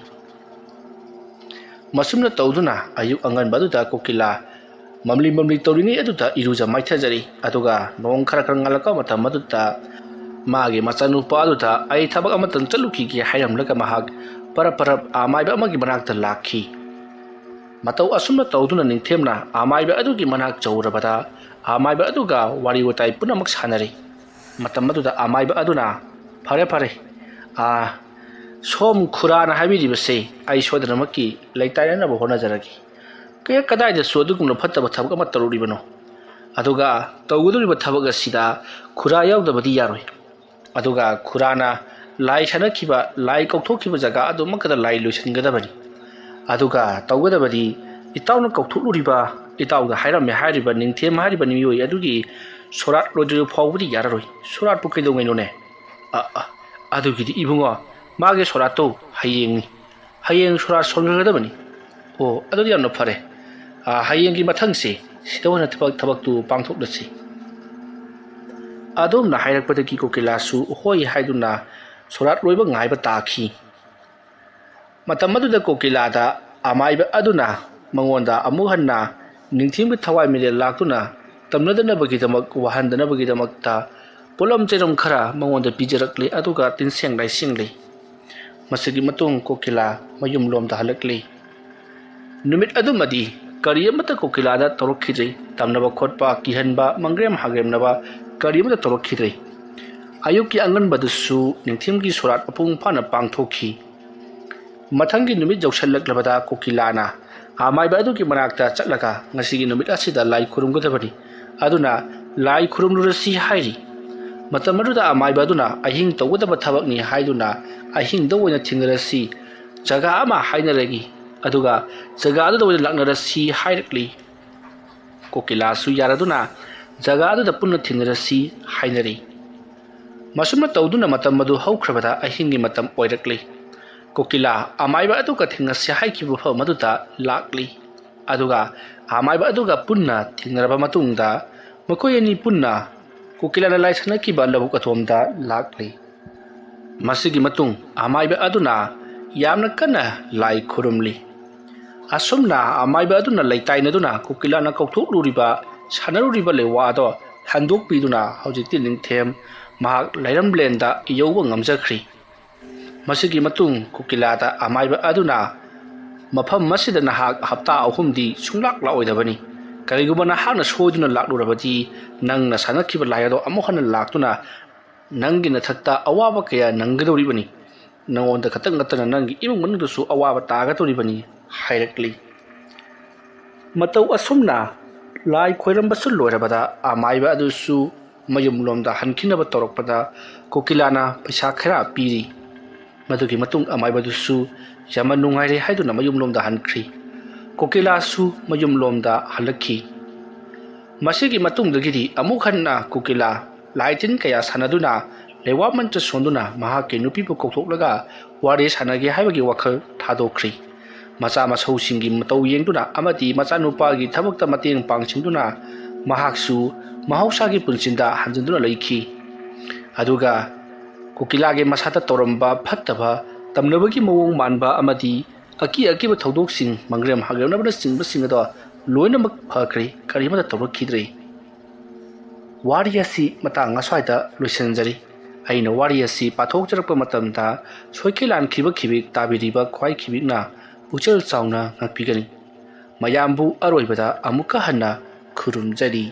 ꯃꯁꯨꯝꯅ ꯇꯧꯗꯨꯅ ꯑꯌꯨꯛ ꯑꯉꯟꯕ ꯑꯗꯨꯗ ꯀꯣꯀꯤꯂꯥ ꯃꯝꯂꯤ ꯃꯝꯂꯤ ꯇꯧꯔꯤꯉꯩ ꯑꯗꯨꯗ ꯏꯔꯨꯖ ꯃꯥꯏꯊꯖꯔꯤ꯫ ꯑꯗꯨꯒ ꯅꯣꯡ ꯈꯔ ꯈꯔ ꯉꯥꯜꯂꯛꯄ ꯃꯇꯝ ꯑꯗꯨꯗ ꯃꯥꯒꯤ ꯃꯆꯥꯅꯨꯄꯥ ꯑꯗꯨꯗ, "ꯑꯩ ꯊꯕꯛ ꯑꯃꯇꯪ ꯆꯠꯂꯨꯈꯤꯒꯦ" ꯍꯥꯏꯔꯝꯂꯒ ꯃꯍꯥꯛ ꯄꯔꯞ ꯄꯔꯞ ꯑꯃꯥꯏꯕ ꯑꯃꯒꯤ ꯃꯅꯥꯛꯇ ꯂꯥꯛꯈꯤ꯫ ꯃꯇꯧ ꯑꯁꯨꯝꯅ ꯇꯧꯗꯨꯅ ꯅꯤꯡꯊꯦꯝꯅ ꯑꯃꯥꯏꯕ ꯑꯗꯨꯒꯤ ꯃꯅꯥꯛ ꯌꯧꯔꯕꯗ ꯑꯃꯥꯏꯕ ꯑꯗꯨꯒ ꯋꯥꯔꯤ ꯋꯥꯇꯥꯏ ꯄꯨꯝꯅꯃꯛ ꯁꯥꯟꯅꯔꯤ꯫ ꯃꯇꯝ ꯑꯗꯨꯗ ꯑꯃꯥꯏꯕ ꯑꯗꯨꯅ, "ꯐꯔꯦ, ꯐꯔꯦ꯫ ꯑꯥ, ꯁꯣꯝ ꯈꯨꯔꯥꯅ ꯍꯥꯏꯕꯤꯔꯤꯕꯁꯦ ꯑꯩ ꯁꯣꯏꯗꯅꯃꯛꯀꯤ ꯂꯩꯇꯥꯏꯅꯅꯕ ꯍꯣꯠꯅꯖꯔꯒꯦ꯫ ꯀꯌꯥ ꯀꯗꯥꯏꯗꯁꯨ ꯑꯗꯨꯒꯨꯝꯕ ꯐꯠꯇꯕ ꯊꯕꯛ ꯑꯃ ꯇꯧꯔꯨꯔꯤꯕꯅꯣ? ꯑꯗꯨꯒ ꯇꯧꯒꯗꯧꯔꯤꯕ ꯊꯕꯛ ꯑꯁꯤꯗ ꯈꯨꯔꯥ ꯌꯥꯎꯗꯕꯗꯤ ꯌꯥꯔꯣꯏ꯫ ꯑꯗꯨꯒ ꯈꯨꯔꯥꯅ ꯂꯥꯏ ꯁꯥꯟꯅꯈꯤꯕ, ꯂꯥꯏ ꯀꯧꯊꯣꯛꯈꯤꯕ ꯖꯒꯥ ꯑꯗꯨꯃꯛꯀꯗ ꯂꯥꯏ ꯂꯣꯏꯁꯤꯟꯒꯗꯕꯅꯤ꯫ ꯑꯗꯨꯒ ꯇꯧꯒꯗꯕꯗꯤ ꯏꯇꯥꯎꯅ ꯀꯧꯊꯣꯛꯂꯨꯔꯤꯕ, ꯏꯇꯥꯎꯗ ꯍꯥꯏꯔꯝꯃꯦ ꯍꯥꯏꯔꯤꯕ ꯅꯤꯡꯊꯦꯝ ꯍꯥꯏꯔꯤꯕ ꯃꯤꯑꯣꯏ ꯑꯗꯨꯒꯤ ꯁꯣꯔꯥꯠ ꯂꯣꯏꯗ꯭ꯔꯤꯕ ꯐꯥꯎꯕꯗꯤ ꯌꯥꯔꯔꯣꯏ꯫" "ꯁꯣꯔꯥꯠꯄꯨ ꯀꯩꯗꯧꯉꯩꯅꯣꯅꯦ?" "ꯑ, ꯑ, ꯑꯗꯨꯒꯤꯗꯤ ꯏꯕꯨꯡꯉꯣ, ꯃꯥꯒꯤ ꯁꯣꯔꯥꯠꯇꯣ ꯍꯌꯦꯡꯅꯤ꯫ ꯍꯌꯦꯡ ꯁꯣꯔꯥꯠ ꯁꯣꯟꯒꯗꯕꯅꯤ꯫" "ꯑꯣ, ꯑꯗꯨꯗꯤ ꯌꯥꯝꯅ ꯐꯔꯦ꯫ ꯑ, ꯍꯌꯦꯡꯒꯤ ꯃꯊꯪꯁꯤ ꯁꯤꯗ ꯑꯣꯏꯅ ꯊꯕꯛ, ꯊꯕꯛꯇꯨ ꯄꯥꯡꯊꯣꯛꯂꯁꯤ꯫" ꯑꯗꯣꯝꯅ ꯍꯥꯏꯔꯛꯄꯗꯒꯤ ꯀꯣꯀꯤꯂꯥꯁꯨ ꯍꯣꯏ ꯍꯥꯏꯗꯨꯅ ꯁꯣꯔꯥꯠ ꯂꯣꯏꯕ ꯉꯥꯏꯕ ꯇꯥꯈꯤ꯫ ꯃꯇꯝ ꯑꯗꯨꯗ ꯀꯣꯀꯤꯂꯥꯗ ꯑꯃꯥꯏꯕ ꯑꯗꯨꯅ ꯃꯉꯣꯟꯗ ꯑꯃꯨꯛ ꯍꯟꯅ ꯅꯤꯡꯊꯦꯝꯒꯤ ꯊꯋꯥꯏ ꯃꯤꯔꯦꯜ ꯂꯥꯛꯇꯨꯅ ꯇꯝꯅꯗꯅꯕꯒꯤꯗꯃꯛ, ꯋꯥꯍꯟꯗꯅꯕꯒꯤꯗꯃꯛꯇ ꯄꯣꯠꯂꯝ ꯆꯩꯔꯝ ꯈꯔ ꯃꯉꯣꯟꯗ ꯄꯤꯖꯔꯛꯂꯤ, ꯑꯗꯨꯒ ꯇꯤꯟꯁꯦꯡ ꯂꯥꯏꯁꯦꯡꯂꯤ꯫ ꯃꯁꯤꯒꯤ ꯃꯇꯨꯡ ꯀꯣꯀꯤꯂꯥ ꯃꯌꯨꯝꯂꯣꯝꯗ ꯍꯜꯂꯛꯂꯤ꯫ ꯅꯨꯃꯤꯠ ꯑꯗꯨꯃꯗꯤ ꯀꯔꯤ ꯑꯃꯠꯇ ꯀꯣꯀꯤꯂꯥꯗ ꯇꯧꯔꯛꯈꯤꯗ꯭ꯔꯤ꯫ ꯇꯝꯅꯕ ꯈꯣꯠꯄ, ꯀꯤꯍꯟꯕ, ꯃꯪꯒ꯭ꯔꯦꯝ ꯍꯥꯒ꯭ꯔꯦꯝꯅꯕ ꯀꯔꯤ ꯑꯃꯠꯇ ꯇꯧꯔꯛꯈꯤꯗ꯭ꯔꯤ꯫ ꯑꯌꯨꯛꯀꯤ ꯑꯉꯟꯕꯗꯨꯁꯨ ꯅꯤꯡꯊꯦꯝꯒꯤ ꯁꯣꯔꯥꯠ ꯃꯄꯨꯡ ꯐꯥꯅ ꯄꯥꯡꯊꯣꯛꯈꯤ꯫ ꯃꯊꯪꯒꯤ ꯅꯨꯃꯤꯠ ꯌꯧꯁꯜꯂꯛꯂꯕꯗ ꯀꯣꯀꯤꯂꯥꯅ ꯑꯃꯥꯏꯕ ꯑꯗꯨꯒꯤ ꯃꯅꯥꯛꯇ ꯆꯠꯂꯒ, "ꯉꯁꯤꯒꯤ ꯅꯨꯃꯤꯠ ꯑꯁꯤꯗ ꯂꯥꯏ ꯈꯨꯔꯨꯝꯒꯗꯕꯅꯤ, ꯑꯗꯨꯅ ꯂꯥꯏ ꯈꯨꯔꯨꯝꯂꯨꯔꯁꯤ" ꯍꯥꯏꯔꯤ꯫ ꯃꯇꯝ ꯑꯗꯨꯗ ꯑꯃꯥꯏꯕ ꯑꯗꯨꯅ ꯑꯍꯤꯡ ꯇꯧꯒꯗꯕ ꯊꯕꯛꯅꯤ ꯍꯥꯏꯗꯨꯅ ꯑꯍꯤꯡꯗ ꯑꯣꯏꯅ ꯊꯦꯡꯅꯔꯁꯤ, ꯖꯒꯥ ꯑꯃ ꯍꯥꯏꯅꯔꯒꯤ, ꯑꯗꯨꯒ ꯖꯒꯥ ꯑꯗꯨꯗ ꯑꯣꯏꯅ ꯂꯥꯛꯅꯔꯁꯤ ꯍꯥꯏꯔꯛꯂꯤ꯫ ꯀꯣꯀꯤꯂꯥꯁꯨ ꯌꯥꯔꯗꯨꯅ ꯖꯒꯥ ꯑꯗꯨꯗ ꯄꯨꯟꯅ ꯊꯦꯡꯅꯔꯁꯤ ꯍꯥꯏꯅꯔꯤ꯫ ꯃꯁꯨꯝꯅ ꯇꯧꯗꯨꯅ ꯃꯇꯝ ꯑꯗꯨ ꯍꯧꯈ꯭ꯔꯕꯗ ꯑꯍꯤꯡꯒꯤ ꯃꯇꯝ ꯑꯣꯏꯔꯛꯂꯤ꯫ ꯀꯣꯀꯤꯂꯥ ꯑꯃꯥꯏꯕ ꯑꯗꯨꯒ ꯊꯦꯡꯅꯁꯤ ꯍꯥꯏꯈꯤꯕ ꯃꯐꯝ ꯑꯗꯨꯗ ꯂꯥꯛꯂꯤ꯫ ꯑꯗꯨꯒ ꯑꯃꯥꯏꯕ ꯑꯗꯨꯒ ꯄꯨꯟꯅ ꯊꯦꯡꯅꯔꯕ ꯃꯇꯨꯡꯗ ꯃꯈꯣꯏ ꯑꯅꯤ ꯄꯨꯟꯅ ꯀꯣꯀꯤꯂꯥꯅ ꯂꯥꯏ ꯁꯥꯟꯅꯈꯤꯕ ꯂꯧꯕꯨꯛ ꯑꯗꯣꯝꯗ ꯂꯥꯛꯂꯤ꯫ ꯃꯁꯤꯒꯤ ꯃꯇꯨꯡ ꯑꯃꯥꯏꯕ ꯑꯗꯨꯅ ꯌꯥꯝꯅ ꯀꯟꯅ ꯂꯥꯏ ꯈꯨꯔꯨꯝꯂꯤ꯫ ꯑꯁꯨꯝꯅ ꯑꯃꯥꯏꯕ ꯑꯗꯨꯅ ꯂꯩꯇꯥꯏꯅꯗꯨꯅ ꯀꯣꯀꯤꯂꯥꯅ ꯀꯧꯊꯣꯛꯂꯨꯔꯤꯕ, ꯁꯥꯟꯅꯔꯨꯔꯤꯕ ꯂꯩꯋꯥ ꯑꯗꯣ ꯍꯟꯗꯣꯛꯄꯤꯗꯨꯅ ꯍꯧꯖꯤꯛꯇꯤ ꯅꯤꯡꯊꯦꯝ ꯃꯍꯥꯛ ꯂꯩꯔꯝꯂꯦꯟꯗ ꯌꯧꯕ ꯉꯝꯖꯈ꯭ꯔꯤ꯫ ꯃꯁꯤꯒꯤ ꯃꯇꯨꯡ ꯀꯣꯀꯤꯂꯥꯗ ꯑꯃꯥꯏꯕ ꯑꯗꯨꯅ, "ꯃꯐꯝ ꯑꯁꯤꯗ ꯅꯍꯥꯛ ꯍꯞꯇꯥ ꯑꯍꯨꯝꯗꯤ ꯁꯨꯡꯂꯥꯛ ꯂꯥꯛꯑꯣꯏꯗꯕꯅꯤ꯫ ꯀꯔꯤꯒꯨꯝꯕ ꯅꯍꯥꯛꯅ ꯁꯣꯏꯗꯨꯅ ꯂꯥꯛꯂꯨꯔꯕꯗꯤ, ꯅꯪꯅ ꯁꯥꯟꯅꯈꯤꯕ ꯂꯥꯏ ꯑꯗꯣ ꯑꯃꯨꯛ ꯍꯟꯅ ꯂꯥꯛꯇꯨꯅ ꯅꯪꯒꯤ ꯅꯊꯛꯇ ꯑꯋꯥꯕ ꯀꯌꯥ ꯅꯪꯒꯗꯧꯔꯤꯕꯅꯤ꯫ ꯅꯉꯣꯟꯗ ꯈꯛꯇꯪ ꯅꯠꯇꯅ ꯅꯪꯒꯤ ꯏꯃꯨꯡ ꯃꯅꯨꯡꯗꯁꯨ ꯑꯋꯥꯕ ꯇꯥꯒꯗꯧꯔꯤꯕꯅꯤ" ꯍꯥꯏꯔꯛꯂꯤ꯫ ꯃꯇꯧ ꯑꯁꯨꯝꯅ ꯂꯥꯏ ꯈꯣꯏꯔꯝꯕꯁꯨ ꯂꯣꯏꯔꯕꯗ ꯑꯃꯥꯏꯕ ꯑꯗꯨꯁꯨ ꯃꯌꯨꯝꯂꯣꯝꯗ ꯍꯟꯈꯤꯅꯕ ꯇꯧꯔꯛꯄꯗ ꯀꯣꯀꯤꯂꯥꯅ ꯄꯩꯁꯥ ꯈꯔ ꯄꯤꯔꯤ꯫ ꯃꯗꯨꯒꯤ ꯃꯇꯨꯡ ꯑꯃꯥꯏꯕꯗꯨꯁꯨ ꯌꯥꯝꯅ ꯅꯨꯡꯉꯥꯏꯔꯦ ꯍꯥꯏꯗꯨꯅ ꯃꯌꯨꯝꯂꯣꯝꯗ ꯍꯟꯈ꯭ꯔꯤ꯫ ꯀꯣꯀꯤꯂꯥꯁꯨ ꯃꯌꯨꯝꯂꯣꯝꯗ ꯍꯜꯂꯛꯈꯤ꯫ ꯃꯁꯤꯒꯤ ꯃꯇꯨꯡꯗꯒꯤꯗꯤ ꯑꯃꯨꯛ ꯍꯟꯅ ꯀꯣꯀꯤꯂꯥ ꯂꯥꯏ ꯇꯤꯟ ꯀꯌꯥ ꯁꯥꯟꯅꯗꯨꯅ, ꯂꯩꯋꯥ ꯃꯟꯇ꯭ꯔ ꯁꯣꯟꯗꯨꯅ ꯃꯍꯥꯛꯀꯤ ꯅꯨꯄꯤꯕꯨ ꯀꯧꯊꯣꯛꯂꯒ ꯋꯥꯔꯤ ꯁꯥꯟꯅꯒꯦ ꯍꯥꯏꯕꯒꯤ ꯋꯥꯈꯜ ꯊꯥꯗꯣꯛꯈ꯭ꯔꯤ꯫ ꯃꯆꯥ ꯃꯁꯧꯁꯤꯡꯒꯤ ꯃꯇꯧ ꯌꯦꯡꯗꯨꯅ ꯑꯃꯗꯤ ꯃꯆꯥꯅꯨꯄꯥꯒꯤ ꯊꯕꯛꯇ ꯃꯇꯦꯡ ꯄꯥꯡꯁꯤꯟꯗꯨꯅ ꯃꯍꯥꯛꯁꯨ ꯃꯍꯧꯁꯥꯒꯤ ꯄꯨꯟꯁꯤꯗ ꯍꯟꯖꯤꯟꯗꯨꯅ ꯂꯩꯈꯤ꯫ ꯑꯗꯨꯒ ꯀꯣꯀꯤꯂꯥꯒꯤ ꯃꯁꯥꯗ ꯇꯧꯔꯝꯕ ꯐꯠꯇꯕ, ꯇꯝꯅꯕꯒꯤ ꯃꯑꯣꯡ ꯃꯥꯟꯕ ꯑꯃꯗꯤ ꯑꯀꯤ ꯑꯀꯤꯕ ꯊꯧꯗꯣꯛꯁꯤꯡ, ꯃꯪꯒ꯭ꯔꯦꯝ ꯍꯥꯒ꯭ꯔꯦꯝꯅꯕꯅꯆꯤꯡꯕꯁꯤꯡ ꯑꯗꯣ ꯂꯣꯏꯅꯃꯛ ꯐꯈ꯭ꯔꯦ, ꯀꯔꯤꯃꯠꯇ ꯇꯧꯔꯛꯈꯤꯗ꯭ꯔꯦ꯫ ꯋꯥꯔꯤ ꯑꯁꯤ ꯃꯇꯥꯡ ꯑꯁ꯭ꯋꯥꯏꯗ ꯂꯣꯏꯁꯤꯟꯖꯔꯤ꯫ ꯑꯩꯅ ꯋꯥꯔꯤ ꯑꯁꯤ ꯄꯥꯊꯣꯛꯆꯔꯛꯄ ꯃꯇꯝꯗ ꯁꯣꯏꯈꯤ ꯂꯥꯟꯈꯤꯕ ꯈꯤꯕꯤꯛ ꯇꯥꯕꯤꯔꯤꯕ ꯈ꯭ꯋꯥꯏ ꯈꯤꯕꯤꯛꯅ ꯄꯨꯛꯆꯦꯜ ꯆꯥꯎꯅ ꯉꯥꯛꯄꯤꯒꯅꯤ꯫ ꯃꯌꯥꯝꯕꯨ ꯑꯔꯣꯏꯕꯗ ꯑꯃꯨꯛꯀ ꯍꯟꯅ ꯈꯨꯔꯨꯝꯖꯔꯤ꯫